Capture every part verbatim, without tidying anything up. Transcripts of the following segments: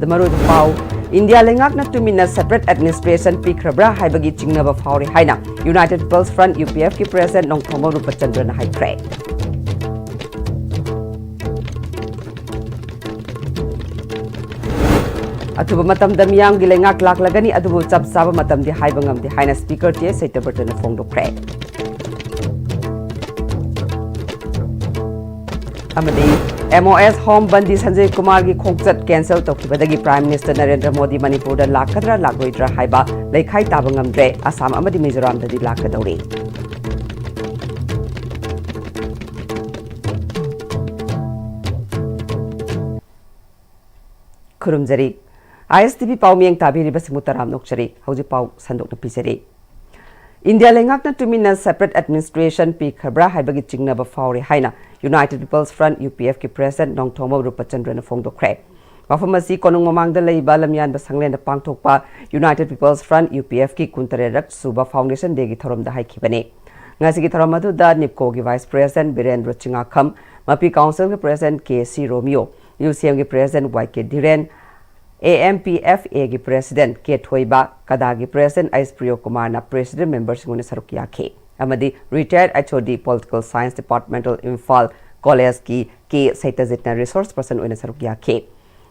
ꯃꯔꯨꯑꯣꯏꯕ ꯄꯥꯎ, ꯏꯟꯗꯤꯌꯥ ꯂꯩꯉꯥꯛꯅ ꯇꯨꯃꯤꯟꯅ separate administration ꯄꯤꯈ꯭ꯔꯕ꯭ꯔꯥ ꯍꯥꯏꯕꯒꯤ ꯆꯤꯡꯅꯕ ꯐꯥꯎꯔꯤ ꯍꯥꯏꯅ United People's Front, UPFꯀꯤ president Nongthombam ꯔꯨꯄꯆꯟꯗ꯭ꯔꯅ ꯍꯥꯏꯈ꯭ꯔꯦ꯫ ꯑꯊꯨꯕ ꯃꯇꯝꯗ ꯃꯤꯌꯥꯝꯒꯤ ꯂꯩꯉꯥꯛ ꯂꯥꯛꯂꯒꯅꯤ, ꯑꯗꯨꯕꯨ ꯆꯞ ꯆꯥꯕ ꯃꯇꯝꯗꯤ ꯍꯥꯏꯕ ꯉꯝꯗꯦ ꯍꯥꯏꯅ Speaker ꯇꯤ ꯑꯦꯁ ꯁꯇ꯭ꯌꯕ꯭ꯔꯇꯅ ꯐꯣꯡꯗꯣꯛꯈ꯭ꯔꯦ꯫ ꯑꯃꯗꯤ MoS home ꯕꯟꯗꯤ ꯁꯟꯖꯌ ꯀꯨꯃꯥꯔꯒꯤ ꯈꯣꯡꯆꯠ cancel ꯇꯧꯈꯤꯕꯗꯒꯤ Prime Minister Narendra Modi ꯃꯅꯤꯄꯨꯔꯗ ꯂꯥꯛꯀꯗ꯭ꯔꯥ ꯂꯥꯛꯂꯣꯏꯗ꯭ꯔꯥ ꯍꯥꯏꯕ ꯂꯩꯈꯥꯏ ꯇꯥꯕ ꯉꯝꯗ꯭ꯔꯦ꯫ ꯑꯁꯥꯝ ꯑꯃꯗꯤ ꯃꯤꯖꯣꯔꯥꯝꯗꯗꯤ ꯂꯥꯛꯀꯗꯧꯔꯤ꯫ ꯈꯨꯔꯨꯝꯖꯔꯤ꯫ ISTV ꯄꯥꯎ ꯃꯤꯌꯦꯡ ꯇꯥꯕꯤꯔꯤꯕꯁꯤꯡꯕꯨ ꯇꯔꯥꯝꯅ ꯑꯣꯛꯆꯔꯤ꯫ ꯍꯧꯖꯤꯛ ꯄꯥꯎ ꯁꯟꯗꯣꯛꯅ ꯄꯤꯖꯔꯤ꯫ ꯏꯟꯗꯤꯌꯥ ꯂꯩꯉꯥꯛꯅ ꯇꯨꯃꯤꯟꯅ separate administration ꯄꯤꯈ꯭ꯔꯕ꯭ꯔꯥ ꯍꯥꯏꯕꯒꯤ ꯆꯤꯡꯅꯕ ꯐꯥꯎꯔꯤ ꯍꯥꯏꯅ United People's Front, UPFꯀꯤ president Nongthombam ꯔꯨꯄꯆꯟꯗ꯭ꯔꯅ ꯐꯣꯡꯗꯣꯛꯈ꯭ꯔꯦ꯫ ꯋꯥꯐꯝ ꯑꯁꯤ ꯀꯣꯅꯨꯡ ꯃꯃꯥꯡꯗ ꯂꯩꯕ ꯂꯝꯌꯥꯟꯕ ꯁꯪꯂꯦꯟꯗ ꯄꯥꯡꯊꯣꯛꯄ United People's Front, UPFꯀꯤ ꯀꯨꯟꯇꯔꯦꯠꯔꯛ ꯁꯨꯕ foundation dayꯒꯤ ꯊꯧꯔꯝꯗ ꯍꯥꯏꯈꯤꯕꯅꯤ꯫ ꯉꯁꯤꯒꯤ ꯊꯧꯔꯝ ꯑꯗꯨꯗ NEEPCOꯒꯤ vice president ꯕꯤꯔꯦꯟꯗ꯭ꯔ ꯆꯤꯡꯉꯥꯈꯝ, ꯃꯄꯤ councilꯒꯤ president ꯀꯦ ꯁꯤ ꯔꯣꯃꯤꯌꯣ, UCMꯒꯤ president ꯋꯥꯏ ꯀꯦ ꯙꯤꯔꯦꯟ, AMPFAꯒꯤ president ꯀꯦ ꯊꯣꯏꯕ, ꯀꯗꯥꯒꯤ president ꯑꯩꯆ ꯄ꯭ꯔꯤꯌꯣ ꯀꯨꯃꯥꯔꯅ president memberꯁꯤꯡ ꯑꯣꯏꯅ ꯁꯔꯨꯛ ꯌꯥꯈꯤ꯫ ꯑꯃꯗꯤ retired HOD Political Science Departmental Imphal Collegeꯀꯤ ꯀꯦ ꯁꯩꯇꯖꯤꯠꯅ resource person ꯑꯣꯏꯅ ꯁꯔꯨꯛ ꯌꯥꯈꯤ꯫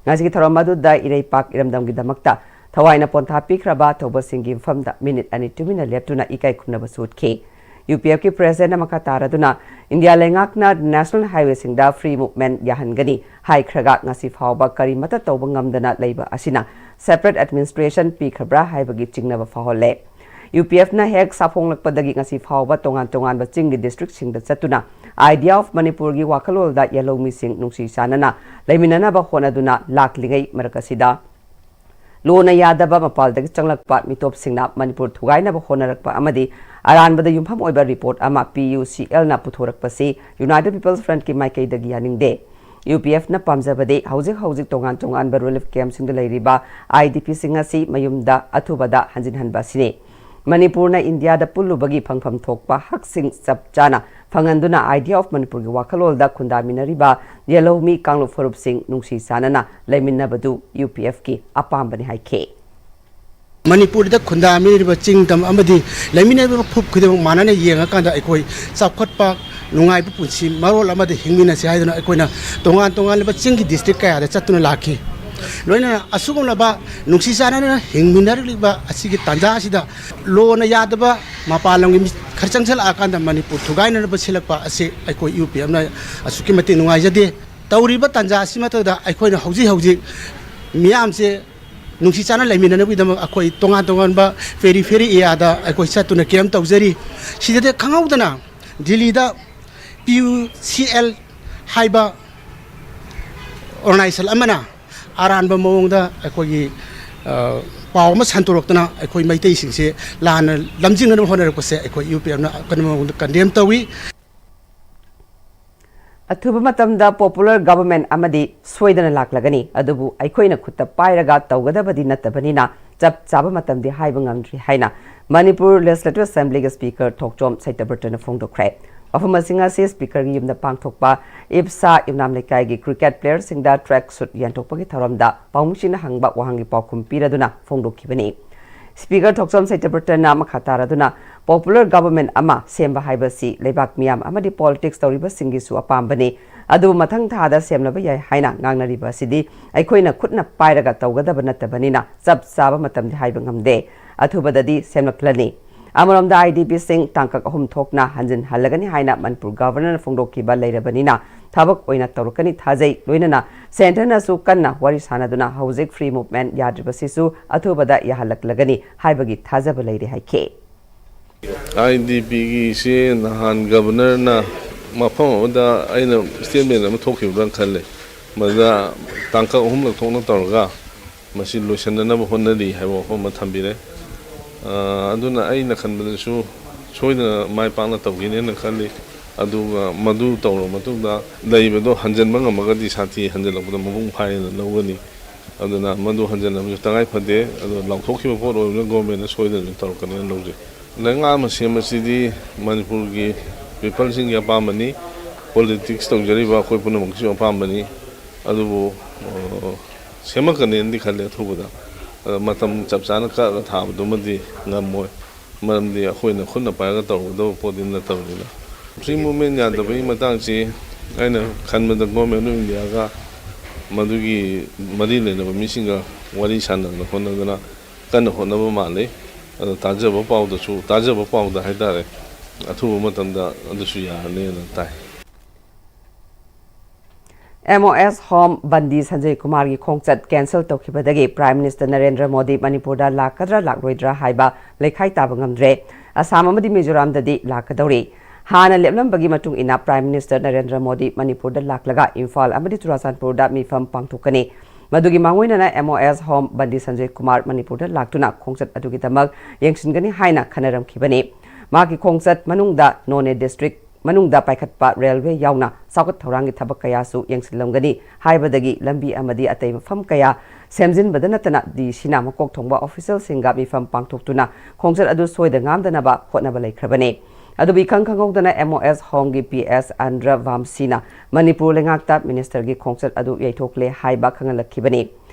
ꯉꯁꯤꯒꯤ ꯊꯧꯔꯝ ꯑꯗꯨꯗ ꯏꯔꯩꯄꯥꯛ ꯏꯔꯝꯗꯝꯒꯤꯗꯃꯛꯇ ꯊꯋꯥꯏꯅ ꯄꯣꯟꯊꯥ ꯄꯤꯈ꯭ꯔꯕ ꯊꯧꯕꯁꯤꯡꯒꯤ ꯃꯐꯝꯗ minute ꯑꯅꯤ ꯇꯨꯃꯤꯟꯅ ꯂꯦꯞꯇꯨꯅ ꯏꯀꯥꯏ ꯈꯨꯝꯅꯕꯁꯨ ꯎꯠꯈꯤ꯫ UPFꯀꯤ presidentꯅ ꯃꯈꯥ ꯇꯥꯔꯗꯨꯅ ꯏꯟꯗꯤꯌꯥ ꯂꯩꯉꯥꯛꯅ national highwayꯁꯤꯡꯗ free movement ꯌꯥꯍꯟꯒꯅꯤ ꯍꯥꯏꯈ꯭ꯔꯒ ꯉꯁꯤ ꯐꯥꯎꯕ ꯀꯔꯤꯃꯠꯇ ꯇꯧꯕ ꯉꯝꯗꯅ ꯂꯩꯕ ꯑꯁꯤꯅ separate administration ꯄꯤꯈ꯭ꯔꯕ꯭ꯔꯥ ꯍꯥꯏꯕꯒꯤ ꯆꯤꯡꯅꯕ ꯐꯥꯎꯍꯜꯂꯦ꯫ UPFꯅ ꯍꯦꯛ ꯁꯥꯐꯣꯡꯂꯛꯄꯗꯒꯤ ꯉꯁꯤ ꯐꯥꯎꯕ ꯇꯣꯉꯥꯟ ꯇꯣꯉꯥꯟꯕ ꯆꯤꯡꯒꯤ districtꯁꯤꯡꯗ ꯆꯠꯇꯨꯅ Idea of Manipurꯒꯤ ꯋꯥꯈꯜꯂꯣꯟꯗ ꯌꯦꯜꯍꯧꯃꯤꯁꯤꯡ ꯅꯨꯡꯁꯤ ꯆꯥꯟꯅꯅ ꯂꯩꯃꯤꯟꯅꯅꯕ ꯍꯣꯠꯅꯗꯨꯅ ꯂꯥꯛꯂꯤꯉꯩ ꯃꯔꯛ ꯑꯁꯤꯗ ꯂꯣꯅ ꯌꯥꯗꯕ ꯃꯄꯥꯜꯗꯒꯤ ꯆꯪꯂꯛꯄ ꯃꯤꯇꯣꯞꯁꯤꯡꯅ ꯃꯅꯤꯄꯨꯔ ꯊꯨꯒꯥꯏꯅꯕ ꯍꯣꯠꯅꯔꯛꯄ ꯑꯃꯗꯤ ꯑꯔꯥꯟꯕꯗ ꯌꯨꯝꯐꯝ ꯑꯣꯏꯕ report ꯑꯃ PUCLꯅ ꯄꯨꯊꯣꯔꯛꯄꯁꯤ United People's Frontꯀꯤ ꯃꯥꯏꯀꯩꯗꯒꯤ ꯌꯥꯅꯤꯡꯗꯦ꯫ UPFꯅ ꯄꯥꯝꯖꯕꯗꯤ ꯍꯧꯖꯤꯛ ꯍꯧꯖꯤꯛ ꯇꯣꯉꯥꯟ ꯇꯣꯉꯥꯟꯕ relief campꯁꯤꯡꯗ ꯂꯩꯔꯤꯕ IDPꯁꯤꯡ ꯑꯁꯤ ꯃꯌꯨꯝꯗ ꯑꯊꯨꯕꯗ ꯍꯟꯖꯤꯟꯍꯟꯕ ꯑꯁꯤꯅꯤ꯫ ꯃꯅꯤꯄꯨꯔꯅ ꯏꯟꯗꯤꯌꯥꯗ ꯄꯨꯜꯂꯨꯕꯒꯤ ꯐꯪꯐꯝ ꯊꯣꯛꯄ ꯍꯛꯁꯤꯡ ꯆꯞ ꯆꯥꯅ ꯐꯪꯍꯟꯗꯨꯅ Idea of ꯃꯅꯤꯄꯨꯔꯒꯤ ꯋꯥꯈꯜꯂꯣꯟꯗ ꯈꯨꯟꯗꯥꯃꯤꯟꯅꯔꯤꯕ ꯌꯦꯜꯍꯧꯃꯤ ꯀꯥꯡꯂꯨꯞ ꯐꯨꯔꯨꯞꯁꯤꯡ ꯅꯨꯡꯁꯤ ꯆꯥꯟꯅꯅ ꯂꯩꯃꯤꯟꯅꯕꯗꯨ UPFꯀꯤ ꯑꯄꯥꯝꯕꯅꯤ ꯍꯥꯏꯈꯤ꯫ ꯃꯅꯤꯄꯨꯔꯗ ꯈꯨꯟꯗꯥꯃꯤꯟꯅꯔꯤꯕ ꯆꯤꯡ ꯇꯝ ꯑꯃꯗꯤ ꯂꯩꯃꯤꯟꯅꯔꯤꯕ ꯐꯨꯔꯨꯞ ꯈꯨꯗꯤꯡꯃꯛ ꯃꯥꯟꯅꯅ ꯌꯦꯡꯉꯀꯥꯟꯗ ꯑꯩꯈꯣꯏ ꯆꯥꯎꯈꯠꯄ, ꯅꯨꯡꯉꯥꯏꯕ ꯄꯨꯟꯁꯤ ꯃꯔꯣꯜ ꯑꯃꯗ ꯍꯤꯡꯃꯤꯟꯅꯁꯤ ꯍꯥꯏꯗꯨꯅ ꯑꯩꯈꯣꯏꯅ ꯇꯣꯉꯥꯟ ꯇꯣꯉꯥꯟꯂꯕ ꯆꯤꯡꯒꯤ district ꯀꯌꯥꯗ ꯆꯠꯇꯨꯅ ꯂꯥꯛꯈꯤ꯫ ꯂꯣꯏꯅꯅ ꯑꯁꯤꯒꯨꯝꯂꯕ ꯅꯨꯡꯁꯤ ꯆꯥꯟꯅꯅ ꯍꯤꯡꯃꯤꯟꯅꯔꯛꯂꯤꯕ ꯑꯁꯤꯒꯤ ꯇꯥꯟꯖꯥ ꯑꯁꯤꯗ ꯂꯣꯅ ꯌꯥꯗꯕ ꯃꯄꯥꯟ ꯂꯝꯒꯤ ꯃꯤ ꯈꯔ ꯆꯪꯁꯤꯜꯂꯛꯑꯀꯥꯟꯗ ꯃꯅꯤꯄꯨꯔ ꯊꯨꯒꯥꯏꯅꯅꯕ ꯁꯤꯜꯂꯛꯄ ꯑꯁꯤ ꯑꯩꯈꯣꯏ UPFꯅ ꯑꯁꯨꯛꯀꯤ ꯃꯇꯤꯛ ꯅꯨꯡꯉꯥꯏꯖꯗꯦ꯫ ꯇꯧꯔꯤꯕ ꯇꯥꯟꯖꯥ ꯑꯁꯤꯃꯛꯇꯗ ꯑꯩꯈꯣꯏꯅ ꯍꯧꯖꯤꯛ ꯍꯧꯖꯤꯛ ꯃꯤꯌꯥꯝꯁꯦ ꯅꯨꯡꯁꯤ ꯆꯥꯟꯅ ꯂꯩꯃꯤꯟꯅꯅꯕꯒꯤꯗꯃꯛ ꯑꯩꯈꯣꯏ ꯇꯣꯉꯥꯟ ꯇꯣꯉꯥꯟꯕ periphery areaꯗ ꯑꯩꯈꯣꯏ ꯆꯠꯇꯨꯅ camp ꯇꯧꯖꯔꯤ꯫ ꯁꯤꯗꯗꯤ ꯈꯪꯍꯧꯗꯅ ꯗꯤꯜꯂꯤꯗ PUCL ꯍꯥꯏꯕ organization ꯑꯃꯅ ꯑꯔꯥꯟꯕ ꯃꯑꯣꯡꯗ ꯑꯩꯈꯣꯏꯒꯤ, ꯑ, ꯄꯥꯎ ꯑꯃ ꯁꯟꯗꯣꯔꯛꯇꯅ ꯑꯩꯈꯣꯏ ꯃꯩꯇꯩꯁꯤꯡꯁꯦ ꯂꯥꯟꯅ ꯂꯝꯖꯤꯡꯅꯅꯕ ꯍꯣꯠꯅꯔꯛꯄꯁꯦ ꯑꯩꯈꯣꯏ UPFꯅ ꯑꯀꯟꯕ ꯃꯑꯣꯡꯗ condemn ꯇꯧꯏ꯫ ꯑꯊꯨꯕ ꯃꯇꯝꯗ popular government ꯑꯃꯗꯤ ꯁꯣꯏꯗꯅ ꯂꯥꯛꯂꯒꯅꯤ, ꯑꯗꯨꯕꯨ ꯑꯩꯈꯣꯏꯅ ꯈꯨꯠꯇ ꯄꯥꯏꯔꯒ ꯇꯧꯒꯗꯕꯗꯤ ꯅꯠꯇꯕꯅꯤꯅ ꯆꯞ ꯆꯥꯕ ꯃꯇꯝꯗꯤ ꯍꯥꯏꯕ ꯉꯝꯗ꯭ꯔꯤ ꯍꯥꯏꯅ ꯃꯅꯤꯄꯨꯔ Legislative Assemblyꯒꯤ Speaker ꯊꯣꯛꯆꯣꯝ ꯁꯇ꯭ꯌꯕ꯭ꯔꯇꯅ ꯐꯣꯡꯗꯣꯛꯈ꯭ꯔꯦ꯫ ꯋꯥꯐꯝ ꯑꯁꯤꯡ ꯑꯁꯤ Speakerꯒꯤ ꯌꯨꯝꯗ ꯄꯥꯡꯊꯣꯛꯄ ꯏꯞꯁꯥ ꯏꯝꯅꯥꯝ ꯂꯩꯀꯥꯏꯒꯤ cricket playerꯁꯤꯡꯗ track suit ꯌꯦꯟꯊꯣꯛꯄꯒꯤ ꯊꯧꯔꯝꯗ ꯄꯥꯎꯃꯤꯁꯤꯡꯅ ꯍꯪꯕ ꯋꯥꯍꯪꯒꯤ ꯄꯥꯎꯈꯨꯝ ꯄꯤꯔꯗꯨꯅ ꯐꯣꯡꯗꯣꯛꯈꯤꯕꯅꯤ꯫ Speaker ꯊꯣꯛꯆꯣꯝ ꯁꯇ꯭ꯌꯕ꯭ꯔꯇꯅ ꯃꯈꯥ ꯇꯥꯔꯗꯨꯅ, popular government ꯑꯃ ꯁꯦꯝꯕ ꯍꯥꯏꯕꯁꯤ ꯂꯩꯕꯥꯛ ꯃꯤꯌꯥꯝ ꯑꯃꯗꯤ politics ꯇꯧꯔꯤꯕꯁꯤꯡꯒꯤꯁꯨ ꯑꯄꯥꯝꯕꯅꯤ꯫ ꯑꯗꯨꯕꯨ ꯃꯊꯪ ꯊꯥꯗ ꯁꯦꯝꯂꯕ ꯌꯥꯏ ꯍꯥꯏꯅ ꯉꯥꯡꯅꯔꯤꯕ ꯑꯁꯤꯗꯤ ꯑꯩꯈꯣꯏꯅ ꯈꯨꯠꯅ ꯄꯥꯏꯔꯒ ꯇꯧꯒꯗꯕ ꯅꯠꯇꯕꯅꯤꯅ ꯆꯞ ꯆꯥꯕ ꯃꯇꯝꯗꯤ ꯍꯥꯏꯕ ꯉꯝꯗꯦ꯫ ꯑꯊꯨꯕꯗꯗꯤ ꯁꯦꯝꯂꯛꯂꯅꯤ꯫ ꯑꯃꯔꯣꯝꯗ IDPꯁꯤꯡ ꯇꯥꯡꯀꯛ ꯑꯍꯨꯝ ꯊꯣꯛꯅ ꯍꯟꯖꯤꯟꯍꯜꯂꯒꯅꯤ ꯍꯥꯏꯅ ꯃꯅꯤꯄꯨꯔ Governorꯅ ꯐꯣꯡꯗꯣꯛꯈꯤꯕ ꯂꯩꯔꯕꯅꯤꯅ ꯊꯕꯛ ꯑꯣꯏꯅ ꯇꯧꯔꯛꯀꯅꯤ ꯊꯥꯖꯩ꯫ ꯂꯣꯏꯅꯅ centreꯅꯁꯨ ꯀꯟꯅ ꯋꯥꯔꯤ ꯁꯥꯟꯅꯗꯨꯅ ꯍꯧꯖꯤꯛ free movement ꯌꯥꯗ꯭ꯔꯤꯕꯁꯤꯁꯨ ꯑꯊꯨꯕꯗ ꯌꯥꯍꯜꯂꯛꯂꯒꯅꯤ ꯍꯥꯏꯕꯒꯤ ꯊꯥꯖꯕ ꯂꯩꯔꯦ ꯍꯥꯏꯈꯤ꯫ IDPꯒꯤꯁꯦ ꯅꯍꯥꯟ Governorꯅ ꯃꯐꯝ ꯑꯃꯗ ꯑꯩꯅ statement ꯑꯃ ꯊꯣꯛꯈꯤꯕ꯭ꯔꯥ ꯈꯜꯂꯦ꯫ ꯃꯗꯨꯗ ꯇꯥꯡꯀꯛ ꯑꯍꯨꯝꯂꯛ ꯊꯣꯛꯅ ꯇꯧꯔꯒ ꯃꯁꯤ ꯂꯣꯏꯁꯤꯟꯅꯅꯕ ꯍꯣꯠꯅꯔꯤ ꯍꯥꯏꯕ ꯋꯥꯐꯝ ꯑꯃ ꯊꯝꯕꯤꯔꯦ꯫ ꯑ, ꯑꯗꯨꯅ ꯑꯩꯅ ꯈꯟꯕꯗꯁꯨ ꯁꯣꯏꯗꯅ ꯃꯥꯏ ꯄꯥꯛꯅ ꯇꯧꯈꯤꯅꯦꯅ ꯈꯜꯂꯤ꯫ ꯑꯗꯨꯒ ꯃꯗꯨ ꯇꯧꯔꯕ ꯃꯇꯨꯡꯗ ꯂꯩꯕꯗꯣ ꯍꯟꯖꯤꯟꯕ ꯉꯝꯃꯒꯗꯤ ꯁꯥꯊꯤ ꯍꯟꯖꯤꯜꯂꯛꯄꯗ ꯃꯄꯨꯡ ꯐꯥꯏꯅ ꯂꯧꯒꯅꯤ꯫ ꯑꯗꯨꯅ ꯃꯗꯨ ꯍꯟꯖꯤꯟꯅꯕꯁꯨ ꯇꯉꯥꯏ ꯐꯗꯦ꯫ ꯑꯗꯨ ꯂꯥꯎꯊꯣꯛꯈꯤꯕ ꯄꯣꯠ ꯑꯣꯏꯕꯅꯤꯅ governmentꯅ ꯁꯣꯏꯗꯅ ꯇꯧꯔꯛꯀꯅꯤꯅ ꯂꯧꯖꯩ꯫ ꯂꯩꯉꯥꯛ ꯑꯃ ꯁꯦꯝꯕꯁꯤꯗꯤ ꯃꯅꯤꯄꯨꯔꯒꯤ ꯄꯤꯄꯜꯁꯤꯡꯒꯤ ꯑꯄꯥꯝꯕꯅꯤ, ꯄꯣꯂꯤꯇꯤꯛꯁ ꯇꯧꯖꯔꯤꯕ ꯑꯩꯈꯣꯏ ꯄꯨꯝꯅꯃꯛꯀꯤꯁꯨ ꯑꯄꯥꯝꯕꯅꯤ꯫ ꯑꯗꯨꯕꯨ ꯁꯦꯝꯃꯛꯀꯅꯦꯅꯗꯤ ꯈꯜꯂꯦ ꯑꯊꯨꯕꯗ꯫ ꯑꯗꯣ ꯃꯇꯝ ꯆꯞ ꯆꯥꯅ ꯀꯛꯑꯒ ꯊꯥꯕꯗꯨꯃꯗꯤ ꯉꯝꯃꯣꯏ꯫ ꯃꯔꯝꯗꯤ ꯑꯩꯈꯣꯏꯅ ꯈꯨꯠꯅ ꯄꯥꯏꯔꯒ ꯇꯧꯒꯗꯕ ꯄꯣꯠꯇꯤ ꯅꯠꯇꯕꯅꯤꯅ꯫ ꯐ꯭ꯔꯤ ꯃꯨꯚꯃꯦꯟ ꯌꯥꯗꯕꯒꯤ ꯃꯇꯥꯡꯁꯤ ꯑꯩꯅ ꯈꯟꯕꯗ ꯒꯣꯔꯃꯦꯟ ꯑꯣꯐ ꯏꯟꯗꯤꯌꯥꯒ ꯃꯗꯨꯒꯤ ꯃꯔꯤ ꯂꯩꯅꯕ ꯃꯤꯁꯤꯡꯒ ꯋꯥꯔꯤ ꯁꯥꯟꯅꯗꯅ ꯈꯣꯠꯅꯗꯅ ꯀꯟꯅ ꯍꯣꯠꯅꯕ ꯃꯥꯜꯂꯤ꯫ ꯑꯗꯣ ꯇꯥꯖꯕ ꯄꯥꯎꯗꯁꯨ, ꯇꯥꯖꯕ ꯄꯥꯎꯗ ꯍꯥꯏꯇꯥꯔꯦ, ꯑꯊꯨꯕ ꯃꯇꯝꯗ ꯑꯗꯨꯁꯨ ꯌꯥꯔꯅꯤꯅ ꯇꯥꯏ꯫ ꯑꯦꯝ ꯑꯣ ꯑꯦꯁ ꯍꯣꯝ ꯕꯟꯗꯤ ꯁꯟꯖꯣꯏ ꯀꯨꯃꯥꯔꯒꯤ ꯈꯣꯡꯆꯠ ꯀꯦꯟꯁꯦꯜ ꯇꯧꯈꯤꯕꯗꯒꯤ ꯄ꯭ꯔꯥꯏꯝ ꯃꯤꯅꯤꯁꯇꯔ ꯅꯔꯦꯟꯗ꯭ꯔ ꯃꯣꯗꯤ ꯃꯅꯤꯄꯨꯔꯗ ꯂꯥꯛꯀꯗ꯭ꯔꯥ ꯂꯥꯛꯂꯣꯏꯗ꯭ꯔꯥ ꯍꯥꯏꯕ ꯂꯩꯈꯥꯏ ꯇꯥꯕ ꯉꯝꯗ꯭ꯔꯦ꯫ ꯑꯁꯥꯝ ꯑꯃꯗꯤ ꯃꯤꯖꯣꯔꯥꯝꯗꯗꯤ ꯂꯥꯛꯀꯗꯧꯔꯤ꯫ ꯍꯥꯟꯅ ꯂꯦꯞꯂꯝꯕꯒꯤ ꯃꯇꯨꯡ ꯏꯟꯅ ꯄ꯭ꯔꯥꯏꯝ ꯃꯤꯅꯤꯁꯇꯔ ꯅꯔꯦꯟꯗ꯭ꯔ ꯃꯣꯗꯤ ꯃꯅꯤꯄꯨꯔꯗ ꯂꯥꯛꯂꯒ ꯏꯝꯐꯥꯜ ꯑꯃꯗꯤ ꯆꯨꯔꯥꯆꯥꯟꯄꯨꯔꯗ ꯃꯤꯐꯝ ꯄꯥꯡꯊꯣꯛꯀꯅꯤ꯫ ꯃꯗꯨꯒꯤ ꯃꯥꯡꯑꯣꯏꯅꯅ ꯑꯦꯝ ꯑꯣ ꯑꯦꯁ ꯍꯣꯝ ꯕꯟꯗꯤ ꯁꯟꯖꯣꯏ ꯀꯨꯃꯥꯔ ꯃꯅꯤꯄꯨꯔꯗ ꯂꯥꯛꯇꯨꯅ ꯈꯣꯡꯆꯠ ꯑꯗꯨꯒꯤꯗꯃꯛ ꯌꯦꯡꯁꯤꯟꯒꯅꯤ ꯍꯥꯏꯅ ꯈꯟꯅꯔꯝꯈꯤꯕꯅꯤ꯫ ꯃꯍꯥꯛꯀꯤ ꯈꯣꯡꯆꯠ ꯃꯅꯨꯡꯗ ꯅꯣꯅꯦ ꯗꯤꯁꯇ꯭ꯔꯤꯛ ꯃꯅꯨꯡꯗ ꯄꯥꯏꯈꯠꯄ ꯔꯦꯜꯋꯦ ꯌꯥꯎꯅ ꯆꯥꯎꯈꯠ ꯊꯧꯔꯥꯡꯒꯤ ꯊꯕꯛ ꯀꯌꯥꯁꯨ ꯌꯦꯡꯁꯤꯜꯂꯝꯒꯅꯤ ꯍꯥꯏꯕꯗꯒꯤ ꯂꯝꯕꯤ ꯑꯃꯗꯤ ꯑꯇꯩ ꯃꯐꯝ ꯀꯌꯥ ꯁꯦꯝꯖꯤꯟꯕꯗ ꯅꯠꯇꯅ ꯗꯤ ꯁꯤꯅ ꯃꯀꯣꯛ ꯊꯣꯡꯕ ꯑꯣꯐꯤꯁꯤꯌꯦꯜꯁꯤꯡꯒ ꯃꯤꯐꯝ ꯄꯥꯡꯊꯣꯛꯇꯨꯅ ꯈꯣꯡꯆꯠ ꯑꯗꯨ ꯁꯣꯏꯗ ꯉꯥꯝꯗꯅꯕ ꯍꯣꯠꯅꯕ ꯂꯩꯈ꯭ꯔꯕꯅꯤ꯫ ꯑꯗꯨꯕꯨ ꯏꯈꯪ ꯈꯪꯍꯧꯗꯅ ꯑꯦꯝ ꯑꯣ ꯑꯦꯁ ꯍꯣꯝꯒꯤ ꯄꯤ ꯑꯦꯁ ꯑꯟꯗ꯭ꯔ ꯚꯥꯝꯁꯤꯅ ꯃꯅꯤꯄꯨꯔ ꯂꯩꯉꯥꯛꯇ ꯃꯤꯅꯤꯁꯇꯔꯒꯤ ꯈꯣꯡꯆꯠ ꯑꯗꯨ ꯌꯩꯊꯣꯛꯂꯦ ꯍꯥꯏꯕ ꯈꯪꯍꯜꯂꯛꯈꯤꯕꯅꯤ꯫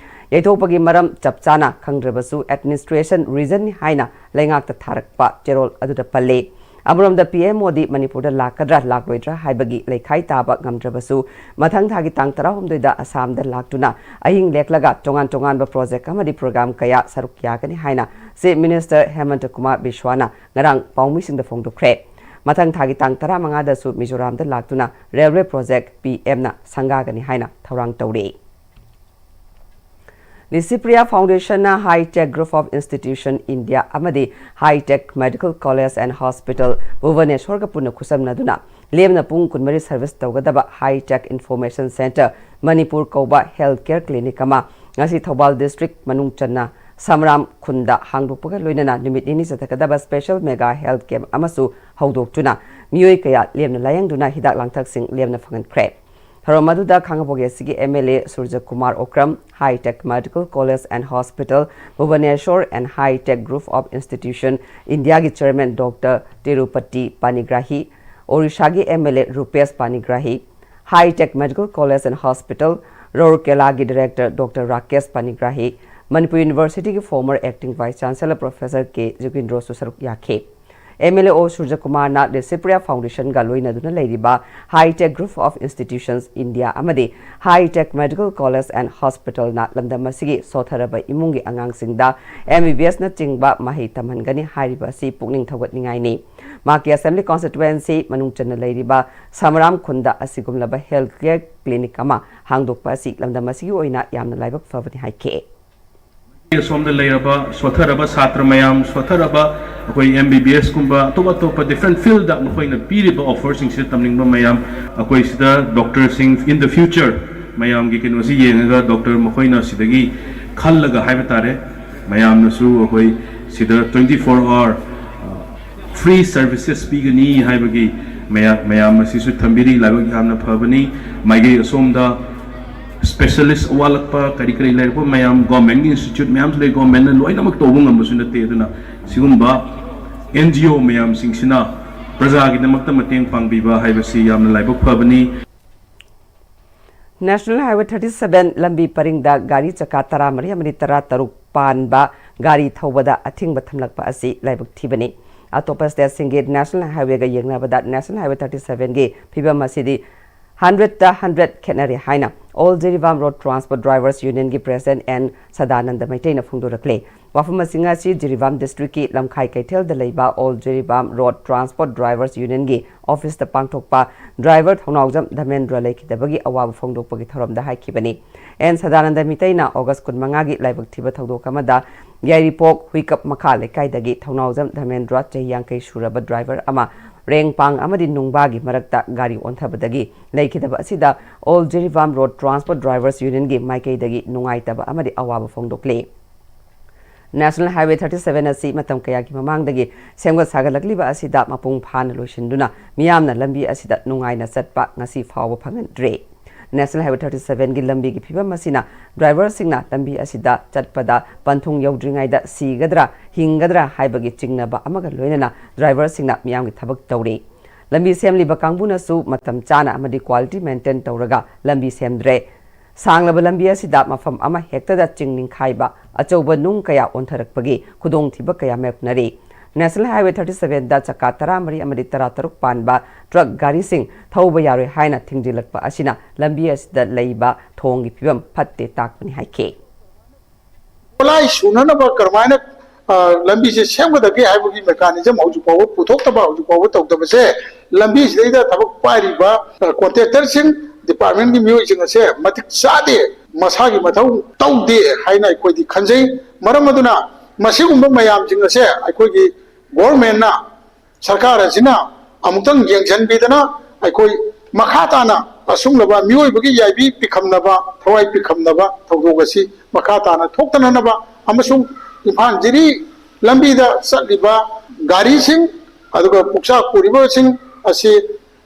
ꯌꯩꯊꯣꯛꯄꯒꯤ ꯃꯔꯝ ꯆꯞ ꯆꯥꯅ ꯈꯪꯗ꯭ꯔꯕꯁꯨ ꯑꯦꯗꯃꯤꯅꯤꯁꯇ꯭ꯔꯦꯁꯟ ꯔꯤꯖꯟꯅꯤ ꯍꯥꯏꯅ ꯂꯩꯉꯥꯛꯇ ꯊꯥꯔꯛꯄ ꯆꯦꯔꯣꯜ ꯑꯗꯨꯗ ꯄꯜꯂꯤ꯫ ꯑꯃꯔꯣꯝꯗ ꯄꯤ ꯑꯦꯝ ꯃꯣꯗꯤ ꯃꯅꯤꯄꯨꯔꯗ ꯂꯥꯛꯀꯗ꯭ꯔꯥ ꯂꯥꯛꯂꯣꯏꯗ꯭ꯔꯥ ꯍꯥꯏꯕꯒꯤ ꯂꯩꯈꯥꯏ ꯇꯥꯕ ꯉꯝꯗ꯭ꯔꯕꯁꯨ ꯃꯊꯪ ꯊꯥꯒꯤ ꯇꯥꯡ ꯇꯔꯥꯍꯨꯝꯗꯣꯏꯗ ꯑꯁꯥꯝꯗ ꯂꯥꯛꯇꯨꯅ ꯑꯍꯤꯡ ꯂꯦꯛꯂꯒ ꯇꯣꯉꯥꯟ ꯇꯣꯉꯥꯟꯕ ꯄ꯭ꯔꯣꯖꯦꯛ ꯑꯃꯗꯤ ꯄ꯭ꯔꯣꯒ꯭ꯔꯥꯝ ꯀꯌꯥ ꯁꯔꯨꯛ ꯌꯥꯒꯅꯤ ꯍꯥꯏꯅ ꯆꯤꯐ ꯃꯤꯅꯤꯁꯇꯔ ꯍꯦꯃꯟꯇ ꯀꯨꯃꯥꯔ ꯕꯤꯁ꯭ꯋꯥꯅ ꯉꯔꯥꯡ ꯄꯥꯎꯃꯤꯁꯤꯡꯗ ꯐꯣꯡꯗꯣꯛꯈ꯭ꯔꯦ꯫ ꯃꯊꯪ ꯊꯥꯒꯤ ꯇꯥꯡ ꯇꯔꯥꯃꯉꯥꯗꯁꯨ ꯃꯤꯖꯣꯔꯥꯝꯗ ꯂꯥꯛꯇꯨꯅ ꯔꯦꯜꯋꯦ ꯄ꯭ꯔꯣꯖꯦꯛ ꯄꯤ ꯑꯦꯝꯅ ꯁꯪꯒꯥꯒꯅꯤ ꯍꯥꯏꯅ ꯊꯧꯔꯥꯡ ꯇꯧꯔꯤ꯫ ꯂꯤꯁꯤꯄ꯭ꯔꯤꯌꯥ ꯐꯥꯎꯟꯗꯦꯁꯟꯅ ꯍꯥꯏ tech group of institution India ꯑꯃꯗꯤ ꯍꯥꯏ tech medical college and hospital ꯚꯨꯕꯅꯦꯁ꯭ꯋꯔꯒ ꯄꯨꯟꯅ ꯈꯨꯠꯁꯝꯅꯗꯨꯅ ꯂꯦꯝꯅ ꯄꯨꯡ ꯀꯨꯟꯃꯔꯤ ꯁꯔꯚꯤꯁ ꯇꯧꯒꯗꯕ ꯍꯥꯏ ꯇꯦꯛ ꯏꯟꯐꯣꯔꯃꯦꯁꯟ ꯁꯦꯟꯇꯔ ꯃꯅꯤꯄꯨꯔ ꯀꯧꯕ ꯍꯦꯜꯊ ꯀꯦꯌꯔ ꯀ꯭ꯂꯤꯅꯤꯛ ꯑꯃ ꯉꯁꯤ ꯊꯧꯕꯥꯜ ꯗꯤꯁꯇ꯭ꯔꯤꯛ ꯃꯅꯨꯡ ꯆꯟꯅ ꯁꯝꯔꯥꯝ ꯈꯨꯟꯗ ꯍꯥꯡꯗꯣꯛꯄꯒ ꯂꯣꯏꯅꯅ ꯅꯨꯃꯤꯠ ꯅꯤꯅꯤ ꯆꯠꯊꯒꯗꯕ ꯁ꯭ꯄꯦꯁꯦꯜ ꯃꯦꯒꯥ ꯍꯦꯜꯊ ꯀꯦꯝꯞ ꯑꯃꯁꯨ ꯍꯧꯗꯣꯛꯇꯨꯅ ꯃꯤꯑꯣꯏ ꯀꯌꯥ ꯂꯦꯝꯅ ꯂꯥꯌꯦꯡꯗꯨꯅ ꯍꯤꯗꯥꯛ ꯂꯥꯡꯊꯛꯁꯤꯡ ꯂꯦꯝꯅ ꯐꯪꯍꯟꯈ꯭ꯔꯦ꯫ ꯊꯧꯔꯝ ꯑꯗꯨꯗ ꯈꯥꯡꯉꯕꯣꯛ ꯑꯦꯁ ꯁꯤꯒꯤ M L A Suraj Kumar Okram, high tech medical college and hospital Bhubaneswar and high tech group of institution ꯏꯟꯗꯤꯌꯥꯒꯤ ꯆꯦꯌꯔꯃꯦꯟ ꯗꯣꯛꯇꯔ ꯇꯤꯔꯨꯄꯇꯤ ꯄꯥꯅꯤꯒ꯭ꯔꯥꯍꯤ, ꯑꯣꯔꯤꯁꯥꯒꯤ MLA Rupesh Panigrahi, High Tech Medical College and Hospital, ꯔꯧꯔꯀꯦꯂꯥꯒꯤ Director Doctor ꯔꯥꯀꯦꯁ ꯄꯥꯅꯤꯒ꯭ꯔꯥꯍꯤ, ꯃꯅꯤꯄꯨꯔ ꯌꯨꯅꯤꯚꯔꯁꯤꯇꯤꯒꯤ former Acting Vice Chancellor Professor ꯀꯦ ꯖꯨꯒꯤꯟꯗ꯭ꯔꯣꯁꯨ ꯁꯔꯨꯛ ꯌꯥꯈꯤ꯫ MLA ꯑꯣ ꯁꯨꯔꯖꯀꯨꯃꯥꯔꯅ ꯂꯤꯁꯤꯄ꯭ꯔꯤꯌꯥ ꯐꯥꯎꯟꯗꯦꯁꯟꯒ ꯂꯣꯏꯅꯗꯨꯅ ꯂꯩꯔꯤꯕ High Tech Group of Institutions India ꯑꯃꯗꯤ High Tech Medical College and Hospitalꯅ ꯂꯝꯗꯝ ꯑꯁꯤꯒꯤ ꯁꯣꯠꯊꯔꯕ ꯏꯃꯨꯡꯒꯤ ꯑꯉꯥꯡꯁꯤꯡꯗ MBBSꯅꯆꯤꯡꯕ ꯃꯍꯩ ꯇꯝꯍꯟꯒꯅꯤ ꯍꯥꯏꯔꯤꯕ ꯑꯁꯤ ꯄꯨꯛꯅꯤꯡ ꯊꯧꯒꯠꯅꯤꯡꯉꯥꯏꯅꯤ꯫ ꯃꯍꯥꯛꯀꯤ Assembly Constituency ꯃꯅꯨꯡ ꯆꯟꯅ ꯂꯩꯔꯤꯕ ꯁꯃꯔꯥꯝ ꯈꯨꯟꯗ ꯑꯁꯤꯒꯨꯝꯂꯕ health care clinic ꯑꯃ ꯍꯥꯡꯗꯣꯛꯄ ꯑꯁꯤ ꯂꯝꯗꯝ ꯑꯁꯤꯒꯤ ꯑꯣꯏꯅ ꯌꯥꯝꯅ ꯂꯥꯏꯕꯛ ꯐꯕꯅꯤ ꯍꯥꯏꯈꯤ꯫ ꯑꯁꯣꯝꯗ ꯂꯩꯔꯕ ꯁꯣꯠꯊꯔꯕ ꯁꯥꯇ꯭ꯔ ꯃꯌꯥꯝ, ꯁꯣꯠꯊꯔꯕ ꯑꯩꯈꯣꯏ MBBSꯀꯨꯝꯕ ꯑꯇꯣꯞ ꯑꯇꯣꯞꯄ different fieldꯗ ꯃꯈꯣꯏꯅ ꯄꯤꯔꯤꯕ offerꯁꯤꯡꯁꯤꯗ ꯇꯝꯅꯤꯡꯕ ꯃꯌꯥꯝ, ꯑꯩꯈꯣꯏ ꯁꯤꯗ doctorꯁꯤꯡ in the future ꯃꯌꯥꯝꯒꯤ ꯀꯩꯅꯣꯁꯤ ꯌꯦꯡꯉꯒ doctor ꯃꯈꯣꯏꯅ ꯁꯤꯗꯒꯤ ꯈꯜꯂꯒ ꯍꯥꯏꯕ ꯇꯥꯔꯦ, ꯃꯌꯥꯝꯅꯁꯨ ꯑꯩꯈꯣꯏ ꯁꯤꯗ twenty four hour free services ꯄꯤꯒꯅꯤ ꯍꯥꯏꯕꯒꯤ ꯃꯌꯥ-, ꯃꯌꯥꯝ ꯑꯁꯤꯁꯨ ꯊꯝꯕꯤꯔꯤ꯫ ꯂꯥꯏꯕꯛ ꯌꯥꯝꯅ ꯐꯕꯅꯤ꯫ ꯃꯥꯏꯀꯩ ꯑꯁꯣꯝꯗ specialist ꯑꯋꯥꯠꯂꯛꯄ ꯀꯔꯤ ꯀꯔꯤ ꯂꯩꯔꯛꯄ ꯃꯌꯥꯝ, governmentꯀꯤ institute ꯃꯌꯥꯝꯁꯨ ꯂꯩ, governmentꯅ ꯂꯣꯏꯅꯃꯛ ꯇꯧꯕ ꯉꯝꯕꯁꯨ ꯅꯠꯇꯦ꯫ ꯑꯗꯨꯅ ꯁꯤꯒꯨꯝꯕ NGO ꯃꯌꯥꯝꯁꯤꯡꯁꯤꯅ ꯄ꯭ꯔꯖꯥꯒꯤꯗꯃꯛꯇ ꯃꯇꯦꯡ ꯄꯥꯡꯕꯤꯕ ꯍꯥꯏꯕꯁꯤ ꯌꯥꯝꯅ ꯂꯥꯏꯕꯛ ꯐꯕꯅꯤ꯫ National Highway thirty seven ꯂꯝꯕꯤ ꯄꯔꯤꯡꯗ ꯒꯥꯔꯤ ꯆꯀꯥ ꯇꯔꯥꯃꯔꯤ ꯑꯃꯗꯤ ꯇꯔꯥꯇꯔꯨꯛ ꯄꯥꯟꯕ ꯒꯥꯔꯤ ꯊꯧꯕꯗ ꯑꯊꯤꯡꯕ ꯊꯝꯂꯛꯄ ꯑꯁꯤ ꯂꯥꯏꯕꯛ ꯊꯤꯕꯅꯤ꯫ ꯑꯇꯣꯞꯄ stateꯁꯤꯡꯒꯤ National Highwayꯒ ꯌꯦꯡꯅꯕꯗ National Highway thirty sevenꯒꯤ ꯐꯤꯕꯝ ꯑꯁꯤꯗꯤ hundredꯇ hundred ꯈꯦꯠꯅꯔꯦ ꯍꯥꯏꯅ All Jiribam Road Transport Drivers Unionꯒꯤ President N Sadananda ꯃꯩꯇꯩꯅ ꯐꯣꯡꯗꯣꯔꯛꯂꯤ꯫ ꯋꯥꯐꯝ ꯑꯁꯤ ꯉꯁꯤ ꯖꯤꯔꯤꯕꯥꯝ districtꯀꯤ ꯂꯝꯈꯥꯏ ꯀꯩꯊꯦꯜꯗ ꯂꯩꯕ All Jiribam Road Transport Drivers Unionꯒꯤ officeꯇ ꯄꯥꯡꯊꯣꯛꯄ driver ꯊꯧꯅꯥꯎꯖꯝ ꯙꯃꯦꯟꯗ꯭ꯔ ꯂꯩꯈꯤꯗꯕꯒꯤ ꯑꯋꯥꯕ ꯐꯣꯡꯗꯣꯛꯄꯒꯤ ꯊꯧꯔꯝꯗ ꯍꯥꯏꯈꯤꯕꯅꯤ꯫ N ꯁꯗꯥꯅꯟꯗ ꯃꯤꯇꯩꯅ August ꯀꯨꯟꯃꯉꯥꯒꯤ ꯂꯥꯏꯕꯛ ꯊꯤꯕ ꯊꯧꯗꯣꯛ ꯑꯃꯗ ꯌꯥꯏꯔꯤꯄꯣꯛ ꯍꯨꯏꯀꯞ ꯃꯈꯥ ꯂꯩꯀꯥꯏꯗꯒꯤ ꯊꯧꯅꯥꯎꯖꯝ ꯙꯃꯦꯟꯗ꯭ꯔ ꯆꯍꯤ ꯌꯥꯡꯈꯩ ꯁꯨꯔꯕ driver ꯑꯃ ꯔꯦꯡꯄꯥꯡ ꯑꯃꯗꯤ ꯅꯨꯡꯕꯥꯒꯤ ꯃꯔꯛꯇ ꯒꯥꯔꯤ ꯑꯣꯟꯊꯕꯗꯒꯤ ꯂꯩꯈꯤꯗꯕ ꯑꯁꯤꯗ All Jiribam Road Transport Drivers Unionꯒꯤ ꯃꯥꯏꯀꯩꯗꯒꯤ ꯅꯨꯡꯉꯥꯏꯇꯕ ꯑꯃꯗꯤ ꯑꯋꯥꯕ ꯐꯣꯡꯗꯣꯛꯂꯤ꯫ National Highway thirty seven ꯑꯁꯤ ꯃꯇꯝ ꯀꯌꯥꯒꯤ ꯃꯃꯥꯡꯗꯒꯤ ꯁꯦꯝꯒꯠ ꯁꯥꯒꯠꯂꯛꯂꯤꯕ ꯑꯁꯤꯗ ꯃꯄꯨꯡ ꯐꯥꯅ ꯂꯣꯏꯁꯤꯟꯗꯨꯅ ꯃꯤꯌꯥꯝꯅ ꯂꯝꯕꯤ ꯑꯁꯤꯗ ꯅꯨꯡꯉꯥꯏꯅ ꯆꯠꯄ ꯉꯁꯤ ꯐꯥꯎꯕ ꯐꯪꯍꯟꯗ꯭ꯔꯤ꯫ National Highway thirty sevenꯒꯤ ꯂꯝꯕꯤꯒꯤ ꯐꯤꯕꯝ ꯑꯁꯤꯅ driverꯁꯤꯡꯅ ꯂꯝꯕꯤ ꯑꯁꯤꯗ ꯆꯠꯄꯗ ꯄꯟꯊꯨꯡ ꯌꯧꯗ꯭ꯔꯤꯉꯩꯗ ꯁꯤꯒꯗ꯭ꯔꯥ ꯍꯤꯡꯒꯗ꯭ꯔꯥ ꯍꯥꯏꯕꯒꯤ ꯆꯤꯡꯅꯕ ꯑꯃꯒ ꯂꯣꯏꯅꯅ driverꯁꯤꯡꯅ ꯃꯤꯌꯥꯝꯒꯤ ꯊꯕꯛ ꯇꯧꯔꯤ꯫ ꯂꯝꯕꯤ ꯁꯦꯝꯂꯤꯕ ꯀꯥꯡꯕꯨꯅꯁꯨ ꯃꯇꯝ ꯆꯥꯅ ꯑꯃꯗꯤ quality maintain ꯇꯧꯔꯒ ꯂꯝꯕꯤ ꯁꯦꯝꯗ꯭ꯔꯦ꯫ ꯁꯥꯡꯂꯕ ꯂꯝꯕꯤ ꯑꯁꯤꯗ ꯃꯐꯝ ꯑꯃ ꯍꯦꯛꯇꯗ ꯆꯤꯡ ꯅꯤꯡꯈꯥꯏꯕ, ꯑꯆꯧꯕ ꯅꯨꯡ ꯀꯌꯥ ꯑꯣꯟꯊꯔꯛꯄꯒꯤ ꯈꯨꯗꯣꯡꯊꯤꯕ ꯀꯌꯥ ꯃꯥꯌꯣꯛꯅꯔꯤ꯫ National Highway thirty seven ꯗ ꯆꯀꯥ ꯇꯔꯥꯃꯔꯤ ꯑꯃꯗꯤ ꯇꯔꯥꯇꯔꯨꯛ ꯄꯥꯟꯕ ꯇ꯭ꯔꯛ ꯒꯥꯔꯤꯁꯤꯡ ꯊꯧꯕ ꯌꯥꯔꯣꯏ ꯍꯥꯏꯅ ꯊꯤꯡꯖꯤꯜꯂꯛꯄ ꯑꯁꯤꯅ ꯂꯝꯕꯤ ꯑꯁꯤꯗ ꯂꯩꯕ ꯊꯣꯡꯒꯤ ꯐꯤꯕꯝ ꯐꯠꯇꯦ ꯇꯥꯛꯄꯅꯤ ꯍꯥꯏꯈꯤ꯫ ꯈꯨꯠꯂꯥꯏ ꯁꯨꯅꯅꯕ ꯀꯔꯝꯍꯥꯏꯅ, ꯑ, ꯂꯝꯕꯤꯁꯦ ꯁꯦꯝꯒꯗꯒꯦ ꯍꯥꯏꯕꯒꯤ mechanism ꯍꯧꯖꯤꯛ ꯐꯥꯎꯕ ꯄꯨꯊꯣꯛꯇꯕ, ꯍꯧꯖꯤꯛ ꯐꯥꯎꯕ ꯇꯧꯗꯕꯁꯦ, ꯂꯝꯕꯤꯁꯤꯗꯩꯗ ꯊꯕꯛ ꯄꯥꯏꯔꯤꯕ, ꯑ, contractorꯁꯤꯡ, departmentꯀꯤ ꯃꯤꯑꯣꯏꯁꯤꯡ ꯑꯁꯦ ꯃꯇꯤꯛ ꯆꯥꯗꯦ, ꯃꯁꯥꯒꯤ ꯃꯊꯧ ꯇꯧꯗꯦ ꯍꯥꯏꯅ ꯑꯩꯈꯣꯏꯗꯤ ꯈꯟꯖꯩ꯫ ꯃꯔꯝ ꯑꯗꯨꯅ ꯃꯁꯤꯒꯨꯝꯕ ꯃꯌꯥꯝꯁꯤꯡ ꯑꯁꯦ ꯑꯩꯈꯣꯏꯒꯤ governmentꯅ, ꯁꯔꯀꯥꯔ ꯑꯁꯤꯅ ꯑꯃꯨꯛꯇꯪ ꯌꯦꯡꯁꯤꯟꯕꯤꯗꯅ ꯑꯩꯈꯣꯏ ꯃꯈꯥ ꯇꯥꯅ ꯑꯁꯨꯝꯂꯕ ꯃꯤꯑꯣꯏꯕꯒꯤ ꯌꯥꯏꯕꯤ ꯄꯤꯈꯝꯅꯕ, ꯊꯋꯥꯏ ꯄꯤꯈꯝꯅꯕ ꯊꯧꯗꯣꯛ ꯑꯁꯤ ꯃꯈꯥ ꯇꯥꯅ ꯊꯣꯛꯇꯅꯅꯕ ꯑꯃꯁꯨꯡ ꯏꯝꯐꯥꯜ ꯖꯤꯔꯤ ꯂꯝꯕꯤꯗ ꯆꯠꯂꯤꯕ ꯒꯥꯔꯤꯁꯤꯡ ꯑꯗꯨꯒ ꯄꯨꯛꯆꯥ ꯄꯨꯔꯤꯕꯁꯤꯡ ꯑꯁꯤ,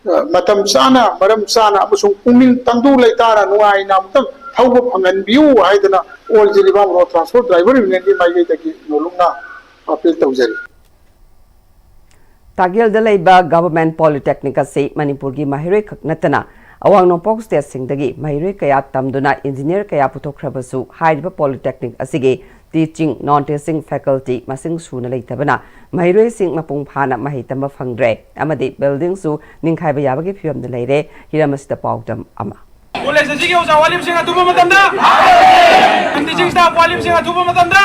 ꯑ, ꯃꯇꯝ ꯆꯥꯅ, ꯃꯔꯝ ꯆꯥꯅ ꯑꯃꯁꯨꯡ ꯄꯨꯛꯅꯤꯡ ꯇꯪꯗꯨ ꯂꯩꯇꯥꯅ ꯅꯨꯡꯉꯥꯏꯅ ꯑꯃꯨꯛꯇꯪ ꯊꯧꯕ ꯐꯪꯍꯟꯕꯤꯌꯨ ꯍꯥꯏꯗꯅ All Jilibam Road Transport Driver Unionꯒꯤ ꯃꯥꯏꯀꯩꯗꯒꯤ ꯅꯣꯂꯨꯛꯅ appeal ꯇꯧꯖꯔꯤ꯫ ꯇꯥꯛꯌꯦꯜꯗ ꯂꯩꯕ Government Polytechnic ꯑꯁꯤ ꯃꯅꯤꯄꯨꯔꯒꯤ ꯃꯍꯩꯔꯣꯏ ꯈꯛ ꯅꯠꯇꯅ ꯑꯋꯥꯡ ꯅꯣꯡꯄꯣꯛ stateꯁꯤꯡꯗꯒꯤ ꯃꯍꯩꯔꯣꯏ ꯀꯌꯥ ꯇꯝꯗꯨꯅ engineer ꯀꯌꯥ ꯄꯨꯊꯣꯛꯈ꯭ꯔꯕꯁꯨ, ꯍꯥꯏꯔꯤꯕ polytechnic ꯑꯁꯤꯒꯤ teaching, non-teaching faculty ꯃꯁꯤꯡ ꯁꯨꯅ ꯂꯩꯇꯕꯅ ꯃꯍꯩꯔꯣꯏꯁꯤꯡ ꯃꯄꯨꯡ ꯐꯥꯅ ꯃꯍꯩ ꯇꯝꯕ ꯐꯪꯗ꯭ꯔꯦ ꯑꯃꯗꯤ buildingꯁꯨ ꯅꯤꯡꯈꯥꯏꯕ ꯌꯥꯕꯒꯤ ꯐꯤꯕꯝꯗ ꯂꯩꯔꯦ꯫ ꯍꯤꯔꯝ ꯑꯁꯤꯗ ꯄꯥꯎꯗꯝ ꯑꯃ꯫ ꯀꯣꯂꯦꯖ ꯑꯁꯤꯒꯤ ꯑꯣꯖꯥ ꯋꯥꯠꯂꯤꯕꯁꯤꯡ ꯑꯊꯨꯕ ꯃꯇꯝꯗ, teaching staff ꯋꯥꯠꯂꯤꯕꯁꯤꯡ ꯑꯊꯨꯕ ꯃꯇꯝꯗ꯫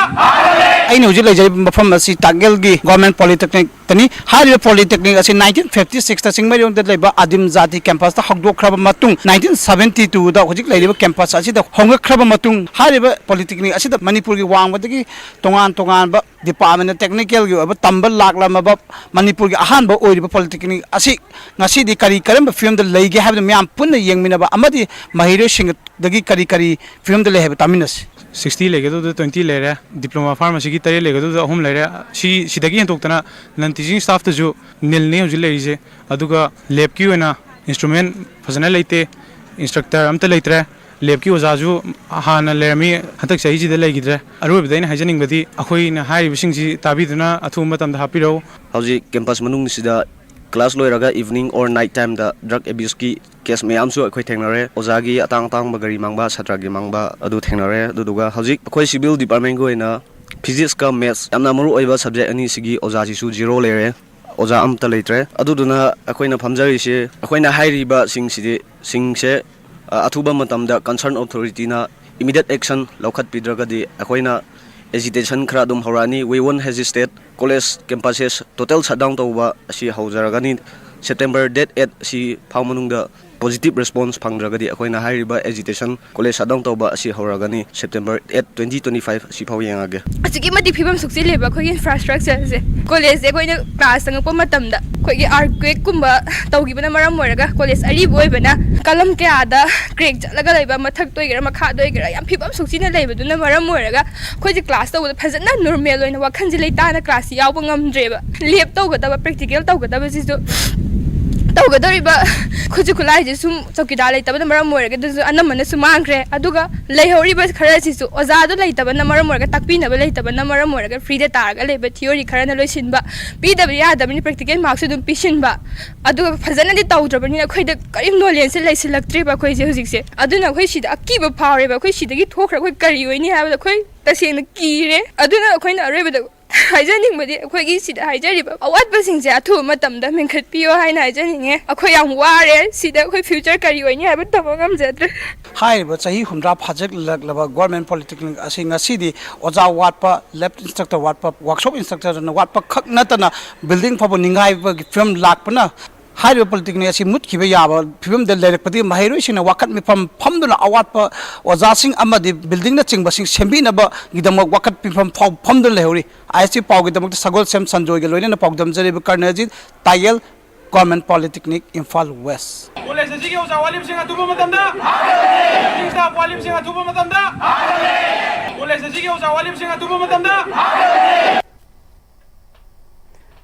ꯑꯩꯅ ꯍꯧꯖꯤꯛ ꯂꯩꯔꯤꯕ ꯃꯐꯝ ꯑꯁꯤ ꯇꯥꯛꯌꯦꯜꯒꯤ Government Polytechnicꯇꯅꯤ꯫ ꯍꯥꯏꯔꯤꯕ polytechnic ꯑꯁꯤ nineteen fifty sixꯇ ꯆꯤꯡꯃꯩꯔꯣꯡꯗ ꯂꯩꯕ ꯑꯗꯤꯝ ꯖꯥꯇꯤ campusꯇ ꯍꯧꯗꯣꯛꯈ꯭ꯔꯕ ꯃꯇꯨꯡ, nineteen seventy twoꯗ ꯍꯧꯖꯤꯛ ꯂꯩꯔꯤꯕ campus ꯑꯁꯤꯗ ꯍꯣꯡꯂꯛꯈ꯭ꯔꯕ ꯃꯇꯨꯡ, ꯍꯥꯏꯔꯤꯕ polytechnic ꯑꯁꯤꯗ ꯃꯅꯤꯄꯨꯔꯒꯤ ꯋꯥꯡꯃꯗꯒꯤ ꯇꯣꯉꯥꯟ ꯇꯣꯉꯥꯟꯕ department, technicalꯒꯤ ꯑꯣꯏꯕ ꯇꯝꯕ ꯂꯥꯛꯂꯝꯃꯕ ꯃꯅꯤꯄꯨꯔꯒꯤ ꯑꯍꯥꯟꯕ ꯑꯣꯏꯔꯤꯕ polytechnic ꯑꯁꯤ ꯉꯁꯤꯗꯤ ꯀꯔꯤ ꯀꯔꯝꯕ ꯐꯤꯕꯝꯗ ꯂꯩꯒꯦ ꯍꯥꯏꯕꯗꯨ ꯃꯤꯌꯥꯝ ꯄꯨꯟꯅ ꯌꯦꯡꯃꯤꯟꯅꯕ ꯑꯃꯗꯤ ꯃꯍꯩꯔꯣꯏꯁꯤꯡꯗꯒꯤ ꯀꯔꯤ ꯀꯔꯤ ꯐꯤꯕꯝꯗ ꯂꯩ ꯍꯥꯏꯕ ꯇꯥꯃꯤꯟꯅꯁꯤ꯫ Sixty ꯂꯩꯒꯗꯕꯗ twenty ꯂꯩꯔꯦ, diploma pharmacyꯒꯤ ꯇꯔꯦꯠ ꯂꯩꯒꯗꯕꯗ ꯑꯍꯨꯝ ꯂꯩꯔꯦ꯫ ꯁꯤ, ꯁꯤꯗꯒꯤ ꯍꯦꯟꯗꯣꯛꯇꯅ non teaching staffꯇꯁꯨ nilꯅꯤ ꯍꯧꯖꯤꯛ ꯂꯩꯔꯤꯁꯦ꯫ ꯑꯗꯨꯒ labꯀꯤ ꯑꯣꯏꯅ instrument ꯐꯖꯅ ꯂꯩꯇꯦ, instructor ꯑꯝꯇ ꯂꯩꯇ꯭ꯔꯦ, labꯀꯤ ꯑꯣꯖꯥꯁꯨ ꯍꯥꯟꯅ ꯂꯩꯔꯝꯃꯤ, ꯍꯟꯗꯛ ꯆꯍꯤꯁꯤꯗ ꯂꯩꯈꯤꯗ꯭ꯔꯦ꯫ ꯑꯔꯣꯏꯕꯗ ꯑꯩꯅ ꯍꯥꯏꯖꯅꯤꯡꯕꯗꯤ ꯑꯩꯈꯣꯏꯅ ꯍꯥꯏꯔꯤꯕꯁꯤꯡꯁꯤ ꯇꯥꯕꯤꯗꯨꯅ ꯑꯊꯨꯕ ꯃꯇꯝꯗ ꯍꯥꯞꯄꯤꯔꯛꯎ꯫ ꯍꯧꯖꯤꯛ campus ꯃꯅꯨꯡꯁꯤꯗ Class ꯂꯣꯏꯔꯒ evening or night timeꯗ drug abuseꯀꯤ case ꯃꯌꯥꯝꯁꯨ ꯑꯩꯈꯣꯏ ꯊꯦꯡꯅꯔꯦ꯫ ꯑꯣꯖꯥꯒꯤ ꯑꯇꯥꯡ ꯑꯇꯥꯡꯕ ꯒꯥꯔꯤ ꯃꯥꯡꯕ, ꯁꯥꯇ꯭ꯔꯒꯤ ꯃꯥꯡꯕ ꯑꯗꯨ ꯊꯦꯡꯅꯔꯦ꯫ ꯑꯗꯨꯗꯨꯒ ꯍꯧꯖꯤꯛ ꯑꯩꯈꯣꯏ civil departmentꯒꯤ ꯑꯣꯏꯅ physicska maths ꯌꯥꯝꯅ ꯃꯔꯨ ꯑꯣꯏꯕ subject ꯑꯅꯤꯁꯤꯒꯤ ꯑꯣꯖꯥꯁꯤꯁꯨ zero ꯂꯩꯔꯦ꯫ ꯑꯣꯖꯥ ꯑꯃꯠꯇ ꯂꯩꯇ꯭ꯔꯦ꯫ ꯑꯗꯨꯗꯨꯅ ꯑꯩꯈꯣꯏꯅ ꯐꯝꯖꯔꯤꯁꯦ, ꯑꯩꯈꯣꯏꯅ ꯍꯥꯏꯔꯤꯕꯁꯤꯡꯁꯤꯗꯤ, ꯁꯤꯡꯁꯦ, ꯑ, ꯑꯊꯨꯕ ꯃꯇꯝꯗ concern authorityꯅ immediate action ꯂꯧꯈꯠꯄꯤꯗ꯭ꯔꯒꯗꯤ ꯑꯩꯈꯣꯏꯅ agitation ꯈꯔ ꯑꯗꯨꯝ ꯍꯧꯔꯛꯑꯅꯤ꯫ We won't hesitate꯫ College campuses total shutdown ꯇꯧꯕ ꯑꯁꯤ ꯍꯧꯖꯔꯒꯅꯤ꯫ September date eight ꯑꯁꯤ ꯐꯥꯎ ꯃꯅꯨꯡꯗ positive response ꯐꯪꯗ꯭ꯔꯒꯗꯤ ꯑꯩꯈꯣꯏꯅ ꯍꯥꯏꯔꯤꯕ agitation, college shutdown ꯇꯧꯕ ꯑꯁꯤ ꯍꯧꯔꯒꯅꯤ꯫ September eight, twenty twenty five ꯑꯁꯤ ꯐꯥꯎ ꯌꯦꯡꯉꯒꯦ꯫ ꯑꯁꯨꯛꯀꯤ ꯃꯇꯤꯛ ꯐꯤꯕꯝ ꯁꯣꯛꯆꯤꯜꯂꯦꯕ ꯑꯩꯈꯣꯏꯒꯤ infrastructureꯁꯦ꯫ Collegeꯁꯦ ꯑꯩꯈꯣꯏꯅ class ꯆꯪꯉꯛꯄ ꯃꯇꯝꯗ ꯑꯩꯈꯣꯏꯒꯤ earthquakeꯀꯨꯝꯕ ꯇꯧꯈꯤꯕꯅ ꯃꯔꯝ ꯑꯣꯏꯔꯒ, college ꯑꯔꯤꯕ ꯑꯣꯏꯕꯅ ꯀꯂꯝ ꯀꯌꯥꯗ crack ꯆꯠꯂꯒ ꯂꯩꯕ, ꯃꯊꯛꯇ ꯑꯣꯏꯒꯦꯔꯥ ꯃꯈꯥꯗ ꯑꯣꯏꯒꯦꯔꯥ, ꯌꯥꯝ ꯐꯤꯕꯝ ꯁꯣꯛꯆꯤꯟꯅ ꯂꯩꯕꯗꯨꯅ ꯃꯔꯝ ꯑꯣꯏꯔꯒ ꯑꯩꯈꯣꯏꯁꯦ class ꯇꯧꯕꯗ ꯐꯖꯅ normal ꯑꯣꯏꯅ ꯋꯥꯈꯜꯁꯦ ꯂꯩꯇꯥꯅ classꯁꯤ ꯌꯥꯎꯕ ꯉꯝꯗ꯭ꯔꯦꯕ꯫ Lab ꯇꯧꯒꯗꯕ, practical ꯇꯧꯒꯗꯕꯁꯤꯁꯨ, ꯇꯧꯒꯗꯧꯔꯤꯕ ꯈꯨꯠꯁꯨ ꯈꯨꯠꯂꯥꯏꯁꯦ ꯁꯨꯝ ꯆꯧꯀꯤꯗꯥꯔ ꯂꯩꯇꯕꯅ ꯃꯔꯝ ꯑꯣꯏꯔꯒ ꯑꯗꯨꯁꯨ ꯑꯅꯝꯕꯅꯁꯨ ꯃꯥꯡꯈ꯭ꯔꯦ꯫ ꯑꯗꯨꯒ ꯂꯩꯍꯧꯔꯤꯕ ꯈꯔꯁꯤꯁꯨ ꯑꯣꯖꯥꯗꯣ ꯂꯩꯇꯕꯅ ꯃꯔꯝ ꯑꯣꯏꯔꯒ, ꯇꯥꯛꯄꯤꯅꯕ ꯂꯩꯇꯕꯅ ꯃꯔꯝ ꯑꯣꯏꯔꯒ, freeꯗ ꯇꯥꯔꯒ ꯂꯩꯕ theory ꯈꯔꯅ ꯂꯣꯏꯁꯤꯟꯕ, ꯄꯤꯗꯕ ꯌꯥꯗꯕꯅꯤ practical markꯁꯨ ꯑꯗꯨꯝ ꯄꯤꯁꯤꯟꯕ, ꯑꯗꯨꯒ ꯐꯖꯅꯗꯤ ꯇꯧꯗ꯭ꯔꯕꯅꯤꯅ ꯑꯩꯈꯣꯏꯗ ꯀꯔꯤꯝ knowledgeꯁꯦ ꯂꯩꯁꯤꯜꯂꯛꯇ꯭ꯔꯤꯕ ꯑꯩꯈꯣꯏꯁꯦ ꯍꯧꯖꯤꯛꯁꯦ꯫ ꯑꯗꯨꯅ ꯑꯩꯈꯣꯏ ꯁꯤꯗ ꯑꯀꯤꯕ ꯐꯥꯎꯔꯦꯕ꯫ ꯑꯩꯈꯣꯏ ꯁꯤꯗꯒꯤ ꯊꯣꯛꯈ꯭ꯔ ꯑꯩꯈꯣꯏ ꯀꯔꯤ ꯑꯣꯏꯅꯤ ꯍꯥꯏꯕꯗ ꯑꯩꯈꯣꯏ ꯇꯁꯦꯡꯅ ꯀꯤꯔꯦ꯫ ꯑꯗꯨꯅ ꯑꯩꯈꯣꯏꯅ ꯑꯔꯣꯏꯕꯗ ꯍꯥꯏꯖꯅꯤꯡꯕꯗꯤ, ꯑꯩꯈꯣꯏꯒꯤ ꯁꯤꯗ ꯍꯥꯏꯖꯔꯤꯕ ꯑꯋꯥꯠꯄꯁꯤꯡꯁꯦ ꯑꯊꯨꯕ ꯃꯇꯝꯗ ꯃꯦꯟꯈꯠꯄꯤꯌꯣ ꯍꯥꯏꯅ ꯍꯥꯏꯖꯅꯤꯡꯉꯦ꯫ ꯑꯩꯈꯣꯏ ꯌꯥꯝ ꯋꯥꯔꯦ꯫ ꯁꯤꯗ ꯑꯩꯈꯣꯏ future ꯀꯔꯤ ꯑꯣꯏꯅꯤ ꯍꯥꯏꯕ ꯇꯝꯕ ꯉꯝꯖꯗ꯭ꯔꯦ꯫ ꯍꯥꯏꯔꯤꯕ ꯆꯍꯤ ꯍꯨꯝꯗ꯭ꯔꯥ ꯐꯥꯖꯤꯜꯂꯛꯂꯕ government polytechnic ꯑꯁꯤ ꯉꯁꯤꯗꯤ ꯑꯣꯖꯥ ꯋꯥꯠꯄ, lab instructor ꯋꯥꯠꯄ, workshop instructorꯅ ꯋꯥꯠꯄ ꯈꯛ ꯅꯠꯇꯅ building ꯐꯥꯎꯕ ꯅꯤꯡꯒꯥꯏꯕꯒꯤ ꯐꯤꯕꯝ ꯂꯥꯛꯄꯅ ꯍꯥꯏꯔꯤꯕ polytechnic ꯑꯁꯤ ꯃꯨꯠꯈꯤꯕ ꯌꯥꯕ ꯐꯤꯕꯝꯗ ꯂꯩꯔꯛꯄꯗꯒꯤ ꯃꯍꯩꯔꯣꯏꯁꯤꯡꯅ ꯋꯥꯀꯠ ꯃꯤꯐꯝ ꯐꯝꯗꯨꯅ ꯑꯋꯥꯠꯄ ꯑꯣꯖꯥꯁꯤꯡ ꯑꯃꯗꯤ buildingꯅꯆꯤꯡꯕꯁꯤꯡ ꯁꯦꯝꯕꯤꯅꯕꯒꯤꯗꯃꯛ ꯋꯥꯀꯠ ꯃꯤꯐꯝ ꯐꯥꯎ-, ꯐꯝꯗꯨꯅ ꯂꯩꯍꯧꯔꯤ꯫ IST ꯄꯥꯎꯒꯤꯗꯃꯛꯇ ꯁꯒꯣꯜꯁꯦꯝ ꯁꯟꯖꯣꯏꯒ ꯂꯣꯏꯅꯅ ꯄꯥꯎꯗꯝꯖꯔꯤꯕ ꯀꯔꯅꯖꯤꯠ ꯇꯥꯌꯦꯜ, Government Polytechnic, Imphal West꯫ College ꯑꯁꯤꯒꯤ ꯑꯣꯖꯥ ꯋꯥꯠꯂꯤꯕꯁꯤꯡ ꯑꯊꯨꯕ ꯃꯇꯝꯗ, teaching staff ꯋꯥꯠꯂꯤꯕꯁꯤꯡ ꯑꯊꯨꯕ ꯃꯇꯝꯗ, college ꯑꯁꯤꯒꯤ ꯑꯣꯖꯥ ꯋꯥꯠꯂꯤꯕꯁꯤꯡ ꯑꯊꯨꯕ ꯃꯇꯝꯗ꯫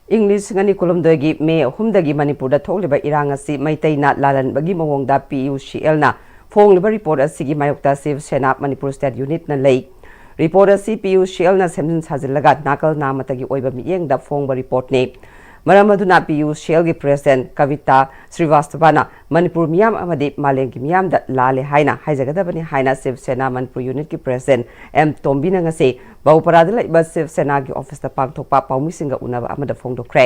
ꯏꯪ ꯂꯤꯁꯤꯡ ꯑꯅꯤ ꯀꯨꯟꯍꯨꯝꯗꯣꯏꯒꯤ ꯃꯦ ꯑꯍꯨꯝꯗꯒꯤ ꯃꯅꯤꯄꯨꯔꯗ ꯊꯣꯛꯂꯤꯕ ꯏꯔꯥꯡ ꯑꯁꯤ ꯃꯩꯇꯩꯅ ꯂꯥꯜꯍꯟꯕꯒꯤ ꯃꯑꯣꯡꯗ PUCLꯅ ꯐꯣꯡꯂꯤꯕ report ꯑꯁꯤꯒꯤ ꯃꯥꯌꯣꯛꯇ ꯁꯤꯕ ꯁꯦꯅꯥ ꯃꯅꯤꯄꯨꯔ state unitꯅ ꯂꯩ꯫ Report ꯑꯁꯤ PUCLꯅ ꯁꯦꯝꯖꯤꯟ ꯁꯥꯖꯤꯜꯂꯒ ꯅꯥꯀꯜ ꯅꯥꯝꯃꯇꯒꯤ ꯑꯣꯏꯕ ꯃꯤꯠꯌꯦꯡꯗ ꯐꯣꯡꯕ reportꯅꯤ꯫ ꯃꯔꯝ ꯑꯗꯨꯅ ꯄꯤ ꯌꯨ ꯁꯤ ꯑꯦꯜꯒꯤ ꯄ꯭ꯔꯦꯁꯤꯗꯦꯟꯠ ꯀꯕꯤꯇꯥ ꯁ꯭ꯔꯤꯋꯥꯁꯇꯕꯥꯅ ꯃꯅꯤꯄꯨꯔ ꯃꯤꯌꯥꯝ ꯑꯃꯗꯤ ꯃꯥꯂꯦꯝꯒꯤ ꯃꯤꯌꯥꯝꯗ ꯂꯥꯜꯂꯦ ꯍꯥꯏꯅ ꯍꯥꯏꯖꯒꯗꯕꯅꯤ ꯍꯥꯏꯅ ꯁꯤꯕ ꯁꯦꯅꯥ ꯃꯅꯤꯄꯨꯔ ꯌꯨꯅꯤꯠꯀꯤ ꯄ꯭ꯔꯦꯁꯤꯗꯦꯟꯠ ꯑꯦꯝ ꯇꯣꯝꯕꯤꯅ ꯉꯁꯤ ꯕꯧꯄꯔꯥꯗ ꯂꯩꯕ ꯁꯤꯕ ꯁꯦꯅꯥꯒꯤ ꯑꯣꯐꯤꯁꯇ ꯄꯥꯡꯊꯣꯛꯄ ꯄꯥꯎꯃꯤꯁꯤꯡꯒ ꯎꯅꯕ ꯑꯃꯗ ꯐꯣꯡꯗꯣꯛꯈ꯭ꯔꯦ꯫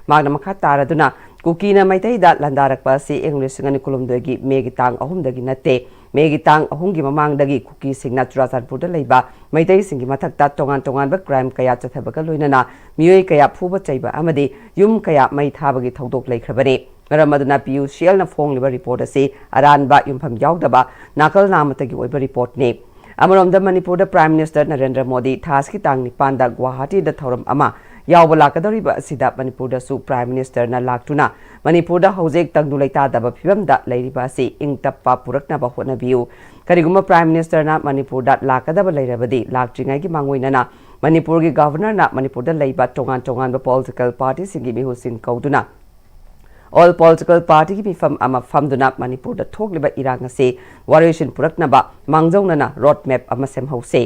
ꯃꯍꯥꯛꯅ ꯃꯈꯥ ꯇꯥꯔꯗꯨꯅ ꯀꯨꯀꯤꯅ ꯃꯩꯇꯩꯗ ꯂꯥꯟꯗꯥꯔꯛꯄ ꯑꯁꯤ ꯏꯪ ꯂꯤꯁꯤꯡ ꯑꯅꯤ ꯀꯨꯟꯍꯨꯝꯗꯣꯏꯒꯤ ꯃꯦꯒꯤ ꯇꯥꯡ ꯑꯍꯨꯝꯗꯒꯤ ꯅꯠꯇꯦ꯫ ꯃꯦꯒꯤ ꯇꯥꯡ ꯑꯍꯨꯝꯒꯤ ꯃꯃꯥꯡꯗꯒꯤ ꯀꯨꯀꯤꯁꯤꯡꯅ ꯆꯨꯔꯥꯆꯥꯟꯄꯨꯔꯗ ꯂꯩꯕ ꯃꯩꯇꯩꯁꯤꯡꯒꯤ ꯃꯊꯛꯇ ꯇꯣꯉꯥꯟ ꯇꯣꯉꯥꯟꯕ ꯀ꯭ꯔꯥꯏꯝ ꯀꯌꯥ ꯆꯠꯊꯕꯒ ꯂꯣꯏꯅꯅ ꯃꯤꯑꯣꯏ ꯀꯌꯥ ꯐꯨꯕ ꯆꯩꯕ ꯑꯃꯗꯤ ꯌꯨꯝ ꯀꯌꯥ ꯃꯩ ꯊꯥꯕꯒꯤ ꯊꯧꯗꯣꯛ ꯂꯩꯈ꯭ꯔꯕꯅꯤ꯫ ꯃꯔꯝ ꯑꯗꯨꯅ ꯄꯤ ꯌꯨ ꯁꯤ ꯑꯦꯜꯅ ꯐꯣꯡꯂꯤꯕ ꯔꯤꯄꯣꯔꯠ ꯑꯁꯤ ꯑꯔꯥꯟꯕ, ꯌꯨꯝꯐꯝ ꯌꯥꯎꯗꯕ, ꯅꯥꯀꯜ ꯅꯥꯃꯠꯇꯒꯤ ꯑꯣꯏꯕ ꯔꯤꯄꯣꯔꯠꯅꯤ꯫ ꯑꯃꯔꯣꯝꯗ ꯃꯅꯤꯄꯨꯔꯗ ꯄ꯭ꯔꯥꯏꯝ ꯃꯤꯅꯤꯁꯇꯔ ꯅꯔꯦꯟꯗ꯭ꯔ ꯃꯣꯗꯤ ꯊꯥ ꯑꯁꯤꯒꯤ ꯇꯥꯡ ꯅꯤꯄꯥꯟꯗ ꯒꯨꯋꯥꯍꯥꯇꯤꯗ ꯊꯧꯔꯝ ꯑꯃ ꯌꯥꯎꯕ ꯂꯥꯛꯀꯗꯧꯔꯤꯕ ꯑꯁꯤꯗ ꯃꯅꯤꯄꯨꯔꯗꯁꯨ ꯄ꯭ꯔꯥꯏꯝ ꯃꯤꯅꯤꯁꯇꯔꯅ ꯂꯥꯛꯇꯨꯅ ꯃꯅꯤꯄꯨꯔꯗ ꯍꯧꯖꯤꯛ ꯇꯪꯗꯨ ꯂꯩꯇꯥꯗꯕ ꯐꯤꯕꯝꯗ ꯂꯩꯔꯤꯕ ꯑꯁꯤ ꯏꯪ ꯇꯞꯄ ꯄꯨꯔꯛꯅꯕ ꯍꯣꯠꯅꯕꯤꯌꯨ꯫ ꯀꯔꯤꯒꯨꯝꯕ ꯄ꯭ꯔꯥꯏꯝ ꯃꯤꯅꯤꯁꯇꯔꯅ ꯃꯅꯤꯄꯨꯔꯗ ꯂꯥꯛꯀꯗꯕ ꯂꯩꯔꯕꯗꯤ ꯂꯥꯛꯇ꯭ꯔꯤꯉꯩꯒꯤ ꯃꯥꯡꯑꯣꯏꯅꯅ ꯃꯅꯤꯄꯨꯔꯒꯤ ꯒꯚꯔꯅꯔꯅ ꯃꯅꯤꯄꯨꯔꯗ ꯂꯩꯕ ꯇꯣꯉꯥꯟ ꯇꯣꯉꯥꯟꯕ ꯄꯣꯂꯤꯇꯤꯀꯦꯜ ꯄꯥꯔꯇꯤꯁꯤꯡꯒꯤ ꯃꯤꯍꯨꯠꯁꯤꯡ ꯀꯧꯗꯨꯅ ꯑꯣꯜ ꯄꯣꯂꯤꯇꯤꯀꯦꯜ ꯄꯥꯔꯇꯤꯒꯤ ꯃꯤꯐꯝ ꯑꯃ ꯐꯝꯗꯨꯅ ꯃꯅꯤꯄꯨꯔꯗ ꯊꯣꯛꯂꯤꯕ ꯏꯔꯥꯡ ꯑꯁꯤ ꯋꯥꯔꯣꯏꯁꯤꯟ ꯄꯨꯔꯛꯅꯕ ꯃꯥꯡꯖꯧꯅꯅ ꯔꯣꯗ ꯃꯦꯞ ꯑꯃ ꯁꯦꯝꯍꯧꯁꯤ꯫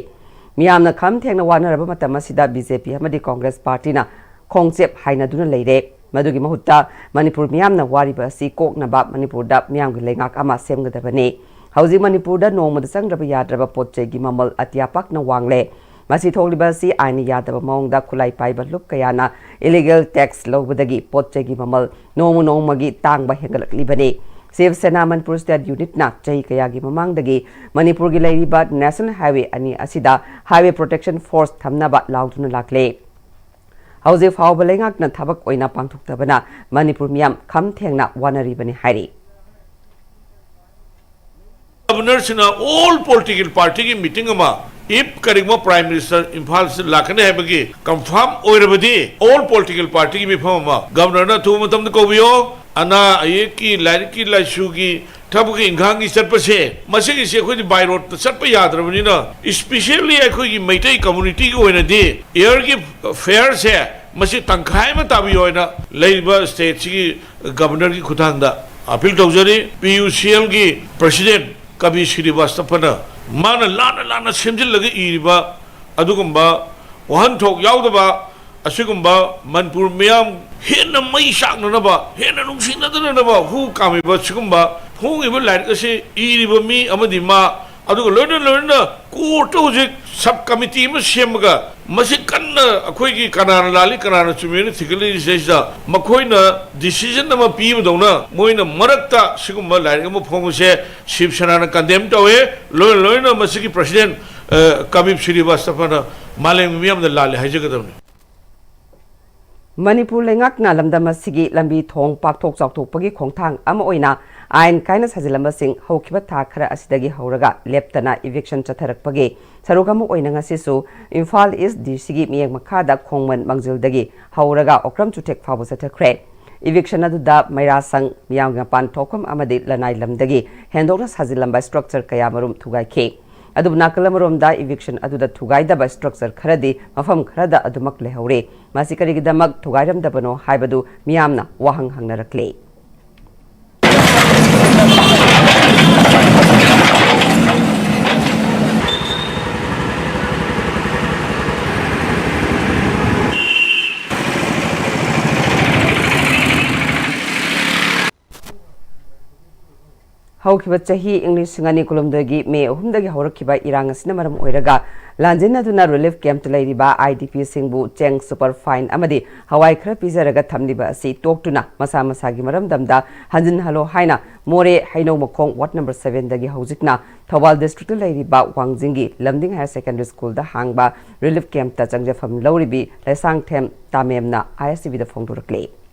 ꯃꯤꯌꯥꯝꯅ ꯈꯝ ꯊꯦꯡꯅ ꯋꯥꯅꯔꯕ ꯃꯇꯝ ꯑꯁꯤꯗ ꯕꯤ ꯖꯦ ꯄꯤ ꯑꯃꯗꯤ ꯀꯣꯡꯒ꯭ꯔꯦꯁ ꯄꯥꯔꯇꯤꯅ ꯈꯣꯡꯆꯦꯞ ꯍꯥꯏꯅꯗꯨꯅ ꯂꯩꯔꯦ꯫ ꯃꯗꯨꯒꯤ ꯃꯍꯨꯠꯇ ꯃꯅꯤꯄꯨꯔ ꯃꯤꯌꯥꯝꯅ ꯋꯥꯔꯤꯕ ꯑꯁꯤ ꯀꯣꯛꯅꯕ ꯃꯅꯤꯄꯨꯔꯗ ꯃꯤꯌꯥꯝꯒꯤ ꯂꯩꯉꯥꯛ ꯑꯃ ꯁꯦꯝꯒꯗꯕꯅꯤ꯫ ꯍꯧꯖꯤꯛ ꯃꯅꯤꯄꯨꯔꯗ ꯅꯣꯡꯃꯗ ꯆꯪꯗ꯭ꯔꯕ ꯌꯥꯗ꯭ꯔꯕ ꯄꯣꯠ ꯆꯩꯒꯤ ꯃꯃꯜ ꯑꯇꯤꯌꯥ ꯄꯥꯛꯅ ꯋꯥꯡꯂꯦ꯫ ꯃꯁꯤ ꯊꯣꯛꯂꯤꯕ ꯑꯁꯤ ꯑꯥꯏꯟꯅ ꯌꯥꯗꯕ ꯃꯑꯣꯡꯗ ꯈꯨꯠꯂꯥꯏ ꯄꯥꯏꯕ ꯂꯨꯞ ꯀꯌꯥꯅ ꯏꯂꯤꯒꯦꯜ ꯇꯦꯛꯁ ꯂꯧꯕꯗꯒꯤ ꯄꯣꯠ ꯆꯩꯒꯤ ꯃꯃꯜ ꯅꯣꯡꯃ ꯅꯣꯡꯃꯒꯤ ꯇꯥꯡꯕ ꯍꯦꯟꯒꯠꯂꯛꯂꯤꯕꯅꯤ꯫ ꯁꯤꯕ ꯁꯦꯅꯥ ꯃꯅꯤꯄꯨꯔ ꯁ꯭ꯇꯦꯠ ꯌꯨꯅꯤꯠꯅ ꯆꯍꯤ ꯀꯌꯥꯒꯤ ꯃꯃꯥꯡꯗꯒꯤ ꯃꯅꯤꯄꯨꯔꯒꯤ ꯂꯩꯔꯤꯕ ꯅꯦꯁꯅꯦꯜ ꯍꯥꯏꯋꯦ ꯑꯅꯤ ꯑꯁꯤꯗ ꯍꯥꯏꯋꯦ ꯄ꯭ꯔꯣꯇꯦꯛꯁꯟ ꯐꯣꯔꯁ ꯊꯝꯅꯕ ꯂꯥꯎꯗꯨꯅ ꯂꯥꯛꯂꯦ꯫ ꯍꯧꯖꯤꯛ ꯐꯥꯎꯕ ꯂꯩꯉꯥꯛꯅ ꯊꯕꯛ ꯑꯣꯏꯅ ꯄꯥꯡꯊꯣꯛꯇꯕꯅ ꯃꯅꯤꯄꯨꯔ ꯃꯤꯌꯥꯝ ꯈꯝ ꯊꯦꯡꯅ ꯋꯥꯅꯔꯤꯕꯅꯤ ꯍꯥꯏꯔꯤ꯫ ꯒꯕꯔꯅꯔꯁꯤꯡꯅ ꯑꯣꯜ ꯄꯣꯂꯤꯇꯤꯀꯦꯜ ꯄꯥꯔꯇꯤꯒꯤ ꯃꯤꯇꯤꯡ ꯑꯃ, ꯏꯐ ꯀꯔꯤꯒꯨꯝꯕ ꯄ꯭ꯔꯥꯏꯝ ꯃꯤꯅꯤꯁꯇꯔ ꯏꯝꯐꯥꯜꯁꯤꯗ ꯂꯥꯛꯀꯅꯤ ꯍꯥꯏꯕꯒꯤ ꯀꯟꯐꯥꯔꯝ ꯑꯣꯏꯔꯕꯗꯤ, ꯑꯣꯜ ꯄꯣꯂꯤꯇꯤꯀꯦꯜ ꯄꯥꯔꯇꯤꯒꯤ ꯃꯤꯐꯝ ꯑꯃ ꯒꯕꯔꯅꯔꯅ ꯑꯊꯨꯕ ꯃꯇꯝꯗ ꯀꯧꯕꯤꯌꯣ꯫ ꯑꯅꯥ ꯑꯌꯦꯛꯀꯤ, ꯂꯥꯏꯔꯤꯛꯀꯤ ꯂꯥꯏꯁꯨꯒꯤ, ꯊꯕꯛꯀꯤ ꯏꯪꯈꯥꯡꯒꯤ ꯆꯠꯄꯁꯦ, ꯃꯁꯤꯒꯤꯁꯦ ꯑꯩꯈꯣꯏꯗꯤ ꯕꯥꯏ ꯔꯣꯗꯇ ꯆꯠꯄ ꯌꯥꯗ꯭ꯔꯕꯅꯤꯅ, ꯏꯁꯄꯤꯁꯦꯜꯂꯤ ꯑꯩꯈꯣꯏꯒꯤ ꯃꯩꯇꯩ ꯀꯝꯃꯨꯅꯤꯇꯤꯒꯤ ꯑꯣꯏꯅꯗꯤ ꯑꯦꯌꯔꯒꯤ ꯐꯦꯌꯔꯁꯦ ꯃꯁꯤ ꯇꯪꯈꯥꯏ ꯑꯃ ꯇꯥꯕꯤꯌꯣ ꯍꯥꯏꯅ ꯂꯩꯔꯤꯕ ꯁ꯭ꯇꯦꯠꯁꯤꯒꯤ ꯒꯕꯔꯅꯔꯒꯤ ꯈꯨꯠꯊꯥꯡꯗ ꯑꯄꯤꯜ ꯇꯧꯖꯔꯤ꯫ ꯄꯤ ꯌꯨ ꯁꯤ ꯑꯦꯜꯒꯤ ꯄ꯭ꯔꯁꯤꯗꯦꯟꯠ ꯀꯕꯤ ꯁ꯭ꯔꯤꯅꯤꯕꯥꯁꯇꯄꯅ ꯃꯥꯅ ꯂꯥꯟꯅ ꯂꯥꯟꯅ ꯁꯦꯝꯖꯤꯜꯂꯒ ꯏꯔꯤꯕ ꯑꯗꯨꯒꯨꯝꯕ ꯋꯥꯍꯟꯊꯣꯛ ꯌꯥꯎꯗꯕ ꯑꯁꯤꯒꯨꯝꯕ ꯃꯅꯤꯄꯨꯔ ꯃꯤꯌꯥꯝ ꯍꯦꯟꯅ ꯃꯩ ꯆꯥꯛꯅꯅꯕ, ꯍꯦꯟꯅ ꯅꯨꯡꯁꯤꯅꯗꯅꯕ ꯍꯨ ꯀꯥꯝꯃꯤꯕ ꯁꯤꯒꯨꯝꯕ ꯐꯣꯡꯉꯤꯕ ꯂꯥꯏꯔꯤꯛ ꯑꯁꯤ ꯏꯔꯤꯕ ꯃꯤ ꯑꯃꯗꯤ ꯃꯥ, ꯑꯗꯨꯒ ꯂꯣꯏꯅ ꯂꯣꯏꯅꯅ ꯀꯣꯔꯠꯇ ꯍꯧꯖꯤꯛ ꯁꯕ ꯀꯃꯤꯇꯤ ꯑꯃ ꯁꯦꯝꯃꯒ ꯃꯁꯤ ꯀꯟꯅ ꯑꯩꯈꯣꯏꯒꯤ ꯀꯅꯥꯅ ꯂꯥꯜꯂꯤ, ꯀꯅꯥꯅ ꯆꯨꯝꯃꯤ ꯍꯥꯏꯅ ꯊꯤꯒꯠꯂꯤꯁꯤꯗꯩꯁꯤꯗ ꯃꯈꯣꯏꯅ ꯗꯤꯁꯤꯖꯟ ꯑꯃ ꯄꯤꯕꯗꯧꯅ ꯃꯣꯏꯅ ꯃꯔꯛꯇ ꯁꯤꯒꯨꯝꯕ ꯂꯥꯏꯔꯤꯛ ꯑꯃ ꯐꯣꯡꯕꯁꯦ ꯁꯤꯕ ꯁꯦꯅꯥꯅ ꯀꯟꯗꯦꯝ ꯇꯧꯋꯦ꯫ ꯂꯣꯏꯅ ꯂꯣꯏꯅ ꯃꯁꯤꯒꯤ ꯄ꯭ꯔꯁꯤꯗꯦꯟ, ꯑ, ꯀꯕꯤꯞ ꯁ꯭ꯔꯤꯕꯥꯁꯇꯐꯅ ꯃꯥꯂꯦꯝꯒꯤ ꯃꯤꯌꯥꯝꯗ ꯂꯥꯜꯂꯦ ꯍꯥꯏꯖꯒꯗꯕꯅꯤ꯫ ꯃꯅꯤꯄꯨꯔ ꯂꯩꯉꯥꯛꯅ ꯂꯝꯗꯝ ꯑꯁꯤꯒꯤ ꯂꯝꯕꯤ ꯊꯣꯡ ꯄꯥꯛꯊꯣꯛ ꯆꯥꯎꯊꯣꯛꯄꯒꯤ ꯈꯣꯡꯊꯥꯡ ꯑꯃ ꯑꯣꯏꯅ ꯑꯥꯏꯟ ꯀꯥꯏꯅ ꯁꯥꯖꯤꯜꯂꯝꯕꯁꯤꯡ ꯍꯧꯈꯤꯕ ꯊꯥ ꯈꯔ ꯑꯁꯤꯗꯒꯤ ꯍꯧꯔꯒ ꯂꯦꯞꯇꯅ ꯏꯚꯤꯛꯁꯟ ꯆꯠꯊꯔꯛꯄꯒꯤ ꯁꯔꯨꯛ ꯑꯃ ꯑꯣꯏꯅ ꯉꯁꯤꯁꯨ ꯏꯝꯐꯥꯜ ꯏꯁ ꯗꯤ ꯁꯤꯒꯤ ꯃꯤꯠꯌꯦꯡ ꯃꯈꯥꯗ ꯈꯣꯡꯃꯟ ꯃꯥꯡꯖꯤꯜꯗꯒꯤ ꯍꯧꯔꯒ ꯑꯣꯀ꯭ꯔꯝ ꯆꯨꯊꯦꯛ ꯐꯥꯎꯕ ꯆꯠꯊꯈ꯭ꯔꯦ꯫ ꯏꯚꯤꯛꯁꯟ ꯑꯗꯨꯗ ꯃꯩꯔꯥꯁꯪ, ꯃꯤꯌꯥꯝꯒꯤ ꯃꯄꯥꯟ ꯊꯣꯛꯐꯝ ꯑꯃꯗꯤ ꯂꯅꯥꯏ ꯂꯝꯗꯒꯤ ꯍꯦꯟꯗꯣꯛꯅ ꯁꯥꯖꯤꯜꯂꯝꯕ ꯁ꯭ꯇ꯭ꯔꯛꯆꯔ ꯀꯌꯥ ꯃꯔꯨꯝ ꯊꯨꯒꯥꯏꯈꯤ꯫ ꯑꯗꯨꯕꯨ ꯅꯥꯀꯜ ꯑꯃꯔꯣꯝꯗ ꯏꯚꯤꯛꯁꯟ ꯑꯗꯨꯗ ꯊꯨꯒꯥꯏꯗꯕ ꯁ꯭ꯇ꯭ꯔꯛꯆꯔ ꯈꯔꯗꯤ ꯃꯐꯝ ꯈꯔꯗ ꯑꯗꯨꯃꯛ ꯂꯩꯍꯧꯔꯤ꯫ ꯃꯁꯤ ꯀꯔꯤꯒꯤꯗꯃꯛ ꯊꯨꯒꯥꯏꯔꯝꯗꯕꯅꯣ ꯍꯥꯏꯕꯗꯨ ꯃꯤꯌꯥꯝꯅ ꯋꯥꯍꯪ ꯍꯪꯅꯔꯛꯂꯤ꯫ ꯍꯧꯈꯤꯕ ꯆꯍꯤ ꯏꯪ ꯂꯤꯁꯤꯡ ꯑꯅꯤ ꯀꯨꯟꯍꯨꯝꯗꯣꯏꯒꯤ ꯃꯦ ꯑꯍꯨꯝꯗꯒꯤ ꯍꯧꯔꯛꯈꯤꯕ ꯏꯔꯥꯡ ꯑꯁꯤꯅ ꯃꯔꯝ ꯑꯣꯏꯔꯒ ꯂꯥꯟꯖꯦꯟꯅꯗꯨꯅ ꯔꯤꯂꯤꯐ ꯀꯦꯝꯞꯇ ꯂꯩꯔꯤꯕ ꯑꯥꯏ ꯗꯤ ꯄꯤꯁꯤꯡꯕꯨ ꯆꯦꯡ, ꯁꯨꯄꯔ ꯐꯥꯏꯟ ꯑꯃꯗꯤ ꯍꯋꯥꯏ ꯈꯔ ꯄꯤꯖꯔꯒ ꯊꯝꯂꯤꯕ ꯑꯁꯤ ꯇꯣꯛꯇꯨꯅ ꯃꯁꯥ ꯃꯁꯥꯒꯤ ꯃꯔꯝꯗꯝꯗ ꯍꯟꯖꯤꯟꯍꯜꯂꯣ ꯍꯥꯏꯅ ꯃꯣꯔꯦ ꯍꯩꯅꯧ ꯃꯈꯣꯡ ꯋꯥꯔꯗ ꯅꯝꯕꯔ ꯁꯚꯦꯟꯗꯒꯤ ꯍꯧꯖꯤꯛꯅ ꯊꯧꯕꯥꯜ ꯗꯤꯁꯇ꯭ꯔꯤꯛꯇ ꯂꯩꯔꯤꯕ ꯋꯥꯡꯖꯤꯡꯒꯤ ꯂꯝꯗꯤꯡ ꯍꯥꯌꯔ ꯁꯦꯀꯦꯟꯗꯔꯤ ꯁ꯭ꯀꯨꯜꯗ ꯍꯥꯡꯕ ꯔꯤꯂꯤꯐ ꯀꯦꯝꯞꯇ ꯆꯪꯖꯐꯝ ꯂꯧꯔꯤꯕꯤ ꯂꯩꯁꯥꯡꯊꯦꯝ ꯇꯥꯃꯦꯝꯅ ꯑꯥꯏ ꯑꯦꯁ ꯇꯤ ꯚꯤꯗ ꯐꯣꯡꯗꯣꯔꯛꯂꯤ꯫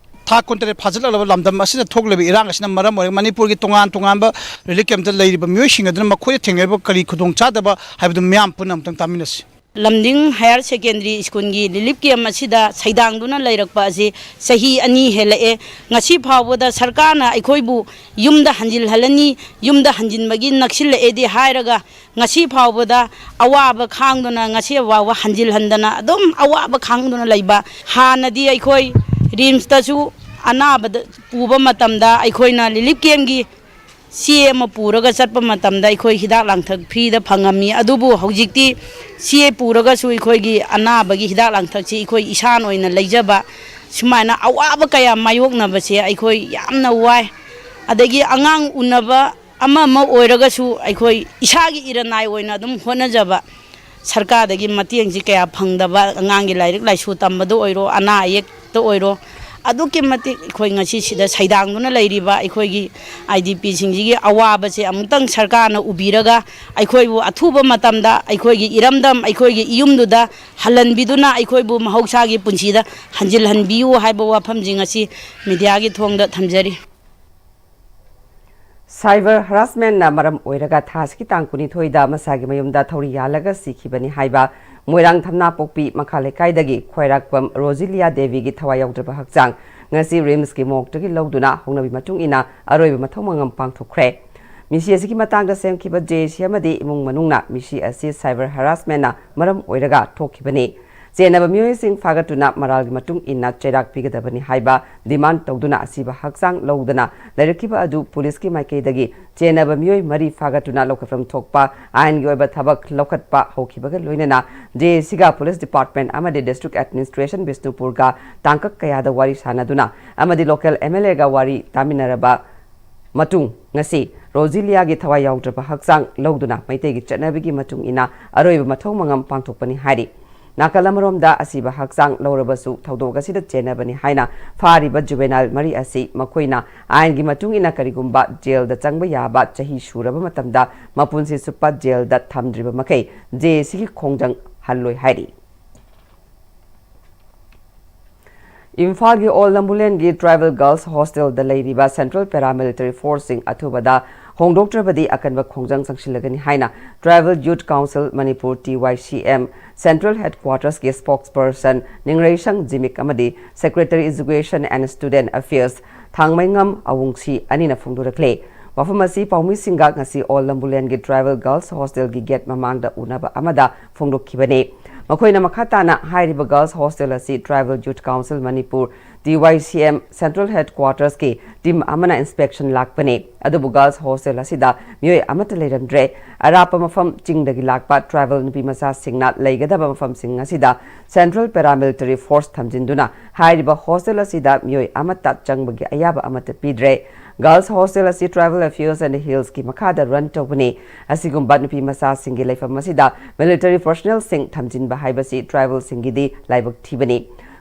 ꯊꯥ ꯀꯨꯟꯇꯔꯦꯠ ꯐꯥꯖꯤꯜꯂꯛꯂꯕ ꯂꯝꯗꯝ ꯑꯁꯤꯗ ꯊꯣꯛꯂꯤꯕ ꯏꯔꯥꯡ ꯑꯁꯤꯅ ꯃꯔꯝ ꯑꯣꯏꯔꯒ ꯃꯅꯤꯄꯨꯔꯒꯤ ꯇꯣꯉꯥꯟ ꯇꯣꯉꯥꯟꯕ ꯔꯤꯂꯤꯐ ꯀꯦꯝꯞꯇ ꯂꯩꯔꯤꯕ ꯃꯤꯑꯣꯏꯁꯤꯡ ꯑꯗꯨꯅ ꯃꯈꯣꯏꯗ ꯊꯦꯡꯅꯔꯤꯕ ꯀꯔꯤ ꯈꯨꯗꯣꯡꯆꯥꯗꯕ ꯍꯥꯏꯕꯗꯨ ꯃꯤꯌꯥꯝ ꯄꯨꯟꯅ ꯑꯃꯨꯛꯇꯪ ꯇꯥꯃꯤꯟꯅꯁꯤ꯫ ꯂꯝꯗꯤꯡ ꯍꯥꯌꯔ ꯁꯦꯀꯦꯟꯗꯔꯤ ꯁ꯭ꯀꯨꯜꯒꯤ ꯔꯤꯂꯤꯐ ꯀꯦꯝꯞ ꯑꯁꯤꯗ ꯁꯩꯗꯥꯡꯗꯨꯅ ꯂꯩꯔꯛꯄ ꯑꯁꯤ ꯆꯍꯤ ꯑꯅꯤ ꯍꯦꯜꯂꯛꯑꯦ꯫ ꯉꯁꯤ ꯐꯥꯎꯕꯗ ꯁꯔꯀꯥꯔꯅ ꯑꯩꯈꯣꯏꯕꯨ ꯌꯨꯝꯗ ꯍꯟꯖꯤꯜꯍꯜꯂꯅꯤ, ꯌꯨꯝꯗ ꯍꯟꯖꯤꯟꯕꯒꯤ ꯅꯛꯁꯤꯜꯂꯛꯑꯦꯗꯤ ꯍꯥꯏꯔꯒ ꯉꯁꯤ ꯐꯥꯎꯕꯗ ꯑꯋꯥꯕ ꯈꯥꯡꯗꯨꯅ, ꯉꯁꯤ ꯐꯥꯎꯕ ꯍꯟꯖꯤꯜꯍꯟꯗꯅ ꯑꯗꯨꯝ ꯑꯋꯥꯕ ꯈꯥꯡꯗꯨꯅ ꯂꯩꯕ꯫ ꯍꯥꯟꯅꯗꯤ ꯑꯩꯈꯣꯏ ꯔꯤꯝꯁꯇꯁꯨ ꯑꯅꯥꯕꯗ ꯄꯨꯕ ꯃꯇꯝꯗ ꯑꯩꯈꯣꯏꯅ ꯔꯤꯂꯤꯐ ꯀꯦꯝꯞꯀꯤ ꯆꯦ ꯑꯃ ꯄꯨꯔꯒ ꯆꯠꯄ ꯃꯇꯝꯗ ꯑꯩꯈꯣꯏ ꯍꯤꯗꯥꯛ ꯂꯥꯡꯊꯛ ꯐ꯭ꯔꯤꯗ ꯐꯪꯉꯝꯃꯤ꯫ ꯑꯗꯨꯕꯨ ꯍꯧꯖꯤꯛꯇꯤ ꯆꯦ ꯄꯨꯔꯒꯁꯨ ꯑꯩꯈꯣꯏꯒꯤ ꯑꯅꯥꯕꯒꯤ ꯍꯤꯗꯥꯛ ꯂꯥꯡꯊꯛꯁꯤ ꯑꯩꯈꯣꯏ ꯏꯁꯥꯅ ꯑꯣꯏꯅ ꯂꯩꯖꯕ, ꯁꯨꯃꯥꯏꯅ ꯑꯋꯥꯕ ꯀꯌꯥ ꯃꯥꯌꯣꯛꯅꯕꯁꯦ ꯑꯩꯈꯣꯏ ꯌꯥꯝꯅ ꯋꯥꯏ꯫ ꯑꯗꯒꯤ ꯑꯉꯥꯡ ꯎꯅꯕ ꯑꯃ ꯑꯃ ꯑꯣꯏꯔꯒꯁꯨ ꯑꯩꯈꯣꯏ ꯏꯁꯥꯒꯤ ꯏꯔꯟꯅꯥꯏ ꯑꯣꯏꯅ ꯑꯗꯨꯝ ꯍꯣꯠꯅꯖꯕ꯫ ꯁꯔꯀꯥꯔꯗꯒꯤ ꯃꯇꯦꯡꯁꯤ ꯀꯌꯥ ꯐꯪꯗꯕ, ꯑꯉꯥꯡꯒꯤ ꯂꯥꯏꯔꯤꯛ ꯂꯥꯏꯁꯨ ꯇꯝꯕꯗ ꯑꯣꯏꯔꯣ, ꯑꯅꯥ ꯑꯌꯦꯛꯇ ꯑꯣꯏꯔꯣ, ꯑꯗꯨꯛꯀꯤ ꯃꯇꯤꯛ ꯑꯩꯈꯣꯏ ꯉꯁꯤ ꯁꯤꯗ ꯁꯩꯗꯥꯡꯗꯨꯅ ꯂꯩꯔꯤꯕ ꯑꯩꯈꯣꯏꯒꯤ ꯑꯥꯏ ꯗꯤ ꯄꯤꯁꯤꯡꯁꯤꯒꯤ ꯑꯋꯥꯕꯁꯦ ꯑꯃꯨꯛꯇꯪ ꯁꯔꯀꯥꯔꯅ ꯎꯕꯤꯔꯒ, ꯑꯩꯈꯣꯏꯕꯨ ꯑꯊꯨꯕ ꯃꯇꯝꯗ ꯑꯩꯈꯣꯏꯒꯤ ꯏꯔꯝꯗꯝ, ꯑꯩꯈꯣꯏꯒꯤ ꯏꯌꯨꯝꯗꯨꯗ ꯍꯜꯍꯟꯕꯤꯗꯨꯅ, ꯑꯩꯈꯣꯏꯕꯨ ꯃꯍꯧꯁꯥꯒꯤ ꯄꯨꯟꯁꯤꯗ ꯍꯟꯖꯤꯜꯍꯟꯕꯤꯌꯨ ꯍꯥꯏꯕ ꯋꯥꯐꯝꯁꯤꯡ ꯑꯁꯤ ꯃꯤꯗꯤꯌꯥꯒꯤ ꯊꯣꯡꯗ ꯊꯝꯖꯔꯤ꯫ ꯁꯥꯏꯕꯔ ꯍꯔꯥꯁꯃꯦꯟꯅ ꯃꯔꯝ ꯑꯣꯏꯔꯒ ꯊꯥ ꯑꯁꯤꯒꯤ ꯇꯥꯡ ꯀꯨꯟꯅꯤꯊꯣꯏꯗ ꯃꯁꯥꯒꯤ ꯃꯌꯨꯝꯗ ꯊꯧꯔꯤ ꯌꯥꯜꯂꯒ ꯁꯤꯈꯤꯕꯅꯤ ꯍꯥꯏꯕ ꯃꯣꯏꯔꯥꯡ ꯊꯝꯅꯥꯄꯣꯛꯄꯤ ꯃꯈꯥ ꯂꯩꯀꯥꯏꯗꯒꯤ ꯈ꯭ꯋꯥꯏꯔꯥꯛꯄꯝ ꯔꯣꯖꯤꯂꯤꯌꯥ ꯗꯦꯕꯤꯒꯤ ꯊꯋꯥꯏ ꯌꯥꯎꯗ꯭ꯔꯕ ꯍꯛꯆꯥꯡ ꯉꯁꯤ ꯔꯤꯝꯁꯀꯤ ꯃꯣꯔꯒꯇꯒꯤ ꯂꯧꯗꯨꯅ ꯍꯧꯅꯕꯤ ꯃꯇꯨꯡ ꯏꯟꯅ ꯑꯔꯣꯏꯕ ꯃꯊꯧ ꯃꯉꯝ ꯄꯥꯡꯊꯣꯛꯈ꯭ꯔꯦ꯫ ꯃꯤꯁꯤ ꯑꯁꯤꯒꯤ ꯃꯇꯥꯡꯗ ꯁꯦꯝꯈꯤꯕ ꯖꯦ ꯁꯤ ꯑꯃꯗꯤ ꯏꯃꯨꯡ ꯃꯅꯨꯡꯅ ꯃꯤꯁꯤ ꯑꯁꯤ ꯁꯥꯏꯕꯔ ꯍꯔꯥꯁꯃꯦꯟꯅ ꯃꯔꯝ ꯑꯣꯏꯔꯒ ꯊꯣꯛꯈꯤꯕꯅꯤ꯫ ꯆꯦꯟꯅꯕ ꯃꯤꯑꯣꯏꯁꯤꯡ ꯐꯥꯒꯠꯇꯨꯅ ꯃꯔꯥꯜꯒꯤ ꯃꯇꯨꯡ ꯏꯟꯅ ꯆꯩꯔꯥꯛ ꯄꯤꯒꯗꯕꯅꯤ ꯍꯥꯏꯕ ꯗꯤꯃꯥꯟ ꯇꯧꯗꯨꯅ ꯑꯁꯤꯕ ꯍꯛꯆꯥꯡ ꯂꯧꯗꯅ ꯂꯩꯔꯛꯈꯤꯕ ꯑꯗꯨ ꯄꯨꯂꯤꯁꯀꯤ ꯃꯥꯏꯀꯩꯗꯒꯤ ꯆꯦꯟꯅꯕ ꯃꯤꯑꯣꯏ ꯃꯔꯤ ꯐꯥꯒꯠꯇꯨꯅ ꯂꯧꯈꯠꯐꯝ ꯊꯣꯛꯄ ꯑꯥꯏꯟꯒꯤ ꯑꯣꯏꯕ ꯊꯕꯛ ꯂꯧꯈꯠꯄ ꯍꯧꯈꯤꯕꯒ ꯂꯣꯏꯅꯅ ꯖꯦ ꯑꯦ ꯁꯤꯒ ꯄꯨꯂꯤꯁ ꯗꯤꯄꯥꯔꯠꯃꯦꯟ ꯑꯃꯗꯤ ꯗꯤꯁꯇ꯭ꯔꯤꯛ ꯑꯦꯗꯃꯤꯅꯤꯁꯇ꯭ꯔꯦꯁꯟ ꯕꯤꯁꯅꯨꯄꯨꯔꯒ ꯇꯥꯡꯀꯛ ꯀꯌꯥꯗ ꯋꯥꯔꯤ ꯁꯥꯟꯅꯗꯨꯅ ꯑꯃꯗꯤ ꯂꯣꯀꯦꯜ ꯑꯦꯝ ꯑꯦꯜ ꯑꯦꯒ ꯋꯥꯔꯤ ꯇꯥꯃꯤꯟꯅꯔꯕ ꯃꯇꯨꯡ ꯉꯁꯤ ꯔꯣꯖꯤꯂꯤꯌꯥꯒꯤ ꯊꯋꯥꯏ ꯌꯥꯎꯗ꯭ꯔꯕ ꯍꯛꯆꯥꯡ ꯂꯧꯗꯨꯅ ꯃꯩꯇꯩꯒꯤ ꯆꯠꯅꯕꯤꯒꯤ ꯃꯇꯨꯡ ꯏꯟꯅ ꯑꯔꯣꯏꯕ ꯃꯊꯧ ꯃꯉꯝ ꯄꯥꯡꯊꯣꯛꯄꯅꯤ ꯍꯥꯏꯔꯤ꯫ ꯅꯥꯀꯜ ꯑꯃꯔꯣꯝꯗ ꯑꯁꯤꯕ ꯍꯛꯆꯥꯡ ꯂꯧꯔꯕꯁꯨ ꯊꯧꯗꯣꯛ ꯑꯁꯤꯗ ꯆꯦꯟꯅꯕꯅꯤ ꯍꯥꯏꯅ ꯐꯥꯔꯤꯕ ꯖꯨꯕꯦꯅꯥꯏꯜ ꯃꯔꯤ ꯑꯁꯤ ꯃꯈꯣꯏꯅ ꯑꯥꯏꯟꯒꯤ ꯃꯇꯨꯡ ꯏꯟꯅ ꯀꯔꯤꯒꯨꯝꯕ ꯖꯦꯜꯗ ꯆꯪꯕ ꯌꯥꯕ ꯆꯍꯤ ꯁꯨꯔꯕ ꯃꯇꯝꯗ ꯃꯄꯨꯟꯁꯤ ꯆꯨꯞꯄ ꯖꯦꯜꯗ ꯊꯝꯗ꯭ꯔꯤꯕ ꯃꯈꯩ ꯖꯦ ꯑꯦ ꯁꯤꯒꯤ ꯈꯣꯡꯖꯪ ꯍꯜꯂꯣꯏ ꯍꯥꯏꯔꯤ꯫ ꯏꯝꯐꯥꯜꯒꯤ ꯑꯣꯜ ꯂꯝꯕꯨꯂꯦꯟꯒꯤ ꯇ꯭ꯔꯥꯏꯕꯦꯜ ꯒꯔꯜꯁ ꯍꯣꯁꯇꯦꯜꯗ ꯂꯩꯔꯤꯕ ꯁꯦꯟꯇ꯭ꯔꯦꯜ ꯄꯦꯔꯥꯃꯤꯂꯤꯇꯔꯤ ꯐꯣꯔꯁꯁꯤꯡ ꯑꯊꯨꯕꯗ ꯍꯣꯡꯗꯣꯛꯇ꯭ꯔꯕꯗꯤ ꯑꯀꯟꯕ ꯈꯣꯡꯖꯪ ꯆꯪꯁꯤꯜꯂꯒꯅꯤ ꯍꯥꯏꯅ tribal youth council Manipur, T Y C M, central ꯍꯦꯗꯀ꯭ꯋꯥꯇꯔꯁꯀꯤ ꯁ꯭ꯄꯣꯛꯁꯄꯔꯁꯟ ꯅꯤꯡꯔꯩꯁꯪ ꯖꯤꯃꯤꯛ ꯑꯃꯗꯤ secretary education and student affairs ꯊꯥꯡꯃꯩꯉꯝ ꯑꯋꯨꯡꯁꯤ ꯑꯅꯤꯅ ꯐꯣꯡꯗꯣꯔꯛꯂꯦ꯫ ꯋꯥꯐꯝ ꯑꯁꯤ ꯄꯥꯎꯃꯤꯁꯤꯡꯒ ꯉꯁꯤ ꯑꯣꯜ ꯂꯝꯕꯨꯂꯦꯟꯒꯤ ꯇ꯭ꯔꯥꯏꯕꯦꯜ ꯒꯔꯜꯁ ꯍꯣꯁꯇꯦꯜꯒꯤ ꯒꯦꯠ ꯃꯃꯥꯡꯗ ꯎꯅꯕ ꯑꯃꯗ ꯐꯣꯡꯗꯣꯛꯈꯤꯕꯅꯤ꯫ ꯃꯈꯣꯏꯅ ꯃꯈꯥ ꯇꯥꯅ ꯍꯥꯏꯔꯤꯕ Girls Hostel ꯑꯁꯤ Tribal Youth Council Manipur, T Y C M, Central Headquarters ꯀꯤ team ꯑꯃꯅ inspection ꯂꯥꯛꯄꯅꯤ꯫ ꯑꯗꯨꯕꯨ Girls Hostel ꯑꯁꯤꯗ ꯃꯤꯑꯣꯏ ꯑꯃꯠꯇ ꯂꯩꯔꯝꯗ꯭ꯔꯦ꯫ ꯑꯔꯥꯞꯄ ꯃꯐꯝ ꯆꯤꯡꯗꯒꯤ ꯂꯥꯛꯄ tribal ꯅꯨꯄꯤ ꯃꯆꯥꯁꯤꯡꯅ ꯂꯩꯒꯗꯕ ꯃꯐꯝꯁꯤꯡ ꯑꯁꯤꯗ Central Paramilitary Force ꯊꯝꯖꯤꯟꯗꯨꯅ ꯍꯥꯏꯔꯤꯕ hostel ꯑꯁꯤꯗ ꯃꯤꯑꯣꯏ ꯑꯃꯠꯇ ꯆꯪꯕꯒꯤ ꯑꯌꯥꯕ ꯑꯃꯠꯇ ꯄꯤꯗ꯭ꯔꯦ꯫ Girls Hostel ꯑꯁꯤ Tribal Affairs and Hills ꯀꯤ ꯃꯈꯥꯗ run ꯇꯧꯕꯅꯤ꯫ ꯑꯁꯤꯒꯨꯝꯕ ꯅꯨꯄꯤ ꯃꯆꯥꯁꯤꯡꯒꯤ ꯂꯩꯐꯝ ꯑꯁꯤꯗ military personnel ꯁꯤꯡ ꯊꯝꯖꯤꯟꯕ ꯍꯥꯏꯕꯁꯤ tribal ꯁꯤꯡꯒꯤꯗꯤ ꯂꯥꯏꯕꯛ ꯊꯤꯕꯅꯤ꯫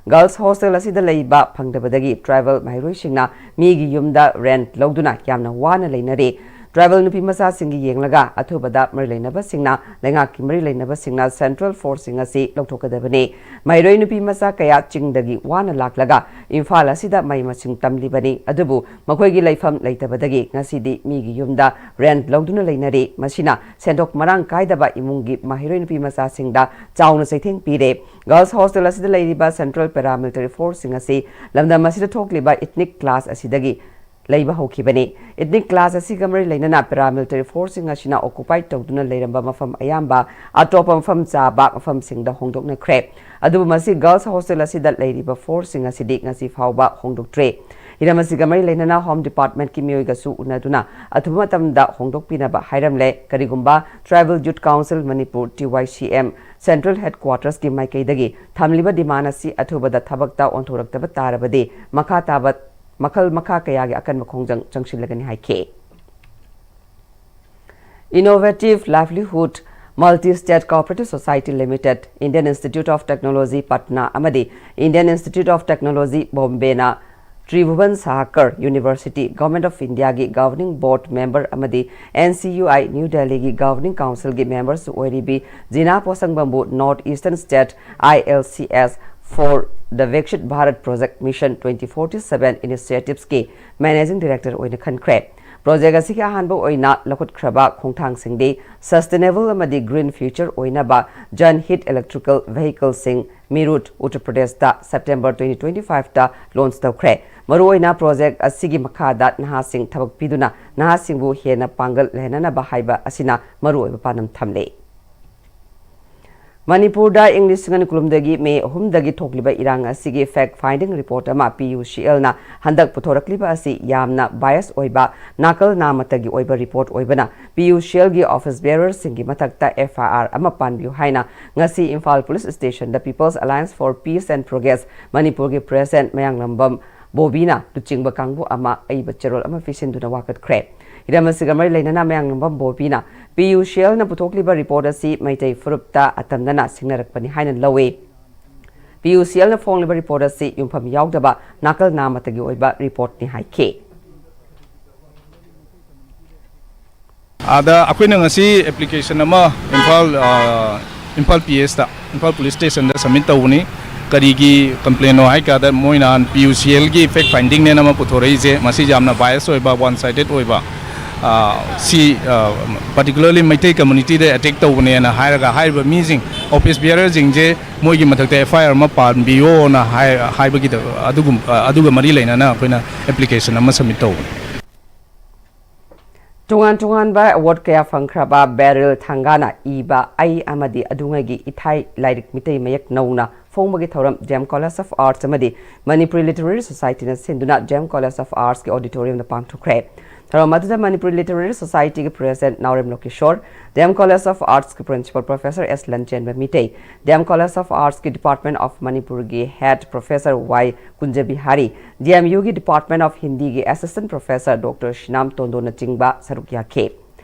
Girls Hostel ꯑꯁꯤꯗ ꯂꯩꯕ ꯐꯪꯗꯕꯗꯒꯤ tribal ꯃꯍꯩꯔꯣꯏꯁꯤꯡꯅ ꯃꯤꯒꯤ ꯌꯨꯝꯗ rent ꯂꯧꯗꯨꯅ ꯌꯥꯝꯅ ꯋꯥꯅ ꯂꯩꯅꯔꯤ꯫ Tribal ꯅꯨꯄꯤ ꯃꯆꯥꯁꯤꯡꯒꯤ ꯌꯦꯡꯂꯒ ꯑꯊꯨꯕꯗ ꯃꯔꯤ ꯂꯩꯅꯕꯁꯤꯡꯅ, ꯂꯩꯉꯥꯛꯀꯤ ꯃꯔꯤ ꯂꯩꯅꯕꯁꯤꯡꯅ Central Force ꯁꯤꯡ ꯑꯁꯤ ꯂꯧꯊꯣꯛꯀꯗꯕꯅꯤ꯫ ꯃꯍꯩꯔꯣꯏ ꯅꯨꯄꯤ ꯃꯆꯥ ꯀꯌꯥ ꯆꯤꯡꯗꯒꯤ ꯋꯥꯅ ꯂꯥꯛꯂꯒ ꯏꯝꯐꯥꯜ ꯑꯁꯤꯗ ꯃꯍꯩ ꯃꯁꯤꯡ ꯇꯝꯂꯤꯕꯅꯤ꯫ ꯑꯗꯨꯕꯨ ꯃꯈꯣꯏꯒꯤ ꯂꯩꯐꯝ ꯂꯩꯇꯕꯗꯒꯤ ꯉꯁꯤꯗꯤ ꯃꯤꯒꯤ ꯌꯨꯝꯗ rent ꯂꯧꯗꯨꯅ ꯂꯩꯅꯔꯤ꯫ ꯃꯁꯤꯅ ꯁꯦꯟꯊꯣꯛ ꯃꯔꯥꯡ ꯀꯥꯏꯗꯕ ꯏꯃꯨꯡꯒꯤ ꯃꯍꯩꯔꯣꯏ ꯅꯨꯄꯤ ꯃꯆꯥꯁꯤꯡꯗ ꯆꯥꯎꯅ ꯆꯩꯊꯦꯡ ꯄꯤꯔꯦ꯫ Girls Hostel ꯑꯁꯤꯗ ꯂꯩꯔꯤꯕ Central Paramilitary Force ꯁꯤꯡ ꯑꯁꯤ ꯂꯝꯗꯝ ꯑꯁꯤꯗ ꯊꯣꯛꯂꯤꯕ ethnic clash ꯑꯁꯤꯗꯒꯤ ꯂꯩꯕ ꯍꯧꯈꯤꯕꯅꯤ꯫ Ethnic clash ꯑꯁꯤꯒ ꯃꯔꯤ ꯂꯩꯅꯅ Paramilitary Force ꯁꯤꯡ ꯑꯁꯤꯅ occupy ꯇꯧꯗꯨꯅ ꯂꯩꯔꯝꯕ ꯃꯐꯝ ꯑꯌꯥꯝꯕ ꯑꯇꯣꯞꯄ ꯃꯐꯝ ꯆꯥꯕ ꯃꯐꯝꯁꯤꯡꯗ ꯍꯣꯡꯗꯣꯛꯅꯈ꯭ꯔꯦ꯫ ꯑꯗꯨꯕꯨ ꯃꯁꯤ Girls Hostel ꯑꯁꯤꯗ ꯂꯩꯔꯤꯕ force ꯁꯤꯡ ꯑꯁꯤꯗꯤ ꯉꯁꯤ ꯐꯥꯎꯕ ꯍꯣꯡꯗꯣꯛꯇ꯭ꯔꯤ꯫ ꯍꯤꯔꯝ ꯑꯁꯤꯒ ꯃꯔꯤ ꯂꯩꯅꯅ Home Department ꯀꯤ ꯃꯤꯑꯣꯏꯒꯁꯨ ꯎꯅꯗꯨꯅ ꯑꯊꯨꯕ ꯃꯇꯝꯗ ꯍꯣꯡꯗꯣꯛꯄꯤꯅꯕ ꯍꯥꯏꯔꯝꯂꯦ꯫ ꯀꯔꯤꯒꯨꯝꯕ Tribal Youth Council Manipur, T Y C M, Central Headquarters ꯀꯤ ꯃꯥꯏꯀꯩꯗꯒꯤ ꯊꯝꯂꯤꯕ demand ꯑꯁꯤ ꯑꯊꯨꯕꯗ ꯊꯕꯛꯇ ꯑꯣꯟꯊꯣꯔꯛꯇꯕ ꯇꯥꯔꯕꯗꯤ ꯃꯈꯥ ꯇꯥꯕ ꯃꯈꯜ ꯃꯈꯥ ꯀꯌꯥꯒꯤ ꯑꯀꯟꯕ ꯈꯣꯡꯖꯪ ꯆꯪꯁꯤꯜꯂꯒꯅꯤ ꯍꯥꯏꯈꯤ꯫ Innovative Livelihood Multi State Cooperative Society Limited, Indian Institute of Technology Patna ꯑꯃꯗꯤ Indian Institute of Technology Bombay ꯅ Tribhuvan Sahakar University, Government of India ꯒꯤ Governing Board Member ꯑꯃꯗꯤ N C U I New Delhi ꯒꯤ Governing Council ꯒꯤ member ꯁꯨ ꯑꯣꯏꯔꯤꯕꯤ ꯖꯤꯅꯥ ꯄꯣꯁꯪꯕꯝꯕꯨ North Eastern State I L C S for the Viksit Bharat Project Mission twenty forty-seven Initiatives ꯀꯤ Managing Director ꯑꯣꯏꯅ ꯈꯟꯈ꯭ꯔꯦ꯫ Project ꯑꯁꯤꯒꯤ ꯑꯍꯥꯟꯕ ꯑꯣꯏꯅ ꯂꯧꯈꯠꯈ꯭ꯔꯕ ꯈꯣꯡꯊꯥꯡꯁꯤꯡꯗꯤ sustainable ꯑꯃꯗꯤ green future ꯑꯣꯏꯅꯕ Jan Hitt electrical vehicle ꯁꯤꯡ ꯃꯤꯔꯨꯠ, ꯎꯠꯇꯔ ꯄ꯭ꯔꯗꯦꯁꯇ September twenty twenty-five ꯇ launch ꯇꯧꯈ꯭ꯔꯦ꯫ ꯃꯔꯨꯑꯣꯏꯅ project ꯑꯁꯤꯒꯤ ꯃꯈꯥꯗ ꯅꯍꯥꯁꯤꯡ ꯊꯕꯛ ꯄꯤꯗꯨꯅ ꯅꯍꯥꯁꯤꯡꯕꯨ ꯍꯦꯟꯅ ꯄꯥꯡꯒꯜ ꯂꯩꯍꯟꯅꯅꯕ ꯍꯥꯏꯕ ꯑꯁꯤꯅ ꯃꯔꯨꯑꯣꯏꯕ ꯄꯥꯟꯗꯝ ꯊꯝꯂꯤ꯫ ꯃꯅꯤꯄꯨꯔꯗ ꯏꯪ ꯂꯤꯁꯤꯡ ꯑꯅꯤ ꯀꯨꯟꯍꯨꯝꯗꯣꯏꯒꯤ ꯃꯦ ꯑꯍꯨꯝꯗꯒꯤ ꯊꯣꯛꯂꯤꯕ ꯏꯔꯥꯡ ꯑꯁꯤꯒꯤ fact finding report ꯑꯃ P U C L ꯅ ꯍꯟꯗꯛ ꯄꯨꯊꯣꯔꯛꯂꯤꯕ ꯑꯁꯤ ꯌꯥꯝꯅ bias ꯑꯣꯏꯕ, ꯅꯥꯀꯜ ꯅꯥꯃꯠꯇꯒꯤ ꯑꯣꯏꯕ report ꯑꯣꯏꯕꯅ P U C L ꯒꯤ office bearer ꯁꯤꯡꯒꯤ ꯃꯊꯛꯇ F I R ꯑꯃ ꯄꯥꯟꯕꯤꯌꯨ ꯍꯥꯏꯅ ꯉꯁꯤ Imphal Police Station the People's Alliance for Peace and Progress ꯃꯅꯤꯄꯨꯔꯒꯤ President ꯃꯌꯥꯡꯂꯝꯕꯝ ꯕꯣꯕꯤꯅ ꯂꯨꯆꯤꯡꯕ ꯀꯥꯡꯕꯨ ꯑꯃ ꯑꯏꯕ ꯆꯦꯔꯣꯜ ꯑꯃ ꯄꯤꯁꯤꯟꯗꯨꯅ ꯋꯥꯀꯠꯈ꯭ꯔꯦ꯫ ꯍꯤꯔꯝ ꯑꯁꯤꯒ ꯃꯔꯤ ꯂꯩꯅꯅ ꯃꯌꯥꯡꯂꯝꯕꯝ ꯕꯣꯕꯤꯅ P U C L ꯅ ꯄꯨꯊꯣꯛꯂꯤꯕ report ꯑꯁꯤ ꯃꯩꯇꯩ ꯐꯨꯔꯨꯞꯇ ꯑꯇꯝꯅꯅ ꯁꯤꯡꯅꯔꯛꯄꯅꯤ ꯍꯥꯏꯅ ꯂꯧꯏ꯫ P U C L ꯅ ꯐꯣꯡꯂꯤꯕ report ꯑꯁꯤ ꯌꯨꯝꯐꯝ ꯌꯥꯎꯗꯕ ꯅꯥꯀꯜ ꯅꯥꯃꯠꯇꯒꯤ ꯑꯣꯏꯕ report ꯅꯤ ꯍꯥꯏꯈꯤ꯫ ꯑꯥꯗ ꯑꯩꯈꯣꯏꯅ ꯉꯁꯤ application ꯑꯃ ꯏꯝꯐꯥꯜ, ꯑ, ꯏꯝꯐꯥꯜ P S ꯇ, ꯏꯝꯐꯥꯜ Police Station ꯗ submit ꯇꯧꯕꯅꯤ꯫ ꯀꯔꯤꯒꯤ complain ꯅꯣ ꯍꯥꯏ ꯀꯥꯟꯗ, ꯃꯣꯏꯅ P U C L ꯒꯤ fact finding ꯅꯦꯅ ꯑꯃ ꯄꯨꯊꯣꯔꯛꯏꯁꯦ, ꯃꯁꯤ ꯌꯥꯝꯅ bias ꯑꯣꯏꯕ, one sided ꯑꯣꯏꯕ, ꯑ, ꯁꯤ, ꯑ, particularly ꯃꯩꯇꯩ community ꯗ attack ꯇꯧꯕꯅꯦꯅ ꯍꯥꯏꯔꯒ, ꯍꯥꯏꯔꯤꯕ ꯃꯤꯁꯤꯡ, office bearer ꯁꯤꯡꯁꯦ, ꯃꯣꯏꯒꯤ ꯃꯊꯛꯇ F I R ꯑꯃ ꯄꯥꯟꯕꯤꯌꯣꯅ ꯍꯥꯏ-, ꯍꯥꯏꯕꯒꯤꯗ, ꯑꯗꯨꯒꯨꯝ-, ꯑ, ꯑꯗꯨꯒ ꯃꯔꯤ ꯂꯩꯅꯅ ꯑꯩꯈꯣꯏꯅ application ꯑꯃ submit ꯇꯧꯕꯅꯤ꯫ ꯇꯣꯉꯥꯟ ꯇꯣꯉꯥꯟꯕ award ꯀꯌꯥ ꯐꯪꯈ꯭ꯔꯕ ꯕꯦꯔꯤꯜ ꯊꯥꯡꯒꯥꯅ ꯏꯕ ꯑꯩ ꯑꯃꯗꯤ ꯑꯗꯨꯉꯩꯒꯤ ꯏꯊꯥꯏ ꯂꯥꯏꯔꯤꯛ ꯃꯤꯇꯩ ꯃꯌꯦꯛ ꯅꯧꯅ ꯐꯣꯡꯕꯒꯤ ꯊꯧꯔꯝ D M College of Arts ꯑꯃꯗꯤ Manipuri Literary Society ꯅ ꯁꯤꯟꯗꯨꯅ D M College of Arts ꯀꯤ auditorium ꯗ ꯄꯥꯡꯊꯣꯛꯈ꯭ꯔꯦ꯫ ꯊꯧꯔꯝ ꯑꯗꯨꯗ Manipuri Literary Society ꯒꯤ President Naorem ꯂꯣꯀꯦꯁꯣꯔ, D M College of Arts ꯀꯤ Principal Professor S ꯂꯟꯆꯦꯟꯕ Meitei, D M College of Arts ꯀꯤ Department of Manipur ꯒꯤ Head Professor Y ꯀꯨꯟꯖꯕꯤꯍꯥꯔꯤ, D M U ꯒꯤ Department of Hindi ꯒꯤ Assistant Professor Doctor ꯁꯤꯅꯥꯝ ꯇꯣꯟꯗꯣꯅꯆꯤꯡꯕ ꯁꯔꯨꯛ ꯌꯥꯈꯤ꯫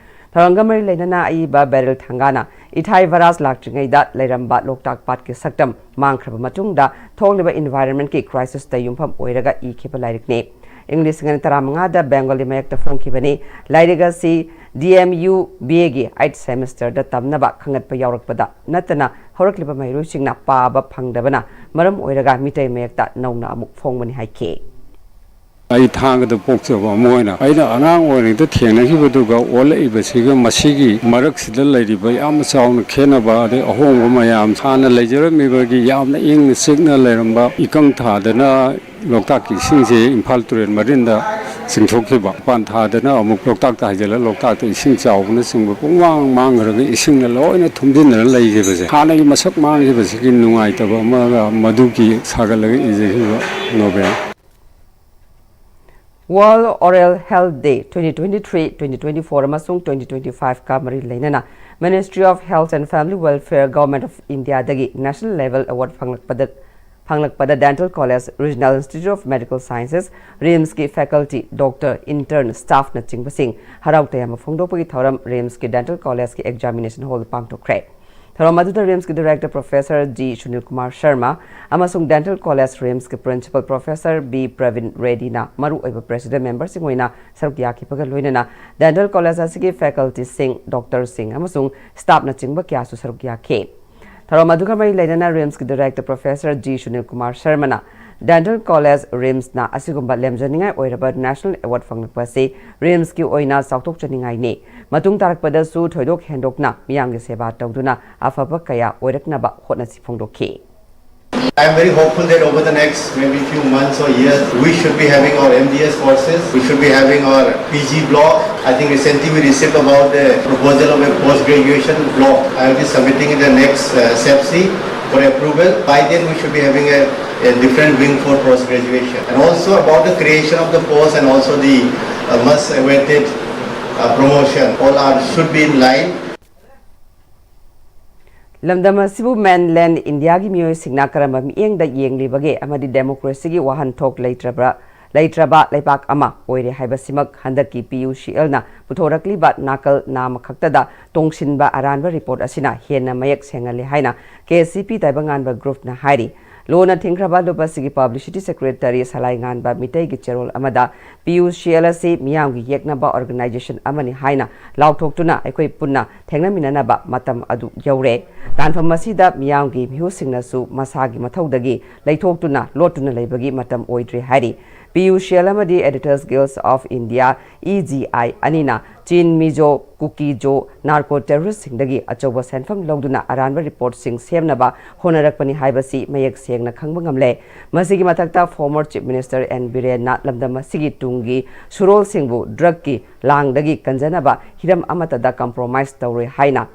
ꯊꯧꯔꯝꯒ ꯃꯔꯤ ꯂꯩꯅꯅ ꯑꯏꯕ ꯕꯦꯔꯤꯜ ꯊꯥꯡꯒꯥꯅ ꯏꯊꯥꯏ ꯚꯥꯔꯥꯖ ꯂꯥꯛꯇ꯭ꯔꯤꯉꯩꯗ ꯂꯩꯔꯝꯕ ꯂꯣꯛꯇꯥꯛ ꯄꯥꯠꯀꯤ ꯁꯛꯇꯝ ꯃꯥꯡꯈ꯭ꯔꯕ ꯃꯇꯨꯡꯗ ꯊꯣꯛꯂꯤꯕ environment ꯀꯤ crisis ꯇ ꯌꯨꯝꯐꯝ ꯑꯣꯏꯔꯒ ꯏꯈꯤꯕ ꯂꯥꯏꯔꯤꯛꯅꯤ꯫ ꯏꯪ ꯂꯤꯁꯤꯡ ꯑꯅꯤ ꯇꯔꯥꯃꯉꯥꯗ Bengali ꯃꯌꯦꯛꯇ ꯐꯣꯡꯈꯤꯕꯅꯤ꯫ ꯂꯥꯏꯔꯤꯛ ꯑꯁꯤ D M U B A ꯒꯤ eighth semester ꯗ ꯇꯝꯅꯕ ꯈꯟꯒꯠꯄ ꯌꯥꯎꯔꯛꯄꯗ ꯅꯠꯇꯅ ꯍꯧꯔꯛꯂꯤꯕ ꯃꯍꯩꯔꯣꯏꯁꯤꯡꯅ ꯄꯥꯕ ꯐꯪꯗꯕꯅ ꯃꯔꯝ ꯑꯣꯏꯔꯒ ꯃꯤꯇꯩ ꯃꯌꯦꯛꯇ ꯅꯧꯅ ꯑꯃꯨꯛ ꯐꯣꯡꯕꯅꯤ ꯍꯥꯏꯈꯤ꯫ ꯑꯩ ꯊꯥꯡꯒꯗ ꯄꯣꯛꯆꯕ ꯑꯃ ꯑꯣꯏꯅ ꯑꯩꯅ ꯑꯉꯥꯡ ꯑꯣꯏꯔꯤꯉꯩꯗ ꯊꯦꯡꯅꯈꯤꯕꯗꯨꯒ ꯑꯣꯜꯂꯛꯏꯕꯁꯤꯒ ꯃꯁꯤꯒꯤ ꯃꯔꯛꯁꯤꯗ ꯂꯩꯔꯤꯕ ꯌꯥꯝꯅ ꯆꯥꯎꯅ ꯈꯦꯠꯅꯕ, ꯑꯗꯩ ꯑꯍꯣꯡꯕ ꯃꯌꯥꯝ, ꯍꯥꯟꯅ ꯂꯩꯖꯔꯝꯃꯤꯕꯒꯤ ꯌꯥꯝꯅ ꯏꯪꯅ ꯆꯤꯛꯅ ꯂꯩꯔꯝꯕ, ꯏꯀꯪ ꯊꯥꯗꯅ ꯂꯣꯛꯇꯥꯛꯀꯤ ꯏꯁꯤꯡꯁꯦ ꯏꯝꯐꯥꯜ ꯇꯨꯔꯦꯜ ꯃꯔꯤꯟꯗ ꯆꯤꯡꯊꯣꯛꯈꯤꯕ꯫ ꯃꯄꯥꯟ ꯊꯥꯗꯅ ꯑꯃꯨꯛ ꯂꯣꯛꯇꯥꯛꯇ ꯍꯥꯏꯖꯤꯜꯂ, ꯂꯣꯛꯇꯥꯛꯇ ꯏꯁꯤꯡ ꯆꯥꯎꯕꯅꯆꯤꯡꯕ ꯄꯨꯡꯃꯥꯡ ꯃꯥꯡꯈ꯭ꯔꯒ ꯏꯁꯤꯡꯅ ꯂꯣꯏꯅ ꯊꯨꯝꯖꯤꯟꯗꯅ ꯂꯩꯈꯤꯕꯁꯦ, ꯍꯥꯟꯅꯒꯤ ꯃꯁꯛ ꯃꯥꯡꯈꯤꯕꯁꯤꯒꯤ ꯅꯨꯡꯉꯥꯏꯇꯕ ꯑꯃꯒ ꯃꯗꯨꯒꯤ ꯁꯥꯒꯠꯂꯒ ꯏꯖꯈꯤꯕ novel. World Oral Health Day twenty twenty-three, twenty twenty-four ꯑꯃꯁꯨꯡ twenty twenty-five ꯀ ꯃꯔꯤ ꯂꯩꯅꯅ Ministry of Health and Family Welfare, Government of India ꯗꯒꯤ National Level Award ꯐꯪꯂꯛꯄꯗ ꯐꯪꯂꯛꯄꯗ Dental College, Regional Institute of Medical Sciences, RIMS ꯀꯤ faculty, doctor, intern, staff ꯅꯆꯤꯡꯕꯁꯤꯡ ꯍꯔꯥꯎ ꯇꯌꯥꯝꯕ ꯐꯣꯡꯗꯣꯛꯄꯒꯤ ꯊꯧꯔꯝ RIMS ꯀꯤ Dental College ꯀꯤ Examination Hall ꯗ ꯄꯥꯡꯊꯣꯛꯈ꯭ꯔꯦ꯫ ꯊꯧꯔꯝ ꯑꯗꯨꯗ RIMS ꯀꯤ Director Professor G Sunil Kumar Sharma ꯑꯃꯁꯨꯡ Dental College RIMS ꯀꯤ Principal Professor B ꯄ꯭ꯔꯕꯤꯟ ꯔꯦꯗꯤꯅ ꯃꯔꯨꯑꯣꯏꯕ President member ꯁꯤꯡ ꯑꯣꯏꯅ ꯁꯔꯨꯛ ꯌꯥꯈꯤꯕꯒ ꯂꯣꯏꯅꯅ Dental College ꯑꯁꯤꯒꯤ faculty ꯁꯤꯡ, doctor ꯁꯤꯡ ꯑꯃꯁꯨꯡ staff ꯅꯆꯤꯡꯕ ꯀꯌꯥꯁꯨ ꯁꯔꯨꯛ ꯌꯥꯈꯤ꯫ ꯊꯧꯔꯝ ꯑꯗꯨꯒ ꯃꯔꯤ ꯂꯩꯅꯅ RIMS ꯀꯤ Director Professor G Sunil Kumar ꯁꯔꯃꯅ Dental College, RIMS ꯅ ꯑꯁꯤꯒꯨꯝꯕ ꯂꯦꯝꯖꯅꯤꯡꯉꯥꯏ ꯑꯣꯏꯔꯕ National Award ꯐꯪꯂꯛꯄ ꯑꯁꯤ RIMS ꯀꯤ ꯑꯣꯏꯅ ꯆꯥꯎꯊꯣꯛꯆꯅꯤꯡꯉꯥꯏꯅꯤ꯫ ꯃꯇꯨꯡ ꯇꯥꯔꯛꯄꯗꯁꯨ ꯊꯣꯏꯗꯣꯛ ꯍꯦꯟꯗꯣꯛꯅ ꯃꯤꯌꯥꯝꯒꯤ ꯁꯦꯕꯥ ꯇꯧꯗꯨꯅ ꯑꯐꯕ ꯀꯌꯥ ꯑꯣꯏꯔꯛꯅꯕ ꯍꯣꯠꯅꯁꯤ ꯐꯣꯡꯗꯣꯛꯈꯤ꯫ I am very hopeful that over the next maybe few months or years, we should be having our M D S courses, we should be having our P G block. I think recently we received about the proposal of a post-graduation block. I will be submitting in the next uh, SEPC for approval. By then, we should be having a, a different wing for post-graduation. And also about the creation of the post and also the uh, much awaited uh, promotion, all are should be in line. ꯂꯝꯗꯝ ꯑꯁꯤꯕꯨ mainland ꯏꯟꯗꯤꯌꯥꯒꯤ ꯃꯤꯑꯣꯏꯁꯤꯡꯅ ꯀꯔꯝꯕ ꯃꯤꯠꯌꯦꯡꯗ ꯌꯦꯡꯂꯤꯕꯒꯦ ꯑꯃꯗꯤ democracy ꯒꯤ ꯋꯥꯍꯟꯊꯣꯛ ꯂꯩꯇ꯭ꯔꯕ꯭ꯔꯥ, ꯂꯩꯇ꯭ꯔꯕ ꯂꯩꯕꯥꯛ ꯑꯃ ꯑꯣꯏꯔꯦ ꯍꯥꯏꯕꯁꯤꯃꯛ ꯍꯟꯗꯛꯀꯤ P U C L ꯅ ꯄꯨꯊꯣꯔꯛꯂꯤꯕ ꯅꯥꯀꯜ ꯅꯥꯝꯃ ꯈꯛꯇꯗ ꯇꯣꯡꯁꯤꯟꯕ ꯑꯔꯥꯟꯕ report ꯑꯁꯤꯅ ꯍꯦꯟꯅ ꯃꯌꯦꯛ ꯁꯦꯡꯍꯜꯂꯦ ꯍꯥꯏꯅ K C P ꯇꯥꯏꯕꯪꯉꯥꯟꯕ group ꯅ ꯍꯥꯏꯔꯤ꯫ ꯂꯣꯟꯅ ꯊꯤꯡꯈ꯭ꯔꯕ ꯂꯨꯞ ꯑꯁꯤꯒꯤ publicity secretary ꯁꯂꯥꯏꯉꯥꯟꯕ ꯃꯤꯇꯩꯒꯤ ꯆꯦꯔꯣꯜ ꯑꯃꯗ P U C L ꯑꯁꯤ ꯃꯤꯌꯥꯝꯒꯤ ꯌꯦꯛꯅꯕ organization ꯑꯃꯅꯤ ꯍꯥꯏꯅ ꯂꯥꯎꯊꯣꯛꯇꯨꯅ ꯑꯩꯈꯣꯏ ꯄꯨꯟꯅ ꯊꯦꯡꯅꯃꯤꯟꯅꯅꯕ ꯃꯇꯝ ꯑꯗꯨ ꯌꯧꯔꯦ꯫ ꯇꯥꯟꯐꯝ ꯑꯁꯤꯗ ꯃꯤꯌꯥꯝꯒꯤ ꯃꯤꯍꯨꯠꯁꯤꯡꯅꯁꯨ ꯃꯁꯥꯒꯤ ꯃꯊꯧꯗꯒꯤ ꯂꯩꯊꯣꯛꯇꯨꯅ ꯂꯣꯠꯇꯨꯅ ꯂꯩꯕꯒꯤ ꯃꯇꯝ ꯑꯣꯏꯗ꯭ꯔꯦ ꯍꯥꯏꯔꯤ꯫ P U C L ꯑꯃꯗꯤ Editors Guild of India, E G I, ꯑꯅꯤꯅ ꯆꯤꯟ ꯃꯤꯖꯣ, ꯀꯨꯀꯤ ꯖꯣ ꯅꯥꯔꯀꯣ ꯇꯦꯔꯣꯔꯤꯁꯁꯤꯡꯗꯒꯤ ꯑꯆꯧꯕ ꯁꯦꯟꯐꯝ ꯂꯧꯗꯨꯅ ꯑꯔꯥꯟꯕ ꯔꯤꯄꯣꯔꯠꯁꯤꯡ ꯁꯦꯝꯅꯕ ꯍꯣꯠꯅꯔꯛꯄꯅꯤ ꯍꯥꯏꯕꯁꯤ ꯃꯌꯦꯛ ꯁꯦꯡꯅ ꯈꯪꯕ ꯉꯝꯂꯦ꯫ ꯃꯁꯤꯒꯤ ꯃꯊꯛꯇ former Chief Minister N ꯕꯤꯔꯦꯟꯅ ꯂꯝꯗꯝ ꯑꯁꯤꯒꯤ ꯇꯨꯡꯒꯤ ꯁꯨꯔꯣꯜꯁꯤꯡꯕꯨ ꯗ꯭ꯔꯒꯀꯤ ꯂꯥꯡꯗꯒꯤ ꯀꯟꯖꯅꯕ ꯍꯤꯔꯝ ꯑꯃꯠꯇꯗ compromise ꯇꯧꯔꯣꯏ ꯍꯥꯏꯅ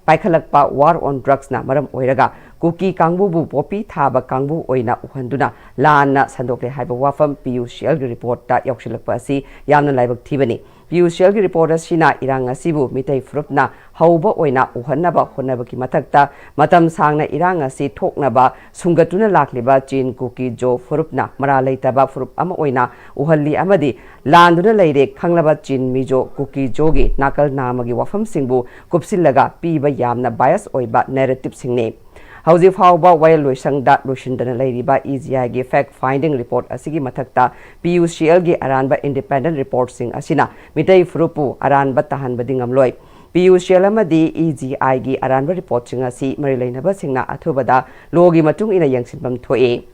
ꯄꯥꯏꯈꯠꯂꯛꯄ War on Drugsꯅ ꯃꯔꯝ ꯑꯣꯏꯔꯒ ꯀꯨꯀꯤ ꯀꯥꯡꯕꯨꯕꯨ ꯄꯣꯄꯤ ꯊꯥꯕ ꯀꯥꯡꯕꯨ ꯑꯣꯏꯅ ꯎꯍꯟꯗꯨꯅ ꯂꯥꯟꯅ ꯁꯟꯗꯣꯛꯂꯦ ꯍꯥꯏꯕ ꯋꯥꯐꯝ P U C Lꯒꯤ ꯔꯤꯄꯣꯔꯠꯇ ꯌꯥꯎꯁꯤꯜꯂꯛꯄ ꯑꯁꯤ ꯌꯥꯝꯅ ꯂꯥꯏꯕꯛ ꯊꯤꯕꯅꯤ꯫ P U C Lꯒꯤ ꯔꯤꯄꯣꯔꯠ ꯑꯁꯤꯅ ꯏꯔꯥꯡ ꯑꯁꯤꯕꯨ ꯃꯤꯇꯩ ꯐꯨꯔꯨꯞꯅ ꯍꯧꯕ ꯑꯣꯏꯅ ꯎꯍꯟꯅꯕ ꯍꯣꯠꯅꯕꯒꯤ ꯃꯊꯛꯇ, ꯃꯇꯝ ꯁꯥꯡꯅ ꯏꯔꯥꯡ ꯑꯁꯤ ꯊꯣꯛꯅꯕ ꯁꯨꯡꯒꯠꯇꯨꯅ ꯂꯥꯛꯂꯤꯕ ꯆꯤꯟ ꯀꯨꯀꯤ ꯖꯣ ꯐꯨꯔꯨꯞꯅ ꯃꯔꯥ ꯂꯩꯇꯕ ꯐꯨꯔꯨꯞ ꯑꯃ ꯑꯣꯏꯅ ꯎꯍꯜꯂꯤ ꯑꯃꯗꯤ ꯂꯥꯟꯗꯨꯅ ꯂꯩꯔꯦ ꯈꯪꯂꯕ ꯆꯤꯟ ꯃꯤꯖꯣ ꯀꯨꯀꯤ ꯖꯣꯒꯤ ꯅꯥꯀꯜ ꯅꯥꯝꯃꯒꯤ ꯋꯥꯐꯝꯁꯤꯡꯕꯨ ꯀꯨꯞꯁꯤꯜꯂꯒ ꯄꯤꯕ ꯌꯥꯝꯅ bias ꯑꯣꯏꯕ narrativeꯁꯤꯡꯅꯤ꯫ ꯍꯧꯖꯤꯛ ꯐꯥꯎꯕ ꯋꯥꯌꯦꯜ ꯂꯣꯏꯁꯪꯗ ꯂꯣꯏꯁꯤꯟꯗꯅ ꯂꯩꯔꯤꯕ E G Iꯒꯤ fact finding report ꯑꯁꯤꯒꯤ ꯃꯊꯛꯇ P U C Lꯒꯤ ꯑꯔꯥꯟꯕ independent reportꯁꯤꯡ ꯑꯁꯤꯅ ꯃꯤꯇꯩ ꯐꯨꯔꯨꯞꯄꯨ ꯑꯔꯥꯟꯕ ꯇꯥꯍꯟꯕꯗꯤ ꯉꯝꯂꯣꯏ꯫ P U C L ꯑꯃꯗꯤ E G Iꯒꯤ ꯑꯔꯥꯟꯕ ꯔꯤꯄꯣꯔꯠꯁꯤꯡ ꯑꯁꯤ ꯃꯔꯤ ꯂꯩꯅꯕꯁꯤꯡꯅ ꯑꯊꯨꯕꯗ lawꯒꯤ ꯃꯇꯨꯡ ꯏꯟꯅ ꯌꯦꯡꯁꯤꯟꯐꯝ ꯊꯣꯛꯏ꯫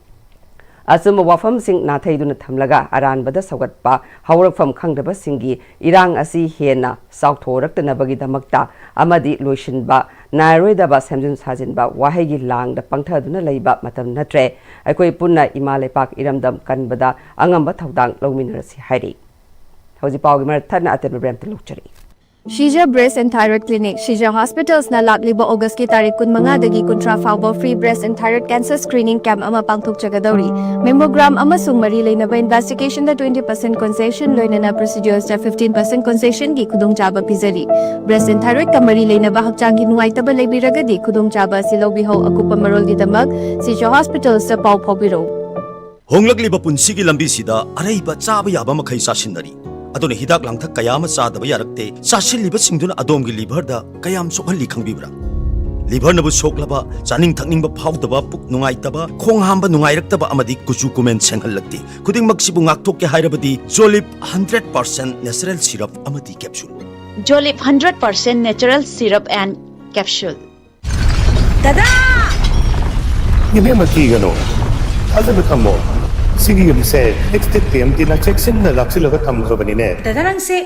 ꯑꯆꯨꯝꯕ ꯋꯥꯐꯝꯁꯤꯡ ꯅꯥꯊꯩꯗꯨꯅ ꯊꯝꯂꯒ ꯑꯔꯥꯟꯕꯗ ꯁꯧꯒꯠꯄ ꯍꯧꯔꯛꯐꯝ ꯈꯪꯗꯕꯁꯤꯡꯒꯤ ꯏꯔꯥꯡ ꯑꯁꯤ ꯍꯦꯟꯅ ꯆꯥꯎꯊꯣꯔꯛꯇꯅꯕꯒꯤꯗꯃꯛꯇ ꯑꯃꯗꯤ ꯂꯣꯏꯁꯤꯟꯕ ꯅꯥꯏꯔꯣꯏꯗꯕ ꯁꯦꯝꯖꯤꯟ ꯁꯥꯖꯤꯟꯕ ꯋꯥꯍꯩꯒꯤ ꯂꯥꯡꯗ ꯄꯪꯊꯗꯨꯅ ꯂꯩꯕ ꯃꯇꯝ ꯅꯠꯇ꯭ꯔꯦ꯫ ꯑꯩꯈꯣꯏ ꯄꯨꯟꯅ ꯏꯃꯥ ꯂꯩꯄꯥꯛ ꯏꯔꯝꯗꯝ ꯀꯟꯕꯗ ꯑꯉꯝꯕ ꯊꯧꯗꯥꯡ ꯂꯧꯃꯤꯟꯅꯔꯁꯤ ꯍꯥꯏꯔꯤ꯫ ꯍꯧꯖꯤꯛ ꯄꯥꯎꯒꯤ ꯃꯔꯛ ꯊꯠꯅ ꯑꯇꯦꯟꯕ ꯕ꯭ꯔꯦꯝꯇ ꯂꯧꯖꯔꯤ꯫ ꯁꯤꯖ Breast and Thyroid Clinic, Shija Hospitals ꯅ ꯂꯥꯛꯂꯤꯕ August ꯀꯤ ꯇꯥꯔꯤꯛ ꯀꯨꯟꯃꯉꯥꯗꯒꯤ ꯀꯨꯟꯊ꯭ꯔꯥ ꯐꯥꯎꯕ free breast and thyroid cancer screening camp ꯑꯃ ꯄꯥꯡꯊꯣꯛꯆꯒꯗꯧꯔꯤ꯫ Mammogram ꯑꯃꯁꯨꯡ ꯃꯔꯤ ꯂꯩꯅꯕ investigation ꯗ twenty percent concession ꯂꯣꯏꯅꯅ procedures ꯇ fifteen percent concession ꯒꯤ ꯈꯨꯗꯣꯡꯆꯥꯕ ꯄꯤꯖꯔꯤ꯫ Breast and thyroid ꯀ ꯃꯔꯤ ꯂꯩꯅꯕ ꯍꯛꯆꯥꯡꯒꯤ ꯅꯨꯡꯉꯥꯏꯇꯕ ꯂꯩꯕꯤꯔꯒꯗꯤ ꯈꯨꯗꯣꯡꯆꯥꯕ ꯑꯁꯤ ꯂꯧꯕꯤꯍꯧ꯫ ꯑꯀꯨꯞꯄ ꯃꯔꯣꯜꯒꯤꯗꯃꯛ ꯁꯤꯖ Hospitals ꯇ ꯄꯥꯎ ꯐꯥꯎꯕꯤꯔꯛꯎ꯫ ꯍꯣꯡꯂꯛꯂꯤꯕ ꯄꯨꯟꯁꯤꯒꯤ ꯂꯝꯕꯤꯁꯤꯗ ꯑꯔꯩꯕ ꯆꯥꯕ ꯌꯥꯕ ꯃꯈꯩ ꯆꯥꯁꯤꯟꯅꯔꯤ꯫ ꯑꯗꯨꯅ ꯍꯤꯗꯥꯛ ꯂꯥꯡꯊꯛ ꯀꯌꯥ ꯑꯃ ꯆꯥꯗꯕ ꯌꯥꯔꯛꯇꯦ꯫ ꯆꯥꯁꯤꯜꯂꯤꯕꯁꯤꯡꯗꯨꯅ ꯑꯗꯣꯝꯒꯤ liver ꯗ ꯀꯌꯥꯝ ꯁꯣꯛꯍꯜꯂꯤ ꯈꯪꯕꯤꯕ꯭ꯔꯥ? Liver ꯅꯕꯨ ꯁꯣꯛꯂꯕ, ꯆꯥꯅꯤꯡ ꯊꯛꯅꯤꯡꯕ ꯐꯥꯎꯗꯕ, ꯄꯨꯛ ꯅꯨꯡꯉꯥꯏꯇꯕ, ꯈꯣꯡ ꯍꯥꯝꯕ ꯅꯨꯡꯉꯥꯏꯔꯛꯇꯕ ꯑꯃꯗꯤ ꯀꯨꯆꯨ ꯀꯨꯃꯦꯟ ꯁꯦꯡꯍꯜꯂꯛꯇꯦ꯫ ꯈꯨꯗꯤꯡꯃꯛꯁꯤꯕꯨ ꯉꯥꯛꯊꯣꯛꯀꯦ ꯍꯥꯏꯔꯕꯗꯤ Jolib hundred percent natural syrup ꯑꯃꯗꯤ capsule꯫ Jolib hundred percent natural syrup and capsule. ꯏꯕꯦꯝꯃ, ꯀꯤꯒꯅꯨ, ꯊꯥꯖꯕ ꯊꯝꯃꯣ꯫ ꯁꯤꯒꯤ ꯌꯨꯝꯁꯦ ꯑꯦꯛꯁ ꯇꯤꯠ ꯇꯤ ꯑꯦꯝ ꯇꯤꯅ ꯆꯦꯛꯁꯤꯟꯅ ꯂꯥꯛꯁꯤꯜꯂꯒ ꯊꯝꯈ꯭ꯔꯕꯅꯤꯅꯦ꯫ ꯗꯗꯥ, ꯅꯪꯁꯦ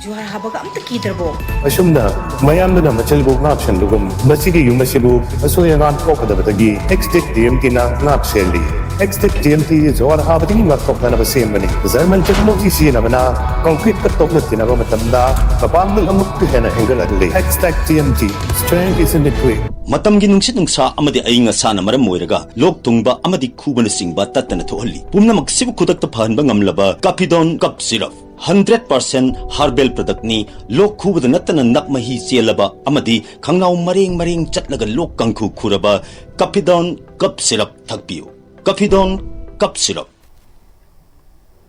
ꯖꯨꯍꯥꯔ ꯍꯥꯕꯒ ꯑꯝꯇ ꯀꯤꯗ꯭ꯔꯕꯣ? ꯑꯁꯨꯝꯅ ꯃꯌꯥꯝꯗꯨꯅ ꯃꯆꯤꯜꯕꯨ ꯉꯥꯛ ꯁꯦꯟꯕꯒꯨꯝ, ꯃꯁꯤꯒꯤ ꯌꯨꯝ ꯑꯁꯤꯕꯨ ꯑꯁꯣꯏ ꯑꯉꯥꯝ ꯊꯣꯛꯀꯗꯕꯗꯒꯤ ꯑꯦꯛꯁꯇꯦꯛ ꯇꯤ ꯑꯦꯝ ꯇꯤꯅ ꯉꯥꯛ ꯁꯦꯜꯂꯤ꯫ ꯑꯦꯛꯁꯇꯦꯛ ꯇꯤ ꯑꯦꯝ ꯇꯤ ꯖꯨꯍꯥꯔ ꯍꯥꯕꯗꯒꯤ ꯉꯥꯛꯊꯣꯛꯅꯅꯕ ꯁꯦꯝꯕꯅꯤ꯫ ꯖꯔꯃꯟ ꯇꯦꯛꯅꯣꯂꯣꯖꯤ ꯁꯤꯖꯤꯟꯅꯕꯅ ꯀꯪꯀ꯭ꯔꯤꯠꯀ ꯇꯣꯛꯅ ꯊꯤꯅꯕ ꯃꯇꯝꯗ ꯃꯄꯥꯡꯒꯜ ꯑꯃꯨꯛꯀ ꯍꯦꯟꯅ ꯍꯦꯟꯒꯠꯍꯜꯂꯤ꯫ Xtech T M T, strength is in the grit. ꯃꯇꯝꯒꯤ ꯅꯨꯡꯁꯤꯠ ꯅꯨꯡꯁꯥ ꯑꯃꯗꯤ ꯑꯏꯪ ꯑꯁꯥꯅ ꯃꯔꯝ ꯑꯣꯏꯔꯒ ꯂꯣꯛ ꯊꯨꯡꯕ ꯑꯃꯗꯤ ꯈꯨꯕꯅꯆꯤꯡꯕ ꯇꯠꯇꯅ ꯊꯣꯛꯍꯜꯂꯤ꯫ ꯄꯨꯝꯅꯃꯛꯁꯤꯕꯨ ꯈꯨꯗꯛꯇ ꯐꯍꯟꯕ ꯉꯝꯂꯕ ꯀꯥꯐꯤꯗꯣꯟ ꯀꯞ ꯁꯤꯔꯞ, ꯍꯟꯗ꯭ꯔꯦꯠ ꯄꯥꯔꯁꯦꯟ ꯍꯥꯔꯕꯦꯜ ꯄ꯭ꯔꯗꯛꯅꯤ꯫ ꯂꯣꯛ ꯈꯨꯕꯗ ꯅꯠꯇꯅ ꯅꯞ ꯃꯍꯤ ꯆꯦꯜꯂꯕ ꯑꯃꯗꯤ ꯈꯪꯅꯥꯎ ꯃꯔꯦꯡ ꯃꯔꯦꯡ ꯆꯠꯂꯒ ꯂꯣꯛ ꯀꯥꯡꯈꯨ ꯈꯨꯔꯕ ꯀꯥꯐꯤꯗꯣꯟ ꯀꯞ ꯁꯤꯔꯞ ꯊꯛꯄꯤꯌꯨ꯫ ꯀꯥꯐꯤꯗꯣꯟ ꯀꯞ ꯁꯤꯔꯞ꯫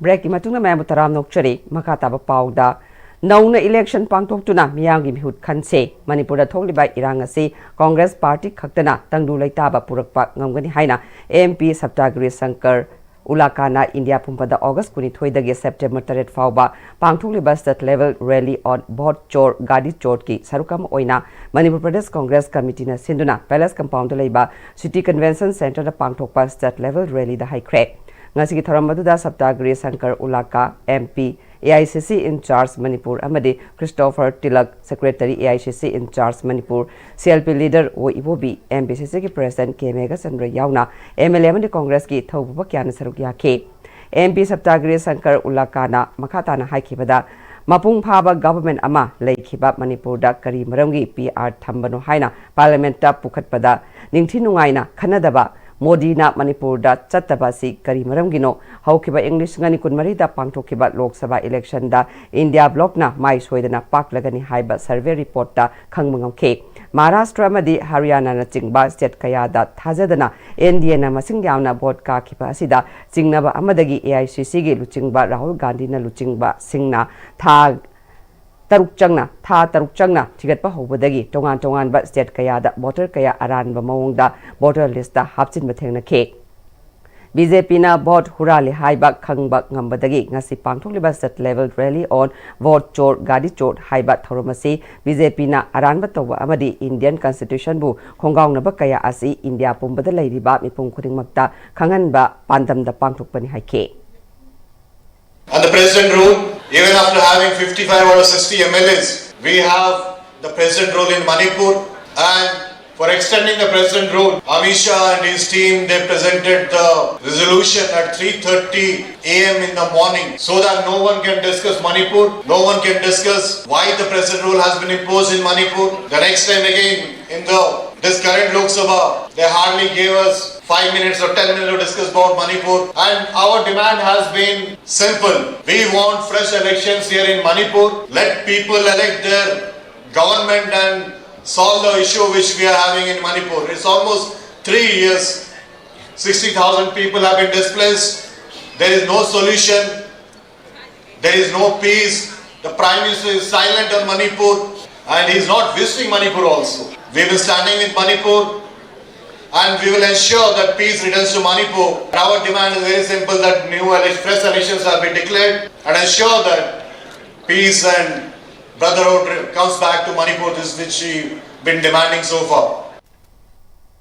ꯕ꯭ꯔꯦꯛꯀꯤ ꯃꯇꯨꯡꯗ ꯃꯌꯥꯝꯕꯨ ꯇꯔꯥꯝꯅ ꯑꯣꯛꯆꯔꯤ꯫ ꯃꯈꯥ ꯇꯥꯕ ꯄꯥꯎꯗ, ꯅꯧꯅ ꯏꯂꯦꯛꯁꯟ ꯄꯥꯡꯊꯣꯛꯇꯨꯅ ꯃꯤꯌꯥꯝꯒꯤ ꯃꯤꯍꯨꯠ ꯈꯟꯁꯦ꯫ ꯃꯅꯤꯄꯨꯔꯗ ꯊꯣꯛꯂꯤꯕ ꯏꯔꯥꯡ ꯑꯁꯤ ꯀꯣꯡꯒ꯭ꯔꯦꯁ ꯄꯥꯔꯇꯤ ꯈꯛꯇꯅ ꯇꯪꯗꯨ ꯂꯩꯇꯥꯕ ꯄꯨꯔꯛꯄ ꯉꯝꯒꯅꯤ ꯍꯥꯏꯅ M P Saptagiri Sankar Ulaka India ꯄꯨꯝꯕꯗ ꯑꯣꯒꯁ ꯀꯨꯟꯅꯤꯊꯣꯏꯗꯒꯤ ꯁꯦꯞꯇꯦꯝꯕꯔ ꯇꯔꯦꯠ ꯐꯥꯎꯕ ꯄꯥꯡꯊꯣꯛꯂꯤꯕ state level rally on vote chor gadi chorkꯤ ꯁꯔꯨꯛ ꯑꯃ ꯑꯣꯏꯅ ꯃꯅꯤꯄꯨꯔ ꯄ꯭ꯔꯗꯦꯁ ꯀꯣꯡꯒ꯭ꯔꯦꯁ ꯀꯃꯤꯇꯤꯅ ꯁꯤꯟꯗꯨꯅ ꯄꯦꯂꯦꯁ ꯀꯝꯄꯥꯎꯟꯗ ꯂꯩꯕ ꯁꯤꯇꯤ ꯀꯟꯚꯦꯟꯁꯟ ꯁꯦꯟꯇꯔꯗ ꯄꯥꯡꯊꯣꯛꯄ state level rallyꯗ ꯍꯥꯏꯈ꯭ꯔꯦ꯫ ꯉꯁꯤꯒꯤ ꯊꯧꯔꯝ ꯑꯗꯨꯗ Saptagiri Sankar Ulaka, M P, A I C C in charge Manipur ꯑꯃꯗꯤ Christopher Tilak, secretary, A I C C in charge Manipur, C L P leader ꯑꯣ ꯏꯕꯣꯕꯤ, ꯑꯦꯝ ꯕꯤ ꯁꯤ ꯁꯤꯒꯤ ꯄ꯭ꯔꯦꯁꯤꯗꯦꯟꯠ ꯀꯦ ꯃꯦꯘꯆꯟꯗ꯭ꯔ ꯌꯥꯎꯅ ꯑꯦꯝ ꯑꯦꯜ ꯑꯦ ꯑꯃꯗꯤ ꯀꯣꯡꯒ꯭ꯔꯦꯁꯀꯤ ꯊꯧꯄꯨꯕ ꯀꯌꯥꯅ ꯁꯔꯨꯛ ꯌꯥꯈꯤ꯫ ꯑꯦꯝ ꯄꯤ ꯁꯞꯇꯥꯒꯤꯔꯤ ꯁꯪꯀꯔ ꯎꯂꯥꯀꯥꯅ ꯃꯈꯥ ꯇꯥꯅ ꯍꯥꯏꯈꯤꯕꯗ, ꯃꯄꯨꯡ ꯐꯥꯕ ꯒꯚꯔꯟꯃꯦꯟꯠ ꯑꯃ ꯂꯩꯈꯤꯕ ꯃꯅꯤꯄꯨꯔꯗ ꯀꯔꯤ ꯃꯔꯝꯒꯤ ꯄꯤ ꯑꯥꯔ ꯊꯝꯕꯅꯣ ꯍꯥꯏꯅ ꯄꯥꯔꯂꯤꯌꯥꯃꯦꯟꯠꯇ ꯄꯨꯈꯠꯄꯗ ꯅꯤꯡꯊꯤ ꯅꯨꯡꯉꯥꯏꯅ ꯈꯟꯅꯗꯕ ꯃꯣꯗꯤꯅ ꯃꯅꯤꯄꯨꯔꯗ ꯆꯠꯇꯕ ꯑꯁꯤ ꯀꯔꯤ ꯃꯔꯝꯒꯤꯅꯣ? ꯍꯧꯈꯤꯕ ꯏꯪ ꯂꯤꯁꯤꯡ ꯑꯅꯤ ꯀꯨꯟꯃꯔꯤꯗ ꯄꯥꯡꯊꯣꯛꯈꯤꯕ ꯂꯣꯛ ꯁꯚꯥ ꯏꯂꯦꯛꯁꯟꯗ ꯏꯟꯗꯤꯌꯥ ꯕ꯭ꯂꯣꯛꯅ ꯃꯥꯏ ꯁꯣꯏꯗꯅ ꯄꯥꯛꯂꯒꯅꯤ ꯍꯥꯏꯕ ꯁꯔꯚꯦ ꯔꯤꯄꯣꯔꯠꯇ ꯈꯪꯕ ꯉꯝꯈꯤ꯫ ꯃꯍꯥꯔꯥꯁꯇ꯭ꯔ ꯑꯃꯗꯤ ꯍꯔꯤꯌꯥꯅꯥꯅꯆꯤꯡꯕ ꯁ꯭ꯇꯦꯠ ꯀꯌꯥꯗ ꯊꯥꯖꯗꯅ ꯑꯦꯟ ꯗꯤ ꯑꯦꯅ ꯃꯁꯤꯡ ꯌꯥꯝꯅ ꯚꯣꯠ ꯀꯥꯈꯤꯕ ꯑꯁꯤꯗ ꯆꯤꯡꯅꯕ ꯑꯃꯗꯒꯤ ꯑꯦ ꯑꯥꯏ ꯁꯤ ꯁꯤꯒꯤ ꯂꯨꯆꯤꯡꯕ ꯔꯥꯍꯨꯜ ꯒꯥꯟꯙꯤꯅ ꯂꯨꯆꯤꯡꯕꯁꯤꯡꯅ ꯊꯥ ꯇꯔꯨꯛ ꯆꯪꯅ, ꯊꯥ ꯇꯔꯨꯛ ꯆꯪꯅ ꯊꯤꯒꯠꯄ ꯍꯧꯕꯗꯒꯤ ꯇꯣꯉꯥꯟ ꯇꯣꯉꯥꯟꯕ ꯁ꯭ꯇꯦꯠ ꯀꯌꯥꯗ ꯚꯣꯇꯔ ꯀꯌꯥ ꯑꯔꯥꯟꯕ ꯃꯑꯣꯡꯗ ꯚꯣꯇꯔ ꯂꯤꯁꯇ ꯍꯥꯞꯆꯤꯟꯕ ꯊꯦꯡꯅꯈꯤ꯫ ꯕꯤ ꯖꯦ ꯄꯤꯅ ꯚꯣꯠ ꯍꯨꯔꯥꯜꯂꯤ ꯍꯥꯏꯕ ꯈꯪꯕ ꯉꯝꯕꯗꯒꯤ ꯉꯁꯤ ꯄꯥꯡꯊꯣꯛꯂꯤꯕ state level rally on vote chor gadi chor ꯍꯥꯏꯕ ꯊꯧꯔꯝ ꯑꯁꯤ ꯕꯤ ꯖꯦ ꯄꯤꯅ ꯑꯔꯥꯟꯕ ꯇꯧꯕ ꯑꯃꯗꯤ ꯏꯟꯗꯤꯌꯟ ꯀꯟꯁꯇꯤꯇ꯭ꯌꯨꯁꯟꯕꯨ ꯈꯣꯡꯒꯥꯎꯅꯕ ꯀꯌꯥ ꯑꯁꯤ ꯏꯟꯗꯤꯌꯥ ꯄꯨꯝꯕꯗ ꯂꯩꯔꯤꯕ ꯃꯤꯄꯨꯝ ꯈꯨꯗꯤꯡꯃꯛꯇ ꯈꯪꯍꯟꯕ ꯄꯥꯟꯗꯝꯗ ꯄꯥꯡꯊꯣꯛꯄꯅꯤ ꯍꯥꯏꯈꯤ꯫ And the president rule Even after having fifty-five or sixty M L As, we have the president rule in Manipur. And for extending the president rule, Amit Shah and his team, they presented the resolution at three thirty a m in the morning so that no one can discuss Manipur, no one can discuss why the president rule has been imposed in Manipur. The next time again, in the this current Lok Sabha, they hardly gave us five minutes or ten minutes to discuss about Manipur. And our demand has been simple. We want fresh elections here in Manipur. Let people elect their government and solve the issue which we are having in Manipur. It's almost three years. Sixty thousand people have been displaced. There is no solution. There is no peace. The Prime Minister is silent on Manipur and he is not visiting Manipur also. We will be standing with Manipur and we will ensure that peace returns to Manipur. And our demand is very simple, that new ele- fresh elections have been declared and ensure that peace and brotherhood comes back to Manipur. This is which we've been demanding so far.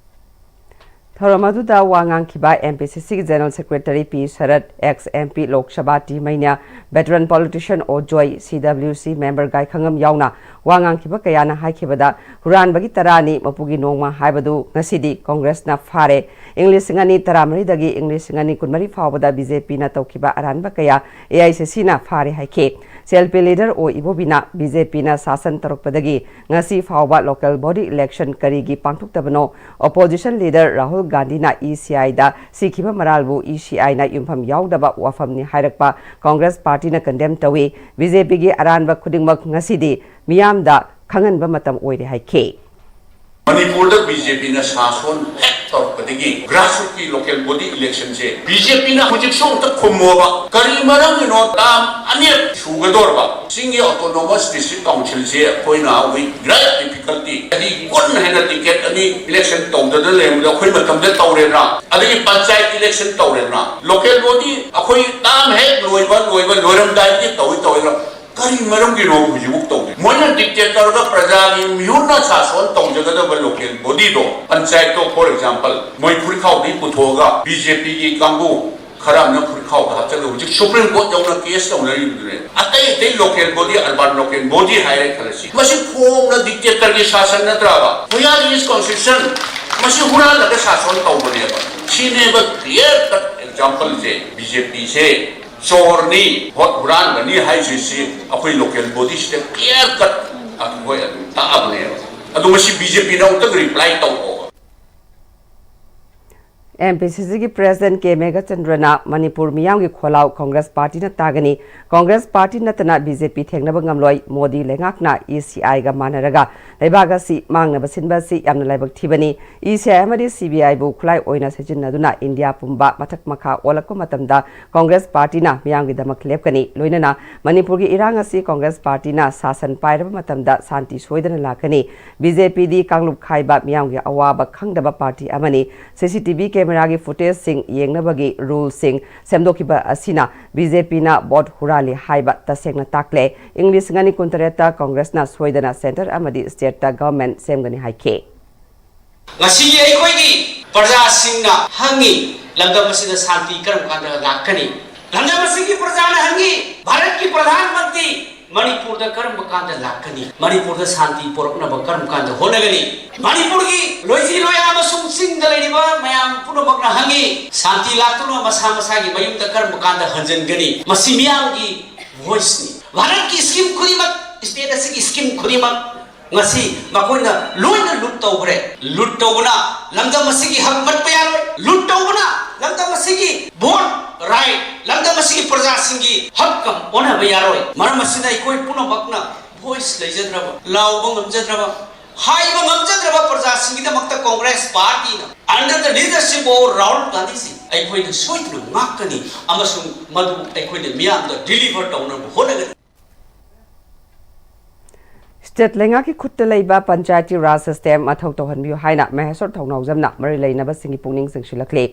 ꯊꯧꯔꯝ ꯑꯗꯨꯗ ꯋꯥ ꯉꯥꯡꯈꯤꯕ M P C C ꯒꯤ General Secretary P ꯁꯔꯠ, ex M P Lok Sabha T ꯃꯩꯅ꯭ꯌꯥ, veteran politician ꯑꯣ ꯖꯣꯏ, C W C member ꯒꯥꯏꯈꯉꯝ ꯌꯥꯎꯅ ꯋꯥ ꯉꯥꯡꯈꯤꯕ ꯀꯌꯥꯅ ꯍꯥꯏꯈꯤꯕꯗ, ꯍꯨꯔꯥꯟꯕꯒꯤ ꯇꯔꯥꯅꯤ ꯃꯄꯨꯒꯤ ꯅꯣꯡꯃ ꯍꯥꯏꯕꯗꯨ ꯉꯁꯤꯗꯤ ꯀꯣꯡꯒ꯭ꯔꯦꯁꯅ ꯐꯥꯔꯦ꯫ ꯏꯪ ꯂꯤꯁꯤꯡ ꯑꯅꯤ ꯇꯔꯥꯃꯔꯤꯗꯒꯤ ꯏꯪ ꯂꯤꯁꯤꯡ ꯑꯅꯤ ꯀꯨꯟꯃꯔꯤ ꯐꯥꯎꯕꯗ B J P ꯅ ꯇꯧꯈꯤꯕ ꯑꯔꯥꯟꯕ ꯀꯌꯥ A I C C ꯅ ꯐꯥꯔꯦ ꯍꯥꯏꯈꯤ꯫ C L P leader ꯑꯣ ꯏꯕꯣꯕꯤꯅ B J P ꯅ ꯁꯥꯁꯟ ꯇꯧꯔꯛꯄꯗꯒꯤ ꯉꯁꯤ ꯐꯥꯎꯕ local body election ꯀꯔꯤꯒꯤ ꯄꯥꯡꯊꯣꯛꯇꯕꯅꯣ? Opposition leader ꯔꯥꯍꯨꯜ ꯒꯥꯟꯙꯤꯅ E C I ꯗ ꯁꯤꯈꯤꯕ ꯃꯔꯥꯜꯕꯨ E C I ꯅ ꯌꯨꯝꯐꯝ ꯌꯥꯎꯗꯕ ꯋꯥꯐꯝꯅꯤ ꯍꯥꯏꯔꯛꯄ ꯀꯣꯡꯒ꯭ꯔꯦꯁ ꯄꯥꯔꯇꯤꯅ condemn ꯇꯧꯏ꯫ B J P ꯒꯤ ꯑꯔꯥꯟꯕ ꯈꯨꯗꯤꯡꯃꯛ ꯉꯁꯤꯗꯤ ꯃꯤꯌꯥꯝꯗ ꯈꯪꯍꯟꯕ ꯃꯇꯝ ꯑꯣꯏꯔꯦ ꯍꯥꯏꯈꯤ꯫ ꯃꯅꯤꯄꯨꯔꯗ B J P ꯅ ꯁꯥꯁꯣꯟ ꯍꯦꯛ ꯇꯧꯔꯛꯄꯗꯒꯤ grassroots ꯀꯤ local body election ꯁꯦ B J P ꯅ ꯍꯧꯖꯤꯛꯁꯨ ꯑꯃꯨꯛꯇ ꯈꯨꯝꯃꯣꯕ꯫ ꯀꯔꯤ ꯃꯔꯝꯒꯤꯅꯣ term ꯑꯅꯤꯔꯛ ꯁꯨꯒꯗꯧꯔꯕ? ꯆꯤꯡꯒꯤ autonomous district council ꯁꯦ ꯑꯩꯈꯣꯏꯅ we great difficulty, ꯆꯍꯤ ꯀꯨꯟ ꯍꯦꯟꯅ ticket ꯑꯅꯤ election ꯇꯧꯗꯅ ꯂꯩꯔꯝꯕꯗ ꯑꯩꯈꯣꯏ ꯃꯇꯝꯗ ꯇꯧꯔꯦꯗꯅ, ꯑꯗꯒꯤ ꯄꯟꯆꯥꯌꯠ election ꯇꯧꯔꯦꯗꯅ, local body ꯑꯩꯈꯣꯏ term ꯍꯦꯛ ꯂꯣꯏꯕ ꯂꯣꯏꯕ ꯂꯣꯏꯔꯝꯗꯥꯏꯗꯤ ꯇꯧꯏ ꯇꯧꯏꯗꯅ, ꯀꯔꯤ ꯃꯔꯝꯒꯤꯅꯣ ꯍꯧꯖꯤꯛꯐꯥꯎ ꯇꯧꯗꯦ? ꯃꯣꯏꯅ dictate ꯇꯧꯔꯒ ꯄ꯭ꯔꯖꯥꯒꯤ ꯃꯤꯍꯨꯠꯅ ꯁꯥꯁꯣꯟ ꯇꯧꯖꯒꯗꯕ local body ꯗꯣ, ꯄꯟꯆꯥꯌꯠꯇꯣ for example ꯃꯣꯏ ꯐꯨꯔꯤꯈꯥꯎꯗꯒꯤ ꯄꯨꯊꯣꯛꯑꯒ B J P ꯒꯤ ꯀꯥꯡꯕꯨ ꯈꯔ ꯑꯃꯅ ꯐꯨꯔꯤꯠꯈꯥꯎꯗ ꯍꯥꯞꯆꯜꯂꯦ꯫ ꯍꯧꯖꯤꯛ Supreme Court ꯌꯧꯅ case ꯇꯧꯅꯔꯤꯕꯗꯨꯅꯦ꯫ ꯑꯇꯩ ꯑꯇꯩ local body, urban local body ꯍꯥꯏꯔꯦ ꯈꯜꯂꯁꯤ, ꯃꯁꯤ ꯐꯣꯡꯅ dictatorꯒꯤ ꯁꯥꯁꯟ ꯅꯠꯇ꯭ꯔꯕ? Where is constitution? ꯃꯁꯤ ꯍꯨꯔꯥꯜꯂꯒ ꯁꯥꯁꯟ ꯇꯧꯕꯅꯦꯕ꯫ ꯁꯤꯅꯦꯕ clear cut exampleꯁꯦ꯫ BJPꯁꯦ ꯆꯣꯔꯅꯤ, ꯚꯣꯠ ꯍꯨꯔꯥꯟꯕꯅꯤ ꯍꯥꯏꯁꯤꯁꯤ ꯑꯩꯈꯣꯏ local bodyꯁꯤꯗ clear cut ꯑꯩꯈꯣꯏ ꯑꯗꯨꯝ ꯇꯥꯛꯑꯕꯅꯦꯕ꯫ ꯑꯗꯨ ꯃꯁꯤ BJPꯅ ꯑꯃꯨꯛꯇꯪ reply ꯇꯧꯑꯣ꯫ MPCCꯒꯤ President K ꯃꯦꯘꯆꯟꯗ꯭ꯔꯅ ꯃꯅꯤꯄꯨꯔ ꯃꯤꯌꯥꯝꯒꯤ ꯈꯣꯜꯂꯥꯎ Congress Partyꯅ ꯇꯥꯒꯅꯤ, Congress Party ꯅꯠꯇꯅ BJP ꯊꯦꯡꯅꯕ ꯉꯝꯂꯣꯏ, ꯃꯣꯗꯤ ꯂꯩꯉꯥꯛꯅ ECIꯒ ꯃꯥꯟꯅꯔꯒ ꯂꯩꯕꯥꯛ ꯑꯁꯤ ꯃꯥꯡꯅꯕ ꯁꯤꯟꯕ ꯑꯁꯤ ꯌꯥꯝꯅ ꯂꯥꯏꯕꯛ ꯊꯤꯕꯅꯤ꯫ ECI ꯑꯃꯗꯤ CBIꯕꯨ ꯈꯨꯠꯂꯥꯏ ꯑꯣꯏꯅ ꯁꯤꯖꯤꯟꯅꯗꯨꯅ ꯏꯟꯗꯤꯌꯥ ꯄꯨꯝꯕ ꯃꯊꯛ ꯃꯈꯥ ꯑꯣꯜꯂꯛꯄ ꯃꯇꯝꯗ Congress Partyꯅ ꯃꯤꯌꯥꯝꯒꯤꯗꯃꯛ ꯂꯦꯞꯀꯅꯤ꯫ ꯂꯣꯏꯅꯅ ꯃꯅꯤꯄꯨꯔꯒꯤ ꯏꯔꯥꯡ ꯑꯁꯤ Congress Partyꯅ ꯁꯥꯁꯟ ꯄꯥꯏꯔꯕ ꯃꯇꯝꯗ ꯁꯥꯟꯇꯤ ꯁꯣꯏꯗꯅ ꯂꯥꯛꯀꯅꯤ꯫ BJPꯗꯤ ꯀꯥꯡꯂꯨꯞ ꯈꯥꯏꯕ, ꯃꯤꯌꯥꯝꯒꯤ ꯑꯋꯥꯕ ꯈꯪꯗꯕ party ꯑꯃꯅꯤ꯫ CCTV cameraꯒꯤ footageꯁꯤꯡ ꯌꯦꯡꯅꯕꯒꯤ ruleꯁꯤꯡ ꯁꯦꯝꯗꯣꯛꯈꯤꯕ ꯑꯁꯤꯅ BJPꯅ ꯚꯣꯠ ꯍꯨꯔꯥꯜꯂꯤ ꯍꯥꯏꯕ ꯇꯁꯦꯡꯅ ꯇꯥꯛꯂꯦ꯫ ꯏꯪ ꯂꯤꯁꯤꯡ ꯑꯅꯤ ꯀꯨꯟꯇꯔꯦꯠꯇ Congressꯅ ꯁꯣꯏꯗꯅ centre ꯑꯃꯗꯤ stateꯇ government ꯁꯦꯝꯒꯅꯤ ꯍꯥꯏꯈꯤ꯫ ꯉꯁꯤꯒꯤ ꯑꯩꯈꯣꯏꯒꯤ ꯄ꯭ꯔꯖꯥꯁꯤꯡꯅ ꯍꯪꯉꯤ, ꯂꯝꯗꯝ ꯑꯁꯤꯗ ꯁꯥꯟꯇꯤ ꯀꯔꯝ ꯀꯥꯟꯗ ꯂꯥꯛꯀꯅꯤ? ꯂꯝꯗꯝ ꯑꯁꯤꯒꯤ ꯄ꯭ꯔꯖꯥꯅ ꯍꯪꯉꯤ, ꯚꯥꯔꯠꯀꯤ ꯄ꯭ꯔꯙꯥꯟ ꯃꯟꯇ꯭ꯔꯤ ꯃꯅꯤꯄꯨꯔꯗ ꯀꯔꯝꯕ ꯀꯥꯟꯗ ꯂꯥꯛꯀꯅꯤ? ꯃꯅꯤꯄꯨꯔꯗ ꯁꯥꯟꯇꯤ ꯄꯨꯔꯛꯅꯕ ꯀꯔꯝ ꯀꯥꯟꯗ ꯍꯣꯠꯅꯒꯅꯤ? ꯃꯅꯤꯄꯨꯔꯒꯤ ꯂꯣꯏꯖꯤ ꯂꯣꯌꯥ ꯑꯃꯁꯨꯡ ꯆꯤꯡꯗ ꯂꯩꯔꯤꯕ ꯃꯌꯥꯝ ꯄꯨꯝꯅꯃꯛꯅ ꯍꯪꯉꯤ, ꯁꯥꯟꯇꯤ ꯂꯥꯛꯇꯨꯅ ꯃꯁꯥ ꯃꯁꯥꯒꯤ ꯃꯌꯨꯝꯗ ꯀꯔꯝꯕ ꯀꯥꯟꯗ ꯍꯟꯖꯤꯟꯒꯅꯤ? ꯃꯁꯤ ꯃꯤꯌꯥꯝꯒꯤ voiceꯅꯤ꯫ ꯚꯥꯔꯠꯀꯤ scheme ꯈꯨꯗꯤꯡꯃꯛ, state ꯑꯁꯤꯒꯤ scheme ꯈꯨꯗꯤꯡꯃꯛ ꯉꯁꯤ ꯃꯈꯣꯏꯅ ꯂꯣꯏꯅ ꯂꯨꯠ ꯇꯧꯈ꯭ꯔꯦ꯫ ꯂꯨꯠ ꯇꯧꯕꯅ ꯂꯝꯗꯝ ꯑꯁꯤꯒꯤ ꯍꯛ ꯃꯠꯄ ꯌꯥꯔꯣꯏ꯫ ꯂꯨꯠ ꯇꯧꯕꯅ ꯂꯝꯗꯝ ꯑꯁꯤꯒꯤ vote right, ꯂꯝꯗꯝ ꯑꯁꯤꯒꯤ ꯄ꯭ꯔꯖꯥꯁꯤꯡꯒꯤ ꯍꯛꯀ ꯑꯣꯟꯅꯕ ꯌꯥꯔꯣꯏ꯫ ꯃꯔꯝ ꯑꯁꯤꯅ ꯑꯩꯈꯣꯏ ꯄꯨꯝꯅꯃꯛꯅ voice ꯂꯩꯖꯗ꯭ꯔꯕ, ꯂꯥꯎꯕ ꯉꯝꯖꯗ꯭ꯔꯕ, ꯍꯥꯏꯕ ꯉꯝꯖꯗ꯭ꯔꯕ ꯄ꯭ꯔꯖꯥꯁꯤꯡꯒꯤꯗꯃꯛꯇ Congress Partyꯅ under the leadership of Rahul Gandhiji ꯑꯩꯈꯣꯏꯅ ꯁꯣꯏꯗꯅ ꯉꯥꯛꯀꯅꯤ ꯑꯃꯁꯨꯡ ꯃꯗꯨ ꯑꯩꯈꯣꯏꯅ ꯃꯤꯌꯥꯝꯗ deliver ꯇꯧꯅꯕ ꯍꯣꯠꯅꯒꯅꯤ꯫ State ꯂꯩꯉꯥꯛꯀꯤ ꯈꯨꯠꯇ ꯂꯩꯕ Panchayati Raj system ꯃꯊꯧ ꯇꯧꯍꯟꯕꯤꯌꯨ ꯍꯥꯏꯅ ꯃꯍꯦꯁꯣꯔ ꯊꯧꯅꯥꯎꯖꯝꯅ ꯃꯔꯤ ꯂꯩꯅꯕꯁꯤꯡꯒꯤ ꯄꯨꯛꯅꯤꯡ ꯆꯤꯡꯁꯤꯜꯂꯛꯂꯤ꯫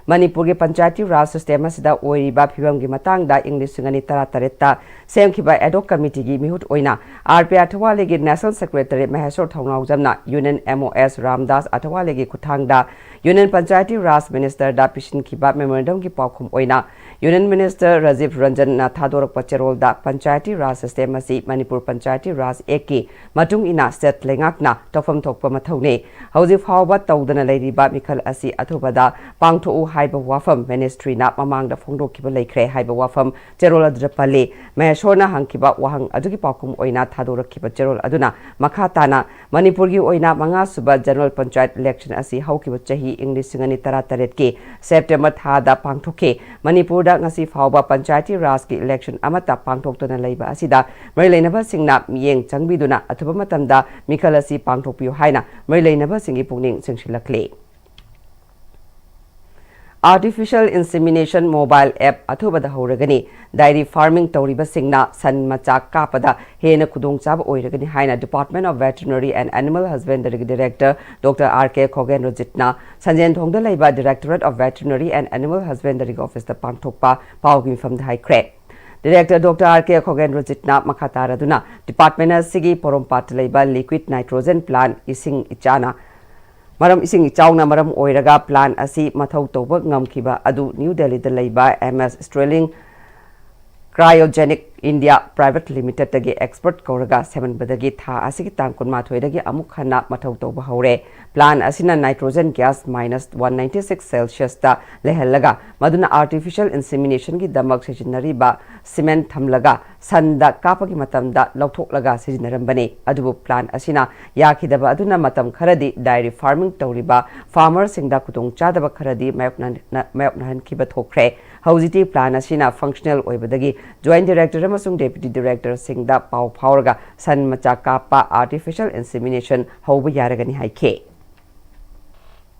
ꯃꯅꯤꯄꯨꯔꯒꯤ ꯄꯟꯆꯥꯌꯇꯤ ꯔꯥꯖ ꯁꯤꯁꯇꯦꯝ ꯑꯁꯤꯗ ꯑꯣꯏꯔꯤꯕ ꯐꯤꯕꯝꯒꯤ ꯃꯇꯥꯡꯗ ꯏꯪ ꯂꯤꯁꯤꯡ ꯑꯅꯤ ꯇꯔꯥꯇꯔꯦꯠꯇ ꯁꯦꯝꯈꯤꯕ ꯑꯦꯗꯣꯛ ꯀꯃꯤꯇꯤꯒꯤ ꯃꯤꯍꯨꯠ ꯑꯣꯏꯅ ꯑꯥꯔ ꯄꯤ ꯑꯊꯋꯥꯂꯦꯒꯤ ꯅꯦꯁꯅꯦꯜ ꯁꯦꯀ꯭ꯔꯦꯇꯔꯤ ꯃꯍꯦꯁꯣꯔ ꯊꯧꯅꯥꯎꯖꯝꯅ union M O S Ramdas ꯑꯊꯋꯥꯂꯦꯒꯤ ꯈꯨꯠꯊꯥꯡꯗ ꯌꯨꯅꯤꯌꯟ ꯄꯟꯆꯥꯌꯇꯤ ꯔꯥꯖ ꯃꯤꯅꯤꯁꯇꯔꯗ ꯄꯤꯁꯤꯟꯈꯤꯕ ꯃꯦꯃꯣꯔꯦꯟꯗꯝꯒꯤ ꯄꯥꯎꯈꯨꯝ ꯑꯣꯏꯅ ꯌꯨꯅꯤꯌꯟ ꯃꯤꯅꯤꯁꯇꯔ ꯔꯥꯖꯤꯕ ꯔꯟꯖꯟꯅ ꯊꯥꯗꯣꯔꯛꯄ ꯆꯦꯔꯣꯜꯗ ꯄꯟꯆꯥꯌꯇꯤ ꯔꯥꯖ ꯁꯤꯁꯇꯦꯝ ꯑꯁꯤ ꯃꯅꯤꯄꯨꯔ ꯄꯟꯆꯥꯌꯇꯤ ꯔꯥꯖ ꯑꯦꯛꯀꯤ ꯃꯇꯨꯡ ꯏꯟꯅ ꯁ꯭ꯇꯦꯠ ꯂꯩꯉꯥꯛꯅ ꯇꯧꯐꯝ ꯊꯣꯛꯄ ꯃꯊꯧꯅꯤ꯫ ꯍꯧꯖꯤꯛ ꯐꯥꯎꯕ ꯇꯧꯗꯅ ꯂꯩꯔꯤꯕ ꯃꯤꯈꯜ ꯑꯁꯤ ꯑꯊꯨꯕꯗ ꯄꯥꯡꯊꯣꯛꯎ ꯍꯥꯏꯕ ꯋꯥꯐꯝ ꯃꯤꯅꯤꯁꯇ꯭ꯔꯤꯅ ꯃꯃꯥꯡꯗ ꯐꯣꯡꯗꯣꯛꯈꯤꯕ ꯂꯩꯈ꯭ꯔꯦ ꯍꯥꯏꯕ ꯋꯥꯐꯝ ꯆꯦꯔꯣꯜ ꯑꯗꯨꯗ ꯄꯜꯂꯤ꯫ ꯃꯍꯦꯁꯣꯔꯅ ꯍꯪꯈꯤꯕ ꯋꯥꯍꯪ ꯑꯗꯨꯒꯤ ꯄꯥꯎꯈꯨꯝ ꯑꯣꯏꯅ ꯊꯥꯗꯣꯔꯛꯈꯤꯕ ꯆꯦꯔꯣꯜ ꯑꯗꯨꯅ ꯃꯈꯥ ꯇꯥꯅ ꯃꯅꯤꯄꯨꯔꯒꯤ ꯑꯣꯏꯅ ꯃꯉꯥꯁꯨꯕ ꯖꯦꯅꯔꯦꯜ ꯄꯟꯆꯥꯌꯠ ꯏꯂꯦꯛꯁꯟ ꯑꯁꯤ ꯍꯧꯈꯤꯕ ꯆꯍꯤ ꯏꯪ ꯂꯤꯁꯤꯡ ꯑꯅꯤ ꯇꯔꯥꯇꯔꯦꯠꯀꯤ ꯁꯦꯞꯇꯦꯝꯕꯔ ꯊꯥꯗ ꯄꯥꯡꯊꯣꯛꯈꯤ꯫ ꯃꯅꯤꯄꯨꯔꯗ ꯉꯁꯤ ꯐꯥꯎꯕ ꯄꯟꯆꯥꯌꯇꯤ ꯔꯥꯖꯀꯤ ꯏꯂꯦꯛꯁꯟ ꯑꯃꯠꯇ ꯄꯥꯡꯊꯣꯛꯇꯅ ꯂꯩꯕ ꯑꯁꯤꯗ ꯃꯔꯤ ꯂꯩꯅꯕꯁꯤꯡꯅ ꯃꯤꯠꯌꯦꯡ ꯆꯪꯕꯤꯗꯨꯅ ꯑꯊꯨꯕ ꯃꯇꯝꯗ ꯃꯤꯈꯜ ꯑꯁꯤ ꯄꯥꯡꯊꯣꯛꯄꯤꯌꯨ ꯍꯥꯏꯅ ꯃꯔꯤ ꯂꯩꯅꯕꯁꯤꯡꯒꯤ ꯄꯨꯛꯅꯤꯡ ꯆꯤꯡꯁꯤꯜꯂꯛꯂꯤ꯫ Artificial insemination mobile app ꯑꯊꯨꯕꯗ ꯍꯧꯔꯒꯅꯤ꯫ Dairy farming ꯇꯧꯔꯤꯕꯁꯤꯡꯅ ꯁꯟ ꯃꯆꯥ ꯀꯥꯞꯄꯗ ꯍꯦꯟꯅ ꯈꯨꯗꯣꯡꯆꯥꯕ ꯑꯣꯏꯔꯒꯅꯤ ꯍꯥꯏꯅ Department of Veterinary and Animal Husbandryꯒꯤ director Doctor R K ꯈꯣꯒꯦꯟ ꯔꯣꯖꯤꯠꯅ ꯁꯟꯖꯦꯟꯊꯣꯡꯗ ꯂꯩꯕ Directorate of Veterinary and Animal Husbandryꯒꯤ officeꯇ ꯄꯥꯡꯊꯣꯛꯄ ꯄꯥꯎꯒꯤ ꯃꯤꯐꯝꯗ ꯍꯥꯏꯈ꯭ꯔꯦ꯫ Director Doctor R K ꯈꯣꯒꯦꯟ ꯔꯣꯖꯤꯠꯅ ꯃꯈꯥ ꯇꯥꯔꯗꯨꯅ department ꯑꯁꯤꯒꯤ ꯄꯣꯔꯣꯝꯄꯥꯠꯇ ꯂꯩꯕ liquid nitrogen plant ꯏꯁꯤꯡ ꯏꯆꯥꯅ ꯃꯔꯝ, ꯏꯁꯤꯡ ꯏꯆꯥꯎꯅ ꯃꯔꯝ ꯑꯣꯏꯔꯒ plant ꯑꯁꯤ ꯃꯊꯧ ꯇꯧꯕ ꯉꯝꯈꯤꯕ ꯑꯗꯨ ꯅ꯭ꯌꯨ ꯗꯦꯜꯂꯤꯗ ꯂꯩꯕ M S Sterling Cryogenic India Private Limitedꯇꯒꯤ expert ꯀꯧꯔꯒ ꯁꯦꯝꯍꯟꯕꯗꯒꯤ ꯊꯥ ꯑꯁꯤꯒꯤ ꯇꯥꯡ ꯀꯨꯟꯃꯥꯊꯣꯏꯗꯒꯤ ꯑꯃꯨꯛ ꯍꯟꯅ ꯃꯊꯧ ꯇꯧꯕ ꯍꯧꯔꯦ꯫ Plant ꯑꯁꯤꯅ nitrogen gas minus one ninety six Celsiusꯇ ꯂꯩꯍꯜꯂꯒ, ꯃꯗꯨꯅ artificial inseminationꯒꯤꯗꯃꯛ ꯁꯤꯖꯤꯟꯅꯔꯤꯕ semen ꯊꯝꯂꯒ ꯁꯟꯗ ꯀꯥꯞꯄꯒꯤ ꯃꯇꯝꯗ ꯂꯧꯊꯣꯛꯂꯒ ꯁꯤꯖꯤꯟꯅꯔꯝꯕꯅꯤ꯫ ꯑꯗꯨꯕꯨ plant ꯑꯁꯤꯅ ꯌꯥꯈꯤꯗꯕ ꯑꯗꯨꯅ ꯃꯇꯝ ꯈꯔꯗꯤ dairy farming ꯇꯧꯔꯤꯕ farmerꯁꯤꯡꯗ ꯈꯨꯗꯣꯡꯆꯥꯗꯕ ꯈꯔꯗꯤ ꯃꯥꯌꯣꯛꯅ-, ꯃꯥꯌꯣꯛꯅꯍꯟꯈꯤꯕ ꯊꯣꯛꯈ꯭ꯔꯦ꯫ ꯍꯧꯖꯤꯛꯇꯤ plant ꯑꯁꯤꯅ functional ꯑꯣꯏꯕꯗꯒꯤ Joint Director ꯑꯃꯁꯨꯡ Deputy Directorꯁꯤꯡꯗ ꯄꯥꯎ ꯐꯥꯎꯔꯒ ꯁꯟ ꯃꯆꯥ ꯀꯥꯞꯄ artificial insemination ꯍꯧꯕ ꯌꯥꯔꯒꯅꯤ ꯍꯥꯏꯈꯤ꯫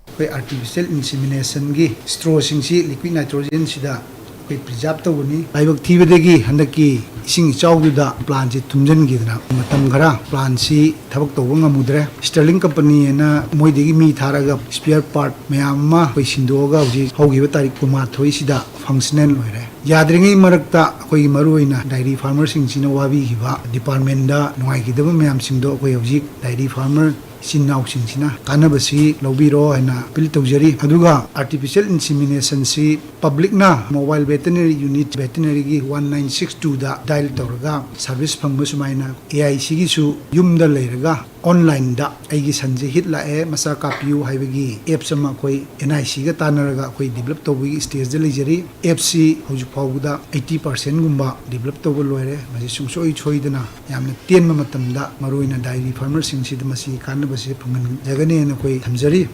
ꯑꯩꯈꯣꯏ artificial inseminationꯒꯤ strawꯁꯤꯡꯁꯤ liquid nitrogenꯁꯤꯗ ꯑꯩꯈꯣꯏ preserve ꯇꯧꯒꯅꯤ꯫ ꯂꯥꯏꯕꯛ ꯊꯤꯕꯗꯒꯤ ꯍꯟꯗꯛꯀꯤ ꯏꯁꯤꯡ ꯏꯆꯥꯎꯗꯨꯗ ꯄ꯭ꯂꯥꯟꯁꯤ ꯊꯨꯝꯖꯤꯟꯈꯤꯗꯅ ꯃꯇꯝ ꯈꯔ ꯄ꯭ꯂꯥꯟꯁꯤ ꯊꯕꯛ ꯇꯧꯕ ꯉꯝꯃꯨꯗ꯭ꯔꯦ꯫ ꯁ꯭ꯇꯔꯂꯤꯡ ꯀꯝꯄꯅꯤ ꯍꯥꯏꯅ ꯃꯣꯏꯗꯒꯤ ꯃꯤ ꯊꯥꯔꯒ ꯁ꯭ꯄꯤꯌꯔ ꯄꯥꯔꯠ ꯃꯌꯥꯝ ꯑꯃ ꯑꯩꯈꯣꯏ ꯁꯤꯟꯗꯣꯛꯑꯒ ꯍꯧꯖꯤꯛ ꯍꯧꯈꯤꯕ ꯇꯥꯔꯤꯛ ꯀꯨꯟꯃꯥꯊꯣꯏꯁꯤꯗ ꯐꯪꯁꯅꯦꯜ ꯑꯣꯏꯔꯦ꯫ ꯌꯥꯗ꯭ꯔꯤꯉꯩ ꯃꯔꯛꯇ ꯑꯩꯈꯣꯏꯒꯤ ꯃꯔꯨꯑꯣꯏꯅ ꯗꯥꯏꯔꯤ ꯐꯥꯔꯃꯔꯁꯤꯡꯁꯤꯅ ꯋꯥꯕꯤꯈꯤꯕ, ꯗꯤꯄꯥꯔꯠꯃꯦꯟꯗ ꯅꯨꯡꯉꯥꯏꯈꯤꯗꯕ ꯃꯌꯥꯝꯁꯤꯡꯗꯣ ꯑꯩꯈꯣꯏ ꯍꯧꯖꯤꯛ ꯗꯥꯏꯔꯤ ꯐꯥꯔꯃꯔ ꯏꯆꯤꯟ ꯏꯅꯥꯎꯁꯤꯡꯁꯤꯅ ꯀꯥꯟꯅꯕꯁꯤ ꯂꯧꯕꯤꯔꯣ ꯍꯥꯏꯅ ꯑꯄꯤꯜ ꯇꯧꯖꯔꯤ꯫ ꯑꯗꯨꯒ ꯑꯥꯔꯇꯤꯐꯤꯁꯤꯌꯦꯜ ꯏꯟꯁꯤꯃꯤꯅꯦꯁꯟꯁꯤ ꯄꯕ꯭ꯂꯤꯛꯅ ꯃꯣꯕꯥꯏꯜ ꯚꯦꯇꯤꯅꯔꯤ ꯌꯨꯅꯤꯠ, ꯚꯦꯇꯤꯅꯔꯤꯒꯤ ꯋꯥꯟ ꯅꯥꯏꯟ ꯁꯤꯛꯁ ꯇꯨꯗ ꯗꯥꯏꯜ ꯇꯧꯔꯒ ꯁꯥꯔꯚꯤꯁ ꯐꯪꯕ ꯁꯨꯃꯥꯏꯅ ꯑꯦ ꯑꯥꯏ ꯁꯤꯒꯤꯁꯨ ꯌꯨꯝꯗ ꯂꯩꯔꯒ ꯑꯣꯟꯂꯥꯏꯟꯗ "ꯑꯩꯒꯤ ꯁꯟꯁꯦ ꯍꯤꯠ ꯂꯥꯛꯑꯦ, ꯃꯆꯥ ꯀꯥꯞꯄꯤꯌꯨ" ꯍꯥꯏꯕꯒꯤ ꯑꯦꯞꯁ ꯑꯃ ꯑꯩꯈꯣꯏ ꯑꯦꯟ ꯑꯥꯏ ꯁꯤꯒ ꯇꯥꯟꯅꯔꯒ ꯑꯩꯈꯣꯏ ꯗꯤꯕꯂꯞ ꯇꯧꯕꯒꯤ ꯁ꯭ꯇꯦꯖꯇ ꯂꯩꯖꯔꯤ꯫ ꯑꯦꯞꯁꯤ ꯍꯧꯖꯤꯛ ꯐꯥꯎꯕꯗ ꯑꯩꯠꯇꯤ ꯄꯥꯔꯁꯦꯟꯒꯨꯝꯕ ꯗꯤꯕꯂꯞ ꯇꯧꯕ ꯂꯣꯏꯔꯦ꯫ ꯃꯁꯤ ꯁꯨꯡꯁꯣꯏ ꯁꯣꯏꯗꯅ ꯌꯥꯝꯅ ꯇꯦꯟꯕ ꯃꯇꯝꯗ ꯃꯔꯨꯑꯣꯏꯅ ꯗꯥꯏꯔꯤ ꯐꯥꯔꯃꯔꯁꯤꯡꯁꯤꯗ ꯃꯁꯤ ꯀꯥꯟꯅꯕꯁꯤ ꯐꯪꯍꯟꯖꯒꯅꯤ ꯍꯥꯏꯅ ꯑꯩꯈꯣꯏ ꯊꯝꯖꯔꯤ꯫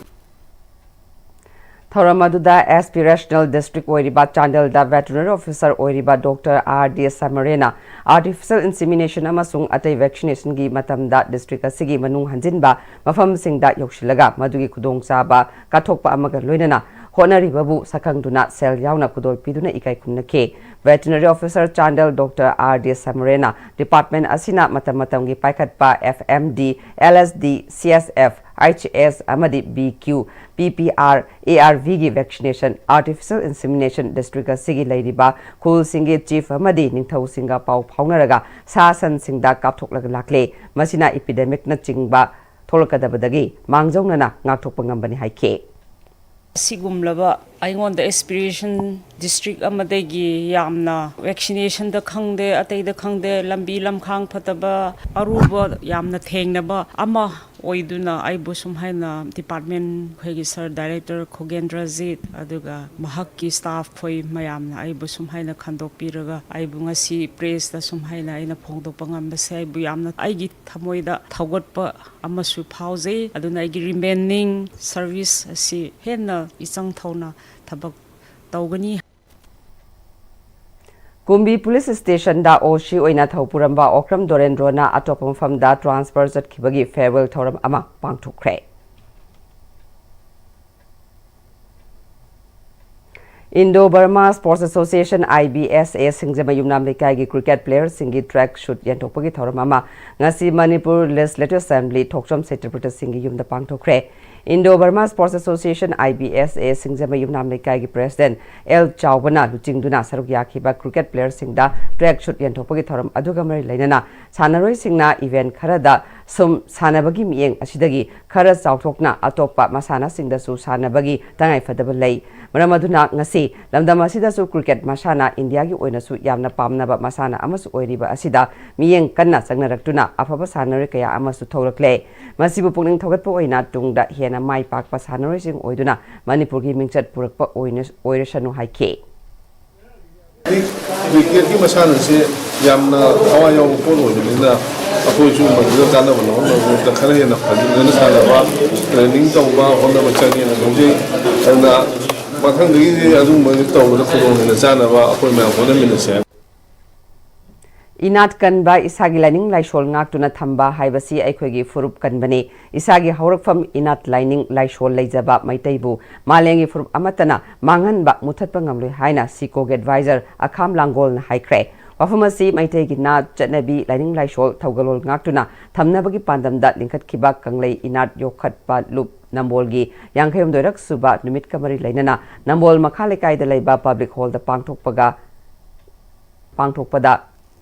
ꯊꯧꯔꯝ ꯑꯗꯨꯗ ꯑꯦꯁ ꯄꯤ ꯔꯦꯖꯅꯦꯜ ꯗꯤꯁꯇ꯭ꯔꯤꯛ ꯑꯣꯏꯔꯤꯕ ꯆꯥꯟꯗꯦꯜꯗ ꯚꯦꯇꯔꯤꯅꯔꯤ ꯑꯣꯐꯤꯁꯔ ꯑꯣꯏꯔꯤꯕ ꯗꯣꯛꯇꯔ ꯑꯥꯔ ꯗꯤ ꯁꯃꯔꯦꯅ ꯑꯥꯔꯇꯤꯐꯤꯁꯤꯌꯦꯜ ꯏꯟꯁꯤꯃꯤꯅꯦꯁꯟ ꯑꯃꯁꯨꯡ ꯑꯇꯩ ꯚꯦꯛꯁꯤꯅꯦꯁꯟꯒꯤ ꯃꯇꯝꯗ ꯗꯤꯁꯇ꯭ꯔꯤꯛ ꯑꯁꯤꯒꯤ ꯃꯅꯨꯡ ꯍꯟꯖꯤꯟꯕ ꯃꯐꯝꯁꯤꯡꯗ ꯌꯧꯁꯤꯜꯂꯒ ꯃꯗꯨꯒꯤ ꯈꯨꯗꯣꯡꯆꯥꯕ ꯀꯠꯊꯣꯛꯄ ꯑꯃꯒ ꯂꯣꯏꯅꯅ ꯍꯣꯠꯅꯔꯤꯕꯕꯨ ꯁꯛꯈꯪꯗꯨꯅ ꯁꯦꯜ ꯌꯥꯎꯅ ꯈꯨꯗꯣꯜ ꯄꯤꯗꯨꯅ ꯏꯀꯥꯏ ꯈꯨꯝꯅꯈꯤ꯫ Veterinary officer Chandel doctor R D ꯁꯃꯔꯦꯅ ꯗꯤꯄꯥꯔꯠꯃꯦꯟ ꯑꯁꯤꯅ ꯃꯇꯝ ꯃꯇꯝꯒꯤ ꯄꯥꯏꯈꯠꯄ F M D, L S D, C S F, H S ꯑꯃꯗꯤ B Q, P P R, A R ꯚꯤꯒꯤ ꯚꯦꯛꯁꯤꯅꯦꯁꯟ, ꯑꯥꯔꯇꯤꯐꯤꯁꯤꯌꯦꯜ ꯏꯟꯁꯤꯃꯤꯅꯦꯁꯟ ꯗꯤꯁꯇ꯭ꯔꯤꯛ ꯑꯁꯤꯒꯤ ꯂꯩꯔꯤꯕ ꯈꯨꯜꯁꯤꯡꯒꯤ ꯆꯤꯐ ꯑꯃꯗꯤ ꯅꯤꯡꯊꯧꯁꯤꯡꯒ ꯄꯥꯎ ꯐꯥꯎꯅꯔꯒ ꯁꯥ ꯁꯟꯁꯤꯡꯗ ꯀꯥꯞꯊꯣꯛꯂꯒ ꯂꯥꯛꯂꯦ꯫ ꯃꯁꯤꯅ ꯏꯄꯤꯗꯦꯃꯤꯛꯅꯆꯤꯡꯕ ꯊꯣꯛꯂꯛꯀꯗꯕꯗꯒꯤ ꯃꯥꯡꯖꯧꯅꯅ ꯉꯥꯛꯊꯣꯛꯄ ꯉꯝꯕꯅꯤ ꯍꯥꯏꯈꯤ꯫ ꯑꯁꯤꯒꯨꯝꯂꯕ ꯑꯩꯉꯣꯟꯗ ꯑꯦꯁꯄꯤꯔꯦꯁꯟ ꯗꯤꯁꯇ꯭ꯔꯤꯛ ꯑꯃꯗꯒꯤ ꯌꯥꯝꯅ ꯚꯦꯛꯁꯤꯅꯦꯁꯟꯗ ꯈꯪꯗꯦ, ꯑꯇꯩꯗ ꯈꯪꯗꯦ, ꯂꯝꯕꯤ ꯂꯝꯈꯥꯡ ꯐꯠꯇꯕ, ꯑꯔꯨꯕ ꯌꯥꯝꯅ ꯊꯦꯡꯅꯕ ꯑꯃ ꯑꯣꯏꯗꯨꯅ ꯑꯩꯕꯨ ꯁꯨꯝ ꯍꯥꯏꯅ ꯗꯤꯄꯥꯔꯠꯃꯦꯟ ꯑꯩꯈꯣꯏꯒꯤ ꯁꯔ ꯗꯥꯏꯔꯦꯛꯇꯔ ꯈꯣꯒꯦꯟꯗ꯭ꯔꯖꯤꯠ ꯑꯗꯨꯒ ꯃꯍꯥꯛꯀꯤ ꯁ꯭ꯇꯥꯐ ꯈꯣꯏ ꯃꯌꯥꯝꯅ ꯑꯩꯕꯨ ꯁꯨꯝ ꯍꯥꯏꯅ ꯈꯟꯗꯣꯛꯄꯤꯔꯒ ꯑꯩꯕꯨ ꯉꯁꯤ ꯄ꯭ꯔꯦꯁꯇ ꯁꯨꯝ ꯍꯥꯏꯅ ꯑꯩꯅ ꯐꯣꯡꯗꯣꯛꯄ ꯉꯝꯕꯁꯦ ꯑꯩꯕꯨ ꯌꯥꯝꯅ ꯑꯩꯒꯤ ꯊꯃꯣꯏꯗ ꯊꯧꯒꯠꯄ ꯑꯃꯁꯨ ꯐꯥꯎꯖꯩ꯫ ꯑꯗꯨꯅ ꯑꯩꯒꯤ ꯔꯤꯃꯦꯅꯤꯡ ꯁꯔꯚꯤꯁ ꯑꯁꯤ ꯍꯦꯟꯅ ꯏꯆꯪ ꯊꯧꯅ ꯊꯕꯛ ꯇꯧꯒꯅꯤ꯫ ꯀꯨꯝꯕꯤ ꯄꯨꯂꯤꯁ ꯁ꯭ꯇꯦꯁꯟꯗ ꯑꯣ ꯁꯤ ꯑꯣꯏꯅ ꯊꯧ ꯄꯨꯔꯝꯕ ꯑꯣꯀ꯭ꯔꯝ ꯗꯣꯔꯦꯟꯗ꯭ꯔꯣꯅ ꯑꯇꯣꯞꯄ ꯃꯐꯝꯗ ꯇ꯭ꯔꯥꯟꯁꯐꯔ ꯆꯠꯈꯤꯕꯒꯤ ꯐꯦꯌꯔꯋꯦꯜ ꯊꯧꯔꯝ ꯑꯃ ꯄꯥꯡꯊꯣꯛꯈ꯭ꯔꯦ꯫ Indo Burma Sports Association, I B S A, ꯁꯤꯡꯖꯃꯩ ꯌꯨꯝꯅꯥꯝ ꯂꯩꯀꯥꯏꯒꯤ cricket playerꯁꯤꯡꯒꯤ track suit ꯌꯦꯟꯊꯣꯛꯄꯒꯤ ꯊꯧꯔꯝ ꯑꯃ ꯉꯁꯤ ꯃꯅꯤꯄꯨꯔ Legislative Assembly ꯊꯣꯛꯆꯣꯝ ꯁꯦꯇ꯭ꯔꯄꯇꯤ ꯁꯤꯡꯒꯤ ꯌꯨꯝꯗ ꯄꯥꯡꯊꯣꯛꯈ꯭ꯔꯦ꯫ Indo Burma Sports Association, I B S A, ꯁꯤꯡꯖꯃꯩ ꯌꯨꯝꯅꯥꯝ ꯂꯩꯀꯥꯏꯒꯤ president L ꯆꯥꯎꯕꯅ ꯂꯨꯆꯤꯡꯗꯨꯅ ꯁꯔꯨꯛ ꯌꯥꯈꯤꯕ cricket playerꯁꯤꯡꯗ track suit ꯌꯦꯟꯊꯣꯛꯄꯒꯤ ꯊꯧꯔꯝ ꯑꯗꯨꯒ ꯃꯔꯤ ꯂꯩꯅꯅ ꯁꯥꯟꯅꯔꯣꯏꯁꯤꯡꯅ event ꯈꯔꯗ ꯁꯨꯝ ꯁꯥꯟꯅꯕꯒꯤ ꯃꯤꯠꯌꯦꯡ ꯑꯁꯤꯗꯒꯤ ꯈꯔ ꯆꯥꯎꯊꯣꯛꯅ ꯑꯇꯣꯞꯄ ꯃꯁꯥꯟꯅꯁꯤꯡꯗꯁꯨ ꯁꯥꯟꯅꯕꯒꯤ ꯇꯉꯥꯏꯐꯗꯕ ꯂꯩ꯫ ꯃꯔꯝ ꯑꯗꯨꯅ ꯉꯁꯤ ꯂꯝꯗꯝ ꯑꯁꯤꯗꯁꯨ cricket ꯃꯁꯥꯟꯅ ꯏꯟꯗꯤꯌꯥꯒꯤ ꯑꯣꯏꯅꯁꯨ ꯌꯥꯝꯅ ꯄꯥꯝꯅꯕ ꯃꯁꯥꯟꯅ ꯑꯃꯁꯨ ꯑꯣꯏꯔꯤꯕ ꯑꯁꯤꯗ ꯃꯤꯠꯌꯦꯡ ꯀꯟꯅ ꯆꯪꯅꯔꯛꯇꯨꯅ ꯑꯐꯕ ꯁꯥꯟꯅꯔꯣꯏ ꯀꯌꯥ ꯑꯃꯁꯨ ꯊꯣꯛꯂꯛꯂꯦ꯫ ꯃꯁꯤꯕꯨ ꯄꯨꯛꯅꯤꯡ ꯊꯧꯒꯠꯄ ꯑꯣꯏꯅ ꯇꯨꯡꯗ ꯍꯦꯟꯅ ꯃꯥꯏ ꯄꯥꯛꯄ ꯁꯥꯟꯅꯔꯣꯏꯁꯤꯡ ꯑꯣꯏꯗꯨꯅ ꯃꯅꯤꯄꯨꯔꯒꯤ ꯃꯤꯡꯆꯠ ꯄꯨꯔꯛꯄ ꯑꯣꯏꯅ-, ꯑꯣꯏꯔꯁꯅꯨ ꯍꯥꯏꯈꯤ꯫ Cricketꯀꯤ ꯃꯁꯥꯟꯅꯁꯤ ꯌꯥꯝꯅ ꯊꯋꯥꯏ ꯌꯥꯎꯕ ꯄꯣꯠ ꯑꯣꯏꯕꯅꯤꯅ ꯑꯩꯈꯣꯏꯁꯨ ꯃꯗꯨꯗ ꯀꯥꯟꯅꯕ ꯂꯧꯍꯧꯅꯕꯒꯤꯗꯃꯛꯇ ꯈꯔ ꯍꯦꯟꯅ ꯐꯖꯅ ꯁꯥꯟꯅꯕ, training ꯇꯧꯕ, ꯍꯣꯠꯅꯕ ꯆꯪꯉꯦꯅ ꯈꯟꯖꯩ꯫ ꯑꯗꯨꯅ ꯃꯊꯪꯗꯒꯤꯗꯤ ꯑꯗꯨꯒꯨꯝꯕ ꯇꯧꯕꯗ ꯈꯨꯗꯣꯡ ꯍꯦꯟꯅ ꯆꯥꯅꯕ ꯑꯩꯈꯣꯏ ꯃꯌꯥꯝ ꯍꯣꯠꯅꯃꯤꯟꯅꯁꯦ ꯍꯥꯏꯕ꯫ ꯏꯅꯥꯠ ꯀꯟꯕ, ꯏꯁꯥꯒꯤ ꯂꯥꯏꯅꯤꯡ ꯂꯥꯏꯁꯣꯜ ꯉꯥꯛꯇꯨꯅ ꯊꯝꯕ ꯍꯥꯏꯕꯁꯤ ꯑꯩꯈꯣꯏꯒꯤ ꯐꯨꯔꯨꯞ ꯀꯟꯕꯅꯤ꯫ ꯏꯁꯥꯒꯤ ꯍꯧꯔꯛꯐꯝ ꯏꯅꯥꯠ ꯂꯥꯏꯅꯤꯡ ꯂꯥꯏꯁꯣꯜ ꯂꯩꯖꯕ ꯃꯩꯇꯩꯕꯨ ꯃꯥꯂꯦꯝꯒꯤ ꯐꯨꯔꯨꯞ ꯑꯃꯠꯇꯅ ꯃꯥꯡꯍꯟꯕ, ꯃꯨꯊꯠꯄ ꯉꯝꯂꯣꯏ ꯍꯥꯏꯅ ꯁꯤꯀꯣꯒꯤ advisor ꯑꯈꯥꯝ ꯂꯥꯡꯒꯣꯜꯅ ꯍꯥꯏꯈ꯭ꯔꯦ꯫ ꯋꯥꯐꯝ ꯑꯁꯤ ꯃꯩꯇꯩꯒꯤ ꯅꯥꯠ, ꯆꯠꯅꯕꯤ, ꯂꯥꯏꯅꯤꯡ ꯂꯥꯏꯁꯣꯜ, ꯊꯧꯒꯜꯂꯣꯟ ꯉꯥꯛꯇꯨꯅ ꯊꯝꯅꯕꯒꯤ ꯄꯥꯟꯗꯝꯗ ꯂꯤꯡꯈꯠꯈꯤꯕ ꯀꯪꯂꯩ ꯏꯅꯥꯠ ꯌꯣꯛꯈꯠꯄ ꯂꯨꯞ ꯅꯝꯕꯣꯜꯒꯤ ꯌꯥꯡꯈꯩ ꯍꯨꯝꯗꯣꯏꯔꯛ ꯁꯨꯕ ꯅꯨꯃꯤꯠꯀ ꯃꯔꯤ ꯂꯩꯅꯅ ꯅꯝꯕꯣꯜ ꯃꯈꯥ ꯂꯩꯀꯥꯏꯗ ꯂꯩꯕ public hallꯗ ꯄꯥꯡꯊꯣꯛꯄꯒ, ꯄꯥꯡꯊꯣꯛꯄꯗ,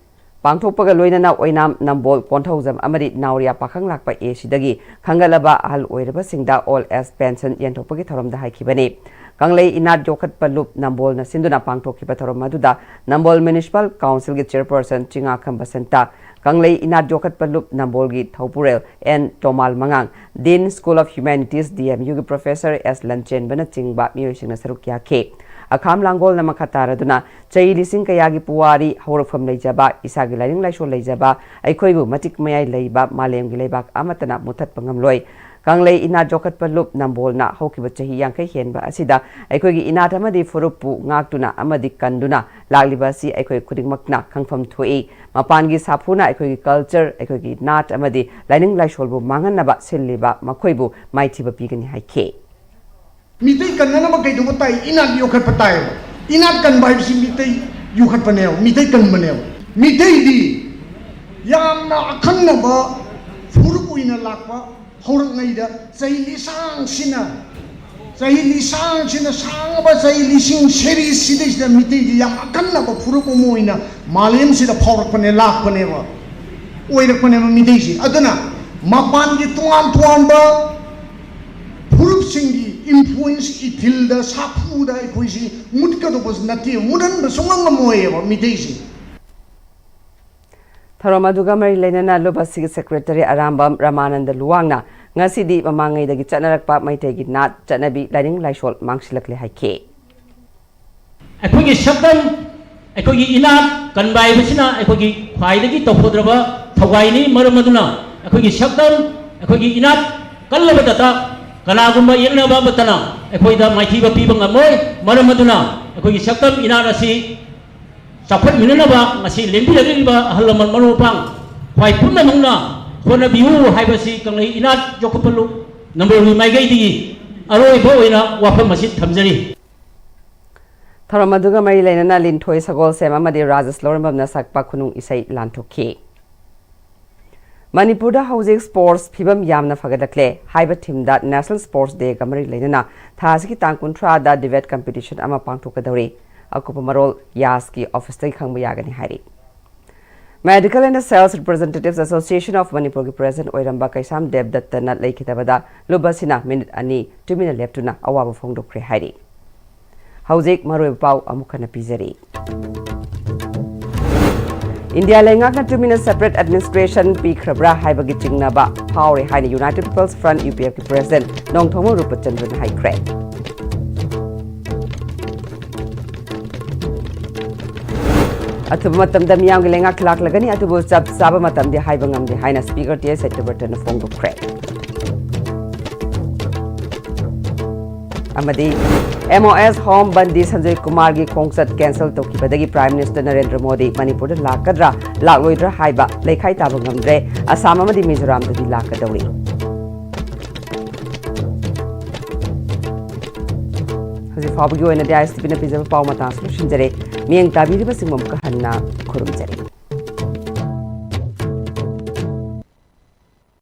ꯄꯥꯡꯊꯣꯛꯄꯒ ꯂꯣꯏꯅꯅ ꯑꯣꯏꯅꯥꯝ ꯅꯝꯕꯣꯜ ꯀꯣꯟꯊꯧꯖꯝ ꯑꯃꯗꯤ ꯅꯥꯎꯔꯤꯌꯥ ꯄꯥꯈꯪ ꯂꯥꯛꯄ A ꯁꯤꯗꯒꯤ ꯈꯟꯒꯠꯂꯕ ꯑꯍꯜ ꯑꯣꯏꯔꯕꯁꯤꯡꯗ old age pension ꯌꯦꯟꯊꯣꯛꯄꯒꯤ ꯊꯧꯔꯝꯗ ꯍꯥꯏꯈꯤꯕꯅꯤ꯫ ꯀꯪꯂꯩ ꯏꯅꯥꯠ ꯌꯣꯛꯈꯠꯄ ꯂꯨꯞ ꯅꯝꯕꯣꯜꯅ ꯁꯤꯟꯗꯨꯅ ꯄꯥꯡꯊꯣꯛꯈꯤꯕ ꯊꯧꯔꯝ ꯑꯗꯨꯗ ꯅꯝꯕꯣꯜ Municipal Councilꯒꯤ chairperson ꯆꯤꯉꯥꯈꯝ ꯕꯁꯟꯇ, ꯀꯪꯂꯩ ꯏꯅꯥꯠ ꯌꯣꯛꯈꯠꯄ ꯂꯨꯞ ꯅꯝꯕꯣꯜꯒꯤ ꯊꯧꯄꯨꯔꯦꯜ N Tomal ꯃꯉꯥꯡ, Dean School of Humanities, D M Uꯒꯤ professor S ꯂꯟꯆꯦꯟꯕꯅꯆꯤꯡꯕ ꯃꯤꯑꯣꯏꯁꯤꯡꯅ ꯁꯔꯨꯛ ꯌꯥꯈꯤ꯫ ꯑꯈꯥꯝ ꯂꯥꯡꯒꯣꯜꯅ ꯃꯈꯥ ꯇꯥꯔꯗꯨꯅ, ꯆꯍꯤ ꯂꯤꯁꯤꯡ ꯀꯌꯥꯒꯤ ꯄꯨꯋꯥꯔꯤ, ꯍꯧꯔꯛꯐꯝ ꯂꯩꯖꯕ, ꯏꯁꯥꯒꯤ ꯂꯥꯏꯅꯤꯡ ꯂꯥꯏꯁꯣꯜ ꯂꯩꯖꯕ ꯑꯩꯈꯣꯏꯕꯨ ꯃꯇꯤꯛ ꯃꯌꯥꯏ ꯂꯩꯕ ꯃꯥꯂꯦꯝꯒꯤ ꯂꯩꯕꯥꯛ ꯑꯃꯠꯇꯅ ꯃꯨꯊꯠꯄ ꯉꯝꯂꯣꯏ꯫ ꯀꯪꯂꯩ ꯏꯅꯥꯠ ꯌꯣꯛꯈꯠꯄ ꯂꯨꯞ ꯅꯝꯕꯣꯜꯅ ꯍꯧꯈꯤꯕ ꯆꯍꯤ ꯌꯥꯡꯈꯩ ꯍꯦꯟꯕ ꯑꯁꯤꯗ ꯑꯩꯈꯣꯏꯒꯤ ꯏꯅꯥꯠ ꯑꯃꯗꯤ ꯐꯨꯔꯨꯞꯄꯨ ꯉꯥꯛꯇꯨꯅ ꯑꯃꯗꯤ ꯀꯟꯗꯨꯅ ꯂꯥꯛꯂꯤꯕ ꯑꯁꯤ ꯑꯩꯈꯣꯏ ꯈꯨꯗꯤꯡꯃꯛꯅ ꯈꯪꯐꯝ ꯊꯣꯛꯏ꯫ ꯃꯄꯥꯟꯒꯤ ꯁꯥꯐꯨꯅ ꯑꯩꯈꯣꯏꯒꯤ culture, ꯑꯩꯈꯣꯏꯒꯤ ꯅꯥꯠ ꯑꯃꯗꯤ ꯂꯥꯏꯅꯤꯡ ꯂꯥꯏꯁꯣꯜꯕꯨ ꯃꯥꯡꯍꯟꯅꯕ ꯁꯤꯜꯂꯤꯕ ꯃꯈꯣꯏꯕꯨ ꯃꯥꯏꯊꯤꯕ ꯄꯤꯒꯅꯤ ꯍꯥꯏꯈꯤ꯫ ꯃꯤꯇꯩ ꯀꯟꯅꯅꯕ ꯀꯩꯗꯧꯕ ꯇꯥꯏ? ꯏꯅꯥꯠ ꯌꯣꯛꯈꯠꯄ ꯇꯥꯏꯌꯦꯕ꯫ ꯏꯅꯥꯠ ꯀꯟꯕ ꯍꯥꯏꯕꯁꯤ ꯃꯤꯇꯩ ꯌꯣꯛꯈꯠꯄꯅꯦꯕ, ꯃꯤꯇꯩ ꯀꯟꯕꯅꯦꯕ꯫ ꯃꯤꯇꯩꯗꯤ ꯌꯥꯝꯅ ꯑꯈꯟꯅꯕ ꯐꯨꯔꯨꯞ ꯑꯣꯏꯅ ꯂꯥꯛꯄ ꯍꯧꯔꯛꯉꯩꯗ ꯆꯍꯤ ꯂꯤꯁꯥꯡꯁꯤꯅ, ꯆꯍꯤ ꯂꯤꯁꯥꯡꯁꯤꯅ ꯁꯥꯡꯉꯕ ꯆꯍꯤ ꯂꯤꯁꯤꯡ ꯁꯦꯔꯤꯁ ꯁꯤꯗꯩꯁꯤꯗ ꯃꯤꯇꯩꯗꯤ ꯌꯥꯝ ꯑꯈꯟꯅꯕ ꯐꯨꯔꯨꯞ ꯑꯃ ꯑꯣꯏꯅ ꯃꯥꯂꯦꯝꯁꯤꯗ ꯐꯥꯎꯔꯛꯄꯅꯦ, ꯂꯥꯛꯄꯅꯦꯕ, ꯑꯣꯏꯔꯛꯄꯅꯦꯕ ꯃꯤꯇꯩꯁꯤ꯫ ꯑꯗꯨꯅ ꯃꯄꯥꯟꯒꯤ ꯇꯣꯉꯥꯟ ꯇꯣꯉꯥꯟꯕ ꯐꯨꯔꯨꯞꯁꯤꯡꯒꯤ ꯏꯟꯐ꯭ꯂꯨꯌꯦꯟꯁ, ꯏꯊꯤꯜꯗ, ꯁꯥꯐꯨꯗ ꯑꯩꯈꯣꯏꯁꯤ ꯃꯨꯠꯀꯗꯧꯕꯁꯨ ꯅꯠꯇꯦ, ꯃꯨꯠꯍꯟꯕ ꯁꯨꯡꯉꯝ ꯉꯝꯃꯣꯏꯌꯦꯕ ꯃꯤꯇꯩꯁꯤ꯫ ꯊꯧꯔꯝ ꯑꯗꯨꯒ ꯃꯔꯤ ꯂꯩꯅꯅ ꯂꯨꯞ ꯑꯁꯤꯒꯤ ꯁꯦꯀ꯭ꯔꯦꯇꯔꯤ ꯑꯔꯥꯝꯕꯝ ꯔꯃꯥꯅꯟꯗ ꯂꯨꯋꯥꯡꯅ ꯉꯁꯤꯗꯤ ꯃꯃꯥꯡꯉꯩꯗꯒꯤ ꯆꯠꯅꯔꯛꯄ ꯃꯩꯇꯩꯒꯤ ꯅꯥꯠ, ꯆꯠꯅꯕꯤ, ꯂꯥꯏꯅꯤꯡ ꯂꯥꯏꯁꯣꯜ ꯃꯥꯡꯁꯤꯜꯂꯛꯂꯦ ꯍꯥꯏꯈꯤ꯫ ꯑꯩꯈꯣꯏꯒꯤ ꯁꯛꯇꯝ, ꯑꯩꯈꯣꯏꯒꯤ ꯏꯅꯥꯠ ꯀꯟꯕ ꯍꯥꯏꯕꯁꯤꯅ ꯑꯩꯈꯣꯏꯒꯤ ꯈ꯭ꯋꯥꯏꯗꯒꯤ ꯇꯧꯐꯗ꯭ꯔꯕ ꯊꯧꯒꯥꯏꯅꯤ꯫ ꯃꯔꯝ ꯑꯗꯨꯅ ꯑꯩꯈꯣꯏꯒꯤ ꯁꯛꯇꯝ, ꯑꯩꯈꯣꯏꯒꯤ ꯏꯅꯥꯠ ꯀꯜꯂꯕꯗꯇ ꯀꯅꯥꯒꯨꯝꯕ ꯌꯦꯛꯅꯕ ꯑꯃꯠꯇꯅ ꯑꯩꯈꯣꯏꯗ ꯃꯥꯏꯊꯤꯕ ꯄꯤꯕ ꯉꯝꯃꯣꯏ꯫ ꯃꯔꯝ ꯑꯗꯨꯅ ꯑꯩꯈꯣꯏꯒꯤ ꯁꯛꯇꯝ ꯏꯅꯥꯠ ꯑꯁꯤ ꯆꯥꯎꯈꯠꯃꯤꯟꯅꯅꯕ ꯉꯁꯤ ꯂꯦꯡꯕꯤꯔꯛꯂꯤꯕ ꯑꯍꯜ ꯂꯃꯟ ꯃꯔꯨꯞ ꯃꯄꯥꯡ ꯈ꯭ꯋꯥꯏ ꯄꯨꯝꯅꯃꯛꯅ ꯍꯣꯠꯅꯕꯤꯌꯨ ꯍꯥꯏꯕꯁꯤ ꯀꯪꯂꯩ ꯏꯅꯥꯠ ꯌꯣꯛꯈꯠꯄ ꯂꯨꯞ ꯅꯝꯕꯣꯜꯒꯤ ꯃꯥꯏꯀꯩꯗꯒꯤ ꯑꯔꯣꯏꯕ ꯑꯣꯏꯅ ꯋꯥꯐꯝ ꯑꯁꯤ ꯊꯝꯖꯔꯤ꯫ ꯊꯧꯔꯝ ꯑꯗꯨꯒ ꯃꯔꯤ ꯂꯩꯅꯅ ꯂꯤꯟꯊꯣꯏ ꯁꯒꯣꯜꯁꯦꯝ ꯑꯃꯗꯤ ꯔꯥꯖꯦꯁ ꯂꯧꯔꯦꯝꯕꯝꯅ ꯁꯛꯄ ꯈꯨꯅꯨꯡ ꯏꯁꯩ ꯂꯥꯟꯊꯣꯛꯈꯤ꯫ ꯃꯅꯤꯄꯨꯔꯗ ꯍꯧꯖꯤꯛ ꯁ꯭ꯄꯣꯔꯠꯁ ꯐꯤꯕꯝ ꯌꯥꯝꯅ ꯐꯒꯠꯂꯛꯂꯦ ꯍꯥꯏꯕ ꯊꯤꯝꯗ ꯅꯦꯁꯅꯦꯜ ꯁ꯭ꯄꯣꯔꯠꯁ ꯗꯦꯒ ꯃꯔꯤ ꯂꯩꯅꯅ ꯊꯥ ꯑꯁꯤꯒꯤ ꯇꯥꯡ ꯀꯨꯟꯊ꯭ꯔꯥꯗ ꯗꯤꯕꯦꯠ ꯀꯝꯄꯤꯇꯤꯁꯟ ꯑꯃ ꯄꯥꯡꯊꯣꯛꯀꯗꯧꯔꯤ꯫ ꯑꯀꯨꯞꯄ ꯃꯔꯣꯜ ꯌꯥꯁꯀꯤ ꯑꯣꯐꯤꯁꯇꯒꯤ ꯈꯪꯕ ꯌꯥꯒꯅꯤ ꯍꯥꯏꯔꯤ꯫ Medical and Sales Representatives Association of ꯃꯅꯤꯄꯨꯔꯒꯤ ꯄ꯭ꯔꯦꯁꯤꯗꯦꯟꯠ ꯑꯣꯏꯔꯝꯕ ꯀꯩꯁꯥꯝ ꯗꯦꯕꯗꯠꯇꯅ ꯂꯩꯈꯤꯗꯕꯗ ꯂꯨꯞ ꯑꯁꯤꯅ ꯃꯤꯅꯤꯠ ꯑꯅꯤ ꯇꯨꯃꯤꯟꯅ ꯂꯦꯞꯇꯨꯅ ꯑꯋꯥꯕ ꯐꯣꯡꯗꯣꯛꯈ꯭ꯔꯦ ꯍꯥꯏꯔꯤ꯫ ꯍꯧꯖꯤꯛ ꯃꯔꯨꯑꯣꯏꯕ ꯄꯥꯎ ꯑꯃꯨꯛ ꯍꯟꯅ ꯄꯤꯖꯔꯤ꯫ ꯏꯟꯗꯤꯌꯥ ꯂꯩꯉꯥꯛꯅ ꯇꯨꯃꯤꯟꯅ separate administration ꯄꯤꯈ꯭ꯔꯕ꯭ꯔꯥ ꯍꯥꯏꯕꯒꯤ ꯆꯤꯡꯅꯕ ꯐꯥꯎꯔꯦ ꯍꯥꯏꯅ United People's Front, UPF ꯀꯤ ꯄ꯭ꯔꯦꯁꯤꯗꯦꯟꯠ ꯅꯣꯡꯊꯣꯝꯕꯝ ꯔꯨꯄꯆꯟꯗ꯭ꯔꯟ ꯍꯥꯏꯈ꯭ꯔꯦ꯫ ꯑꯊꯨꯕ ꯃꯇꯝꯗ ꯃꯤꯌꯥꯝꯒꯤ ꯂꯩꯉꯥꯛ ꯂꯥꯛꯂꯒꯅꯤ, ꯑꯗꯨꯕꯨ ꯆꯞ ꯆꯥꯕ ꯃꯇꯝꯗꯤ ꯍꯥꯏꯕ ꯉꯝꯗꯦ ꯍꯥꯏꯅ ꯁ꯭ꯄꯤꯀꯔ ꯇꯤ ꯑꯦꯁ ꯁꯇ꯭ꯌꯕ꯭ꯔꯇꯅ ꯐꯣꯡꯗꯣꯛꯈ꯭ꯔꯦ꯫ ꯑꯃꯗꯤ MOS home ꯕꯟꯗꯤ ꯁꯟꯖꯣꯏ ꯀꯨꯃꯥꯔꯒꯤ ꯈꯣꯡꯆꯠ cancel ꯇꯧꯈꯤꯕꯗꯒꯤ Prime Minister Narendra Modi ꯃꯅꯤꯄꯨꯔꯗ ꯂꯥꯛꯀꯗ꯭ꯔꯥ ꯂꯥꯛꯂꯣꯏꯗ꯭ꯔꯥ ꯍꯥꯏꯕ ꯂꯩꯈꯥꯏ ꯇꯥꯕ ꯉꯝꯗ꯭ꯔꯦ꯫ ꯑꯁꯥꯝ ꯑꯃꯗꯤ ꯃꯤꯖꯣꯔꯥꯝꯗꯗꯤ ꯂꯥꯛꯀꯗꯧꯔꯤ꯫ ꯍꯧꯖꯤꯛ ꯐꯥꯎꯕꯒꯤ ꯑꯣꯏꯅꯗꯤ ISTVꯅ ꯄꯤꯖꯕ ꯄꯥꯎ ꯃꯇꯥꯡꯁꯨ ꯂꯣꯏꯁꯤꯟꯖꯔꯦ꯫ ꯃꯤꯠꯌꯦꯡ ꯇꯥꯕꯤꯔꯤꯕꯁꯤꯡꯕꯨ ꯑꯃꯨꯛꯀ ꯍꯟꯅ ꯈꯨꯔꯨꯝꯖꯔꯤ꯫